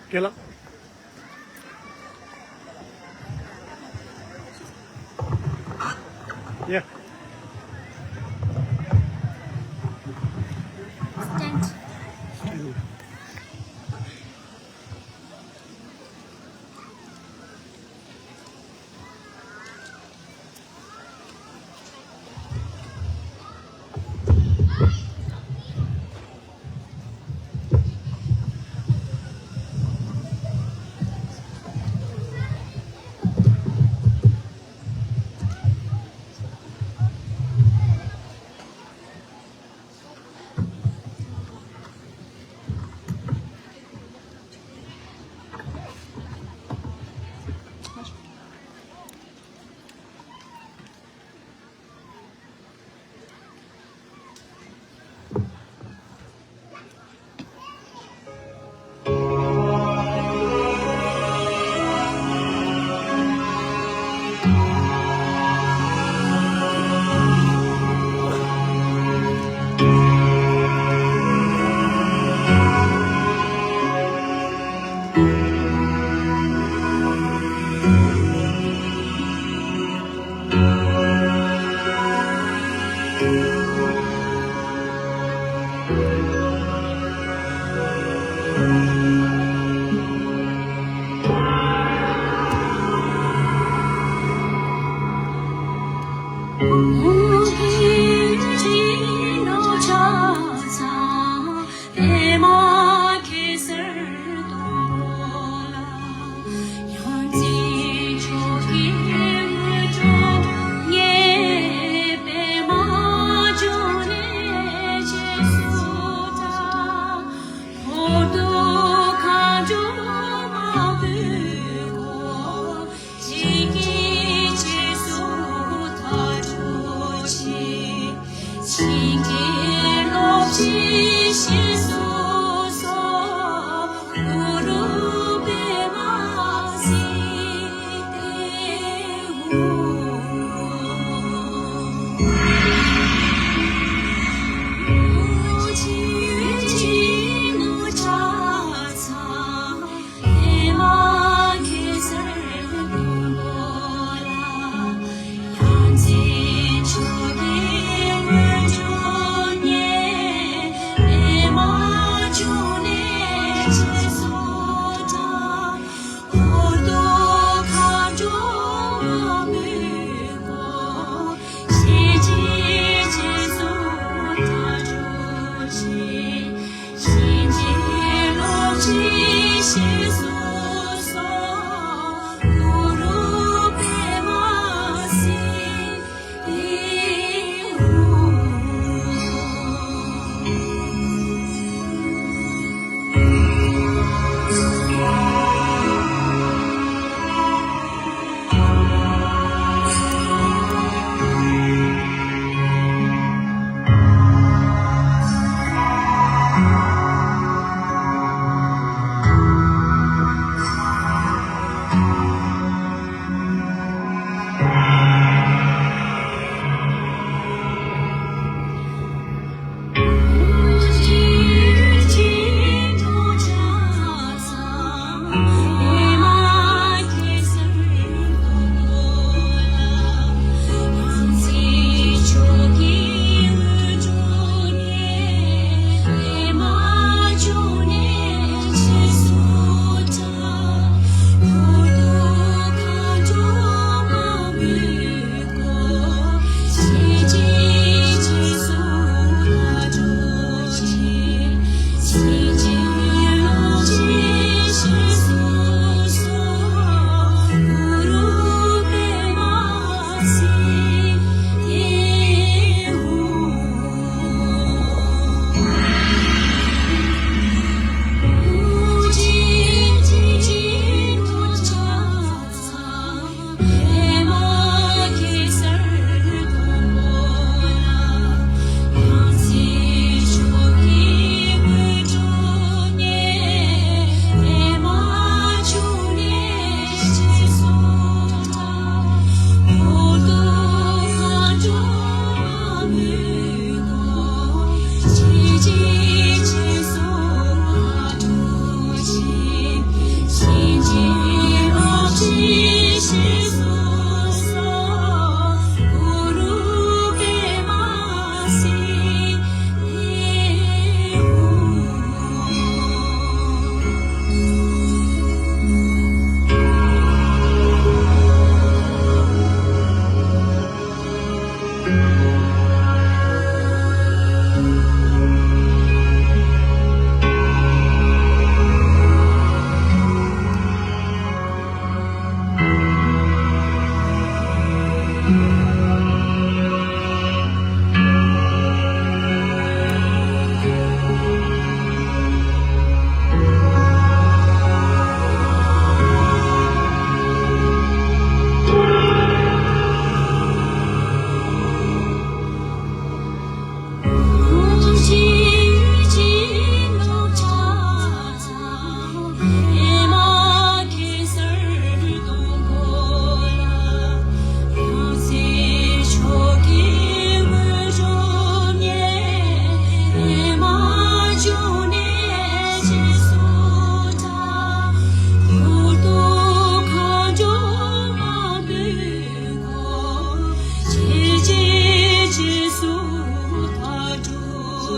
རྒན་ལགས། Yeah. Stand.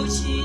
ཐུགས་རྗེ་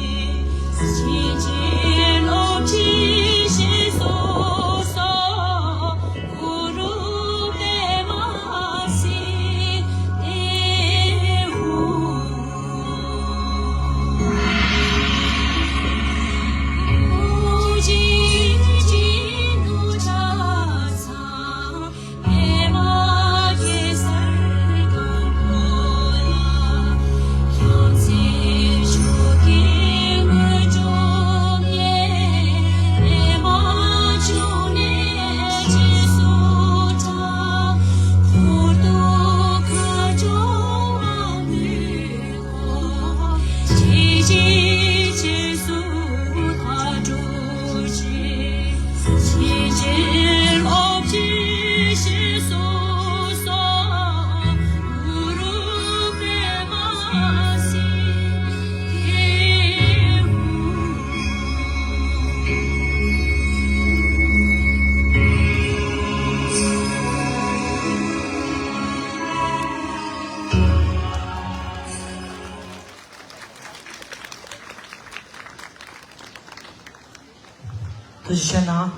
ཆེ་གནང་།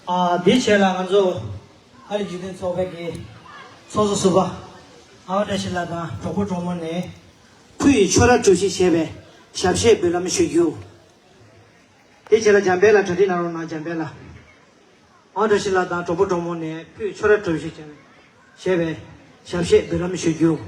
ཨ། དེའི་རྗེས་ལ་ང་ཚོ་ཨ་རིའི་འཇིག་རྟེན་ཚོགས་པའི་གི་ཚོགས་གཙོ་ཟུར་པ་ཨ་བ་བཀྲ་ཤིས་ལགས་དང་གྲོགས་པོ་གྲོགས་མོ་ནས་ཕུ་ཡི་ཆོས་ར་གྲུ་བཞི་ཞེས་པའི་ཞབས་གཞས་འབུལ་ལམ་ཞུ་རྒྱུ། དེའི་རྗེས་ལ་འཇམ་དཔལ་ལགས་གྲ་སྒྲིག་གནང་རོགས་གནང་། འཇམ་དཔལ་ལགས། ཨ་བ་བཀྲ་ཤིས་ལགས་དང་གྲོགས་པོ་གྲོགས་མོ་ནས་ཕུ་ཡི་ཆོས་ར་གྲུ་བཞི་ཞེས་པའི་ཞབས་གཞས་འབུལ་ལམ་ཞུ་རྒྱུ།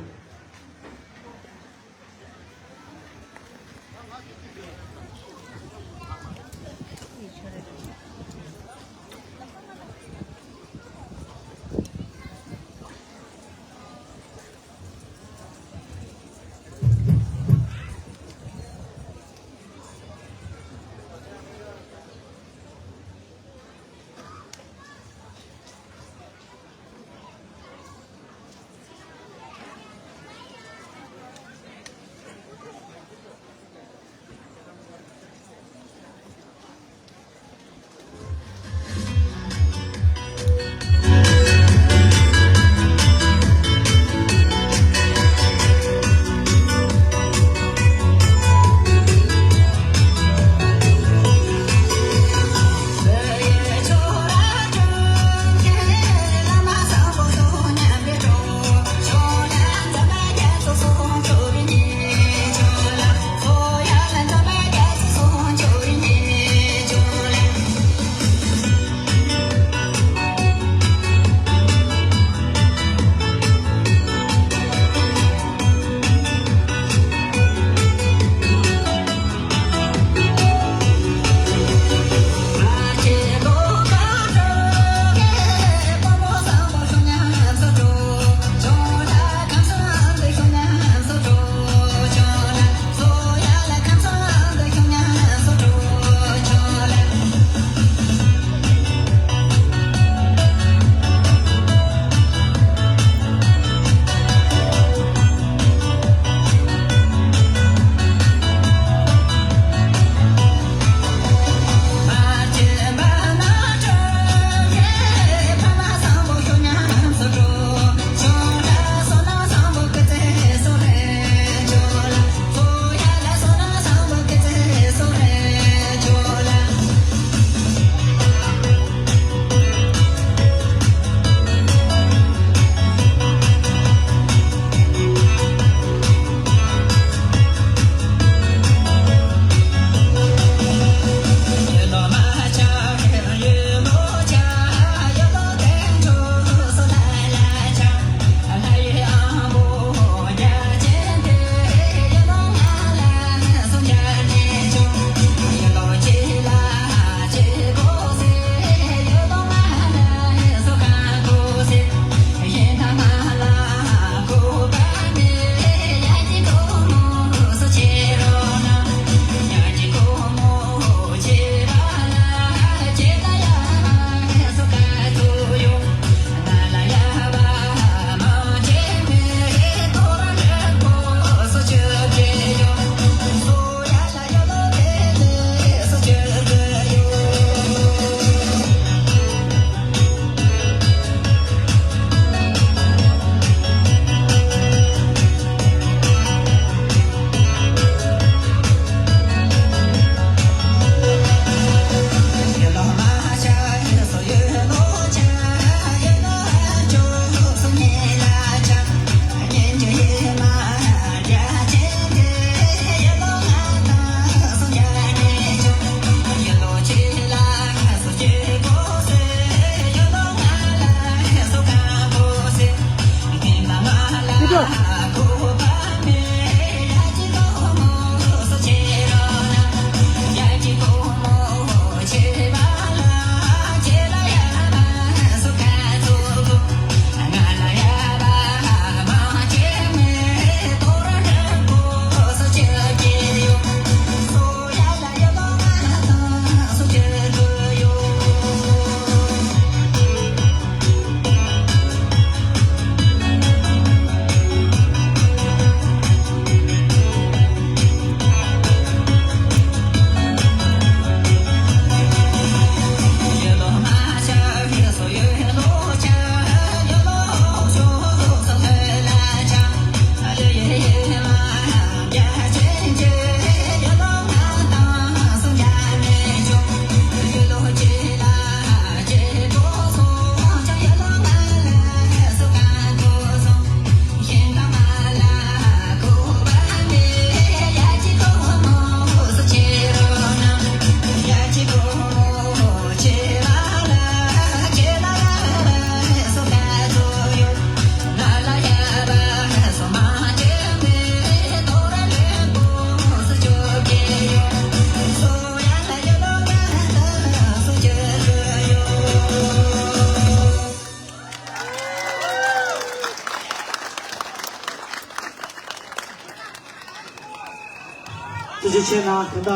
ཐུགས་རྗེ་ཆེ་གནང་། ད་ལྟ་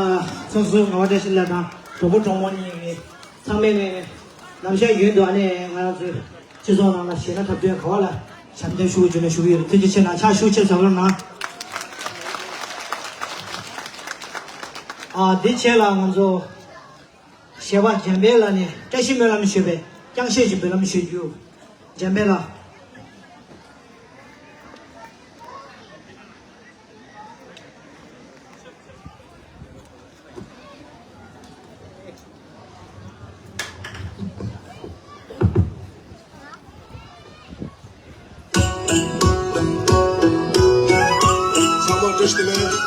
ཚོགས་གཙོ་ངག་དབང་བཀྲ་ཤིས་ལགས་དང་གྲོགས་པོ་གྲོགས་མོ་གཉིས་ཀྱིས་ཚང་མས་ནས་ནམ་ཞག་རྒྱུན་དུ་ཨ་ནེ་ང་རང་ཚོའི་སྤྱི་ཚོགས་ནང་ལ་གཞས་སྣ་འཁྲབ་སྟོན་ག་བ་ལ་ཞབས་འདེགས་ཞུ་དགོས་བྱུང་ན་ཞུ་གི་ཡོད། ཐུགས་རྗེ་ཆེ་གནང་། ཕྱག་ཤུགས་ཆེ་ཙམ་རོགས་གནང་། ཨ་འདི་རྗེས་ལ་ང་ཚོ་གཞས་པ་འཇམ་དཔལ་ལགས་ནས་བཀྲ་ཤིས་སྨོན་ལམ་ཞུས་པའི་རྐྱང་གཞས་ཀྱི་སྨོན་ལམ་ཞུ་རྒྱུ། འཇམ་དཔལ་ལགས། ཚང་མ་བཀྲ་ཤིས་བདེ་ལེགས།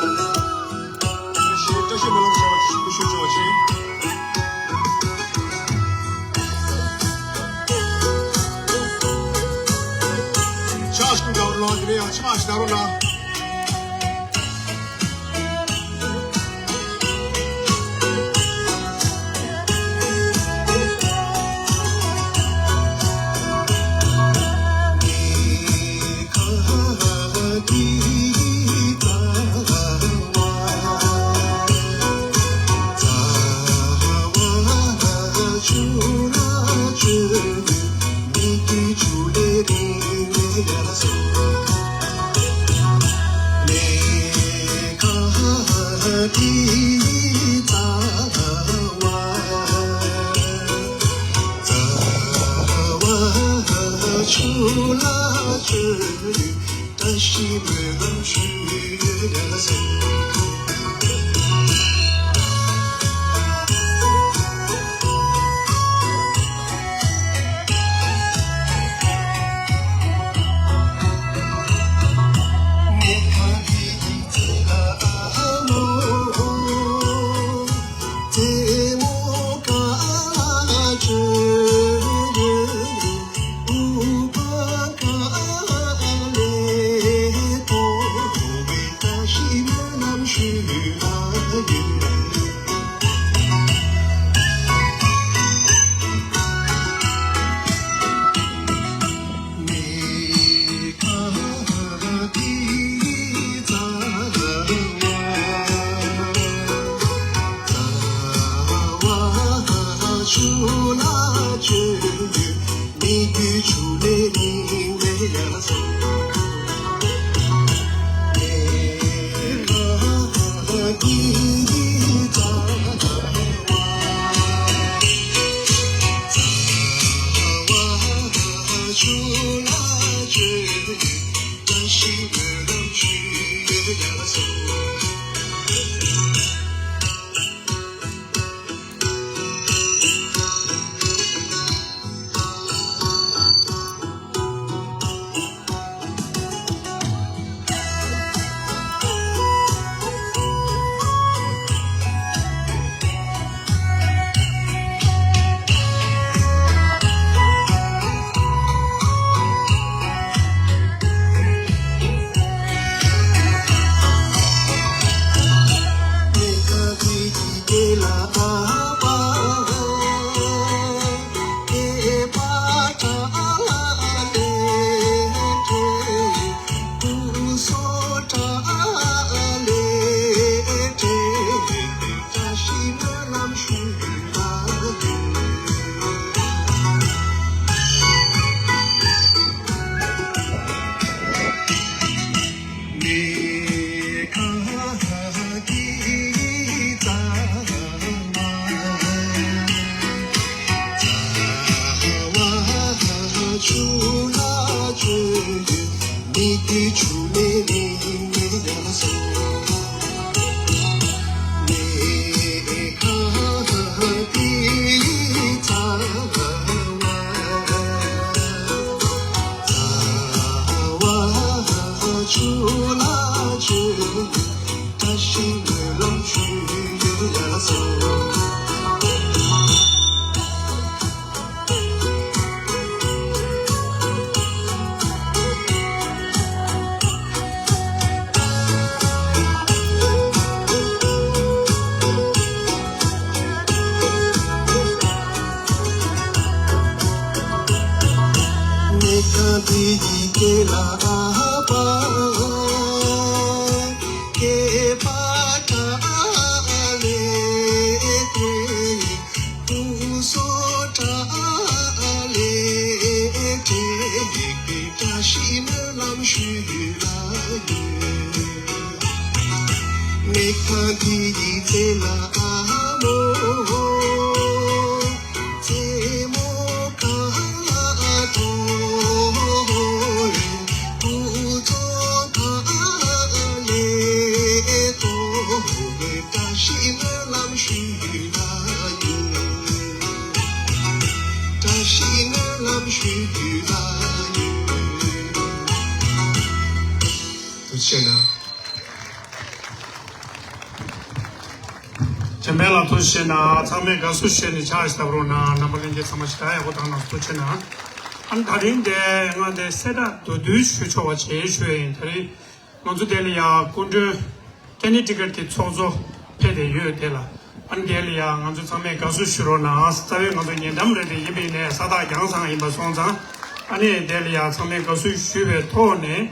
བཀྲ་ཤིས་བཀྲ་ཤིས་སྨོན་ལམ་བྱ་བ་ཞུ་ཞུ་བྱ་བ་ཆེ། ཕྱག་ཞུ་ད་རོགས་གནང་། དེ་ནས་ཡང་ཕྱག་ཞུ་ད་རོགས་གནང་། ཐུགས་རྗེ་གནང་། འཇམ་དཔལ་ལགས་ཐུགས་རྗེ་གནང་། ཚང་མས་དགའ་བསུ་ཞུས་ནས་ཕྱག་བཞག་རོགས་གནང་། རྣམ་པ་ལྷན་རྒྱས་ཚང་མ་ཞེ་དྲག་ཡག་པོ་བཏང་གནང་། ཐུགས་རྗེ་གནང་། ཨ་ནི་དེ་རིང་འདི་ང་འདི་གསལ་བསྒྲགས་མདོར་བསྡུས་ཞུ་ཆོག་པ་བྱེད་ཞུ་ཡ་ཡིན། དེ་རིང་ང་ཚོ་དེ་ལ་ཡ་སྐུ་མགྲོན་ཀེ་ནི་ཊི་ཀེཊ་གི་ཚོགས་གཙོ་ཕེབས་བསྡད་ཡོད། དེ་ལ་ཨ་ནི་དེ་ལ་ཡ་ང་ཚོ་ཚང་མས་དགའ་བསུ་ཞུ་རོགས་གནང་། རྩ་བའི་ང་ཚོ་ཉེ་འགྲམ་རེད། དེ་ཡིན་པ་ཡིན་ནའི་ས་ཐག་རྒྱང་ས་ཡིན་པ་སོང་ཙང་ཨ་ནི་དེ་ལ་ཡ་ཚང་མས་དགའ་བསུ་ཞུས་པའི་ཐོག་ནས།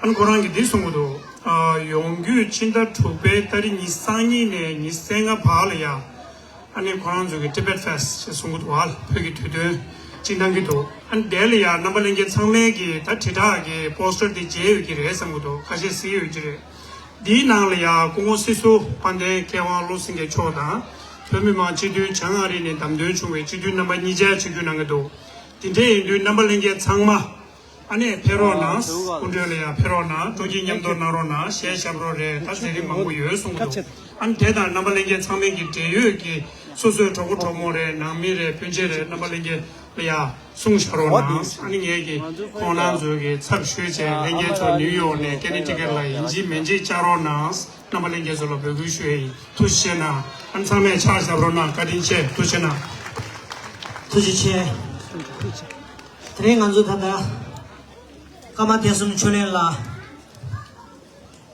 ཨ་ནི་ཁོ་རང་གིས་འདི་གསུང་གི་འདུག་ཨ། ཡོང་རྒྱུའི་ཕྱི་ཟླ་དྲུག་པའི་ཏ་རིག་ཉི་ཤུ་རྩ་གཉིས་ནས་ཉི་ཤུ་རྩ་ལྔ་བར་ལ་ཡ། ཨ་ནི་ཁོ་རང་ཚོ་གི་ཊི་བེཊ་ཕེ་སི་ཊི་ཞེས་གསུང་གི་འདུག་ཨ། བོད་ཀྱི་དུས་སྟོན་སྤྱི་གནང་གི་འདུག་ཨ་ནི་དེ་ལ་ཡ་རྣམ་པ་ལྷན་རྒྱས་ཚང་མས་ཀྱི་ད་དྲིལ་བསྒྲགས་ཀྱི་པོ་སི་ཊར་འདི་མཇལ་ཡོད་ཀྱི་རེད་བསམ་གི་འདུག་ཁ་ཤས་གཟིགས་ཡོད་ཀྱི་རེད། འདིའི་ནང་ལ་ཡ་སྐུ་ངོ་སྲིད་ཟུར་དཔལ་ལྡན་མཁས་དབང་བློ་སེང་གེ་མཆོག་དང་། བོད་མི་མང་སྤྱི་འཐུས་བྱང་ཨ་རི་ནས་བདམས་ཐོན་བྱུང་བའི་སྤྱི་འཐུས་རྣམ་པ་གཉིས་ཆ་ཆིབས་བསྒྱུར་གནང་གི་འདུག་དེ་འདྲ་ཡིན་དུས་རྣམ་པ་ལྷན་རྒྱས་ཚང་མ། ཨ་ནི་ཕེབས་རོགས་གནང་། སྐུ་མགྲོན་ལ་ཡང་ཕེབས་རོགས་གནང་། སྤྲོ་སྐྱིད་མཉམ་དུ་གནང་རོགས་གནང་། གཞས་ཞབས་བྲོ་རེད། ད་མཛད་རིམ་མང་པོ་ཡོད་གསུང་གི་འདུག་ཨ་ནི་དེ་དང་རྣམ་པ་ལྷན་རྒྱས་ཚང་མས་ཀྱི་འབྲེལ་ཡོད་ཀྱི་སོ་སོའི་གྲོགས་པོ་གྲོགས་མོ་རེད། ནང་མི་རེད། སྤུན་མཆེད་རེད། རྣམ་པ་ལྷན་རྒྱས་ལ་ཡང་གསུང་བཞག་རོགས་གནང་། ཨ་ནི་ངས་ཀྱི་ཁོང་རྣམ་ཚོའི་གི་ཚབ་ཞུས་བྱས་ལྷན་རྒྱས་ཚོ་ནིའུ་ཡོག་ནས་ཀེ་ནི་ཊི་ཀེཊ་ལ་ཡིན་གཅིག་མིན་གཅིག་བཅར་རོགས་གནང་། རྣམ་པ་ལྷན་རྒྱས་ཚོ་ལ་འབོད་སྐུལ་ཞུ་ཡས་ཡིན། ཐུགས་རྗེ་གནང་། ཨ་ནི་ཚང་མས་ཕྱག་བཞག་རོགས་གནང་། བཀའ་དྲིན་ཆེ། ཐུགས་རྗེ་གནང་། ཐུགས་རྗེ་ཆེ། དེ་རིང་ང་ཚོ་ད་ལྟ་ཀརྨ་ཐེག་གསུམ་ཆོས་གླིང་ལ་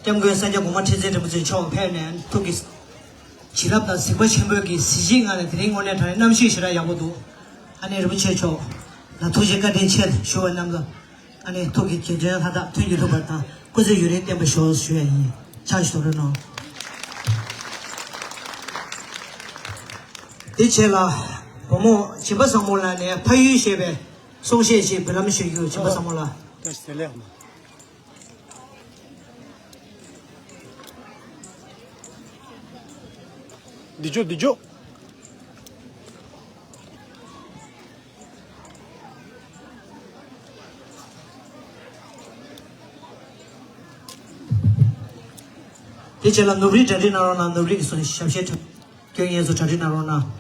སྐྱབས་མགོན་ས་སྐྱ་གོང་མ་ཁྲི་འཛིན་རིན་པོ་ཆེ་མཆོག་ཕེབས་ནས་ཐུགས་ཀྱི་བྱིན་རླབས་དང་གཟིགས་པ་ཆེན་པོའི་གི་གཟི་བརྗིད་ངང་ནས། དེ་རིང་དངོས་གནས་དྲང་གནས་གནམ་གཤིས་ཞེ་དྲག་ཡག་པོ་འདུག་ཨ་ནི་རིན་པོ་ཆེ་མཆོག་ལ་ཐུགས་རྗེ་བཀའ་དྲིན་ཆེ་ཞུ་བ་རྣམས་ལ། ཨ་ནི་ཐུགས་ཀྱི་དགེ་འདུན་ལྷ་དག་མཐུན་གྱིས་ལྷུག་པར་དང་། སྐུ་ཚེ་ཡུན་རིང་བརྟན་པར་ཤོག་ཞུ་ཡ་ཡིན། ཕྱག་ཞུ་རོགས་གནང་། དེ་རྗེས་ལ་བུ་མོ་སྦྱིན་པ་བཟང་མོ་ལགས་ནས་ཕ་ཡུལ་ཞེས་པའི་གསུང་བཤད་ཅིག་འབུལ་ལམ་ཞུ་རྒྱུ། སྦྱིན་པ་བཟང་མོ་ལགས། འདི་ཅོ་འདི་ཅོ། དེ་རྗེས་ལ་ནུབ་རིའི་གྲ་སྒྲིག་གནང་རོགས་གནང་། ནུབ་རིའི་སོ་ཞབས་ཕྱི་ཁྲབ་སྐྱོན་ངེས་སུ་གྲ་སྒྲིག་གནང་རོགས་གནང་།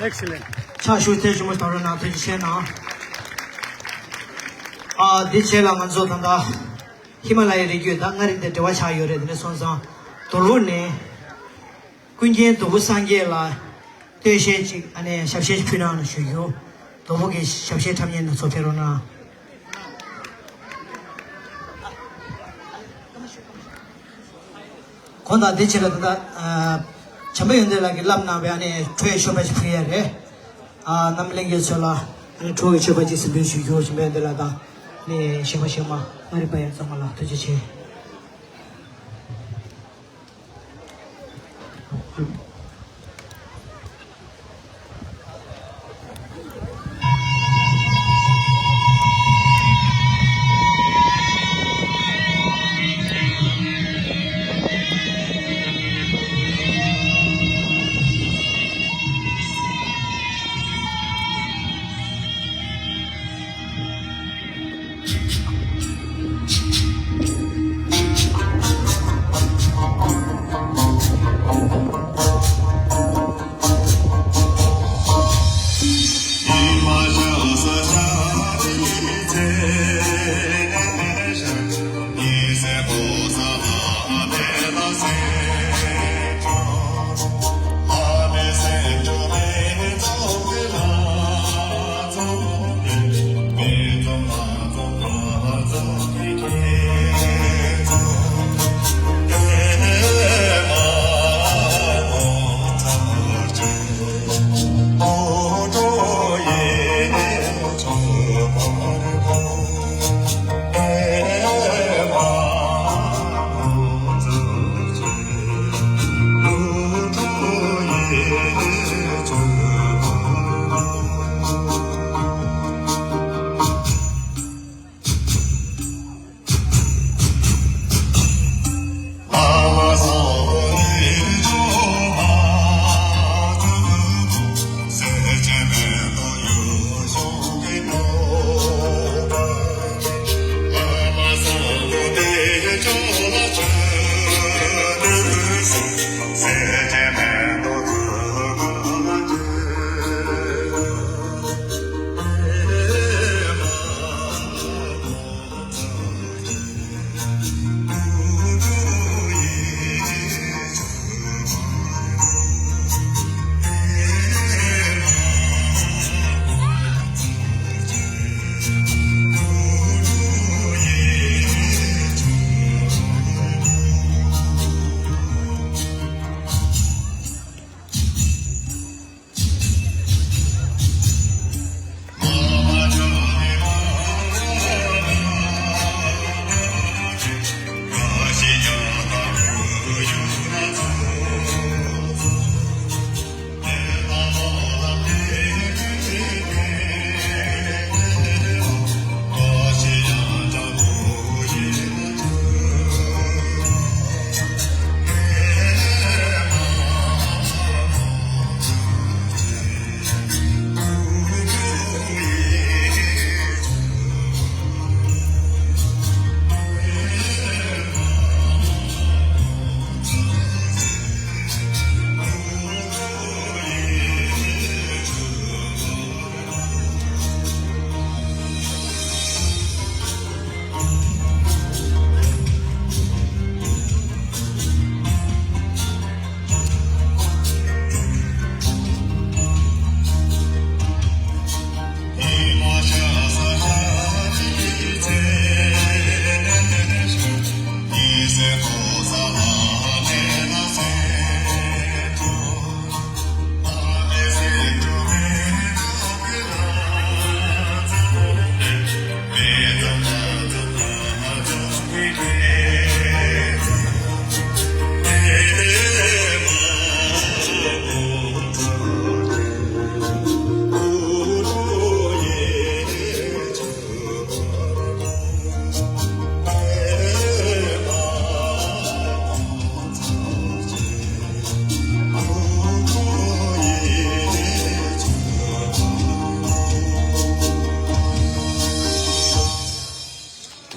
ཕྱག་ཞུ་ཐེངས་ཆེན་པོ་གནང་རོགས་གནང་། ཐུགས་རྗེ་ཆེ་གནང་། ཨ་འདི་རྗེས་ལ་ང་ཚོ་ད་ལྟ་ཧི་མ་ལ་ཡའི་རི་རྒྱུད་དང་མངའ་རིས་དེ་འབྲེལ་བ་ཆགས་ཡོད་རེད། དེ་འདྲ་སོང་ཙང་དོ་ལུ་ནས་ཀུན་མཁྱེན་དོལ་པོ་སངས་རྒྱས་ལ་སྟོད་གཞས་ཅིག་ཨ་ནི་ཞབས་གཞས་ཅིག་ཕུལ་གནང་ཞུ་རྒྱུ། དོལ་པོ་གི་ཞབས་གཞས་འཁྲབ་མཁན་ནང་ཚོ་ཕེབས་རོགས་གནང་། གོང་དང་དེ་ཕྱིར་ལ་ད་ལྟ་བྱམས་པ་ཡོན་ཏན་ལགས་ཀྱིས་བསླབ་གནང་བའི་ཨ་ནི་འཕྲོས་མཆོད་པ་ཞིག་ཕུལ་ཡ་རེད། ཨ་རྣམ་གླིང་གི་ཚོ་ལ་ཨ་ནི་འཕྲོས་མཆོད་པ་ཅིག་གཟིམ་འདུན་ཞུ་རྒྱུ། བྱམས་པ་ཡོན་ཏན་ལགས་དང་ཨ་ནི་གཞས་པ་གཞས་མ་མངའ་རིས་པ་ཡ་ཚང་མ་ལ་ཐུགས་རྗེ་ཆེ།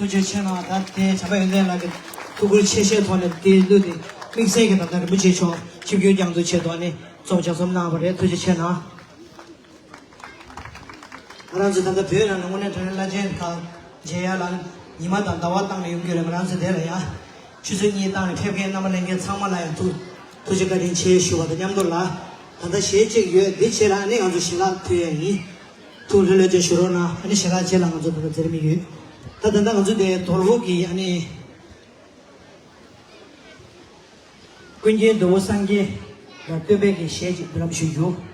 ཐུགས་རྗེ་ཆེ་གནང་། ད་དེ་བྱམས་པ་ཡོན་ཏན་ལགས་ཀྱི་ཐུགས་ཁུར་ཆེ་བཞེས་ཐོག་ནས་དེ་གླུ་དེ་དམིགས་བསལ་གྱི་ད་ལྟ་རིན་པོ་ཆེ་མཆོག་ཆིབས་བསྒྱུར་སྐྱོང་ཚུལ་ཆེད་དུ་ནི་རྩོམ་ལྗགས་རྩོམ་གནང་བ་རེད། ཐུགས་རྗེ་ཆེ་གནང་། ང་རང་ཚོ་ད་ལྟ་བོད་ནང་ལ་དངོས་གནས་དྲང་གནས་བླ་ཆེན་ཁག་མཇལ་ཡ་ལ་ཉི་མ་དང་ཟླ་བ་བཏང་ནས་ཡོང་རྒྱུ་རེད། ང་རང་ཚོ་དེ་ལ་ཡང་ཆུ་ཚོད་གཉིས་བཏང་ནས་ཕེབས་མཁན་རྣམ་པ་ལྷན་རྒྱས་ཚང་མ་ལ་ཡང་ཐུགས་ཐུགས་རྗེ་བཀའ་དྲིན་ཆེ་ཞུ་བ་དང་མཉམ་དུ་ལ། ད་ལྟ་གཞས་གཅིག་ཡོད། འདི་རྗེས་ལ་ཨ་ནི་ང་ཚོ་ཞལ་ལག་ཕུལ་ཡ་ཡིན། ཐུགས་ལྷོད་ལྷོད་བྱས་བཞུགས་རོགས་གནང་། ཨ་ནི་ཞལ་ལག་རྗེས་ལ་ང་ཚོ་ད་ལྟ་འཛེར་མི་ཡོད། ད་ད་ལྟ་ང་ཚོ་དེ་དོལ་པོ་གི་ཨ་ནི། ཀུན་མཁྱེན་རྡོ་བོ་སངས་རྒྱས་ལ་བསྟོད་པའི་གི་གཞས་ཅིག་འབུལ་ལམ་ཞུ་རྒྱུ།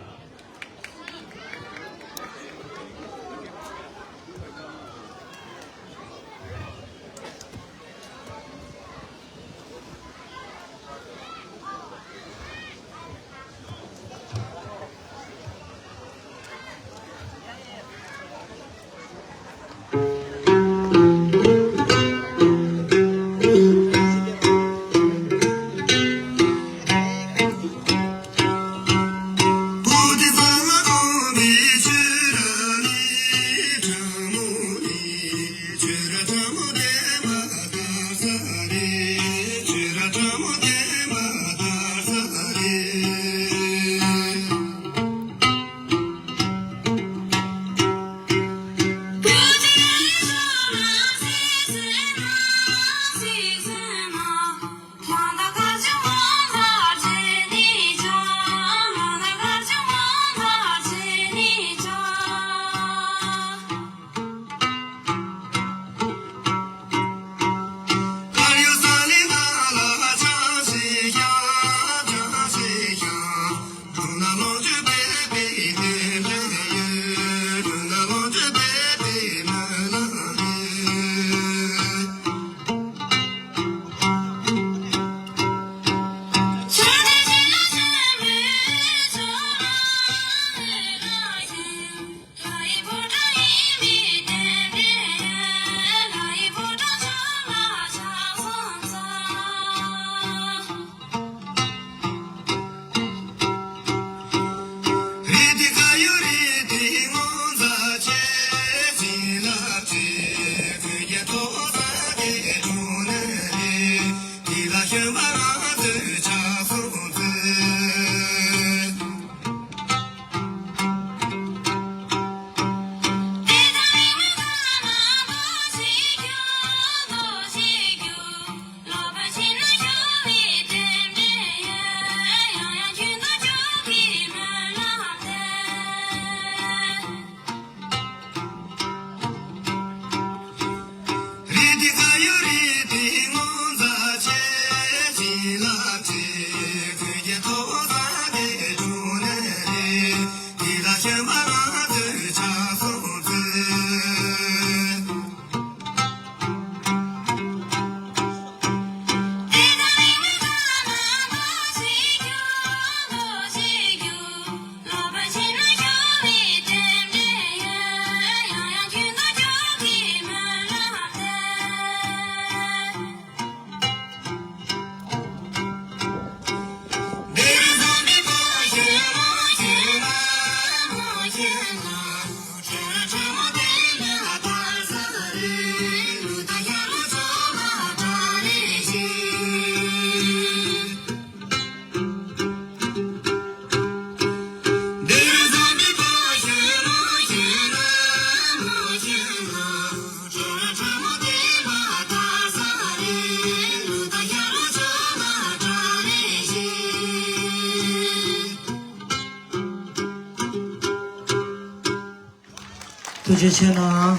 ཐུགས་རྗེ་ཆེ་གནང་།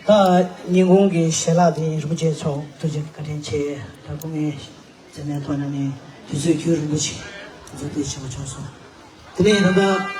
ད་ཉིན་གུང་གི་ཞལ་ལག་དེ་རིན་པོ་ཆེ་མཆོག་ཐུགས་རྗེ་བཀའ་དྲིན་ཆེ། ད་སྐུ་ངལ་འཛེམས་ནས་ཐོག་ནས་ནི་དུས་ཚོད་རྒྱུན་རིང་པོ་ཞིག་འཛུལ་ཏེ་བྱེད་པ་བྱུང་སོང་། དེ་ནས་ད་ལྟ།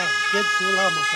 ཨ་ཁྱེད་ཚོ་ལ་མ་ས།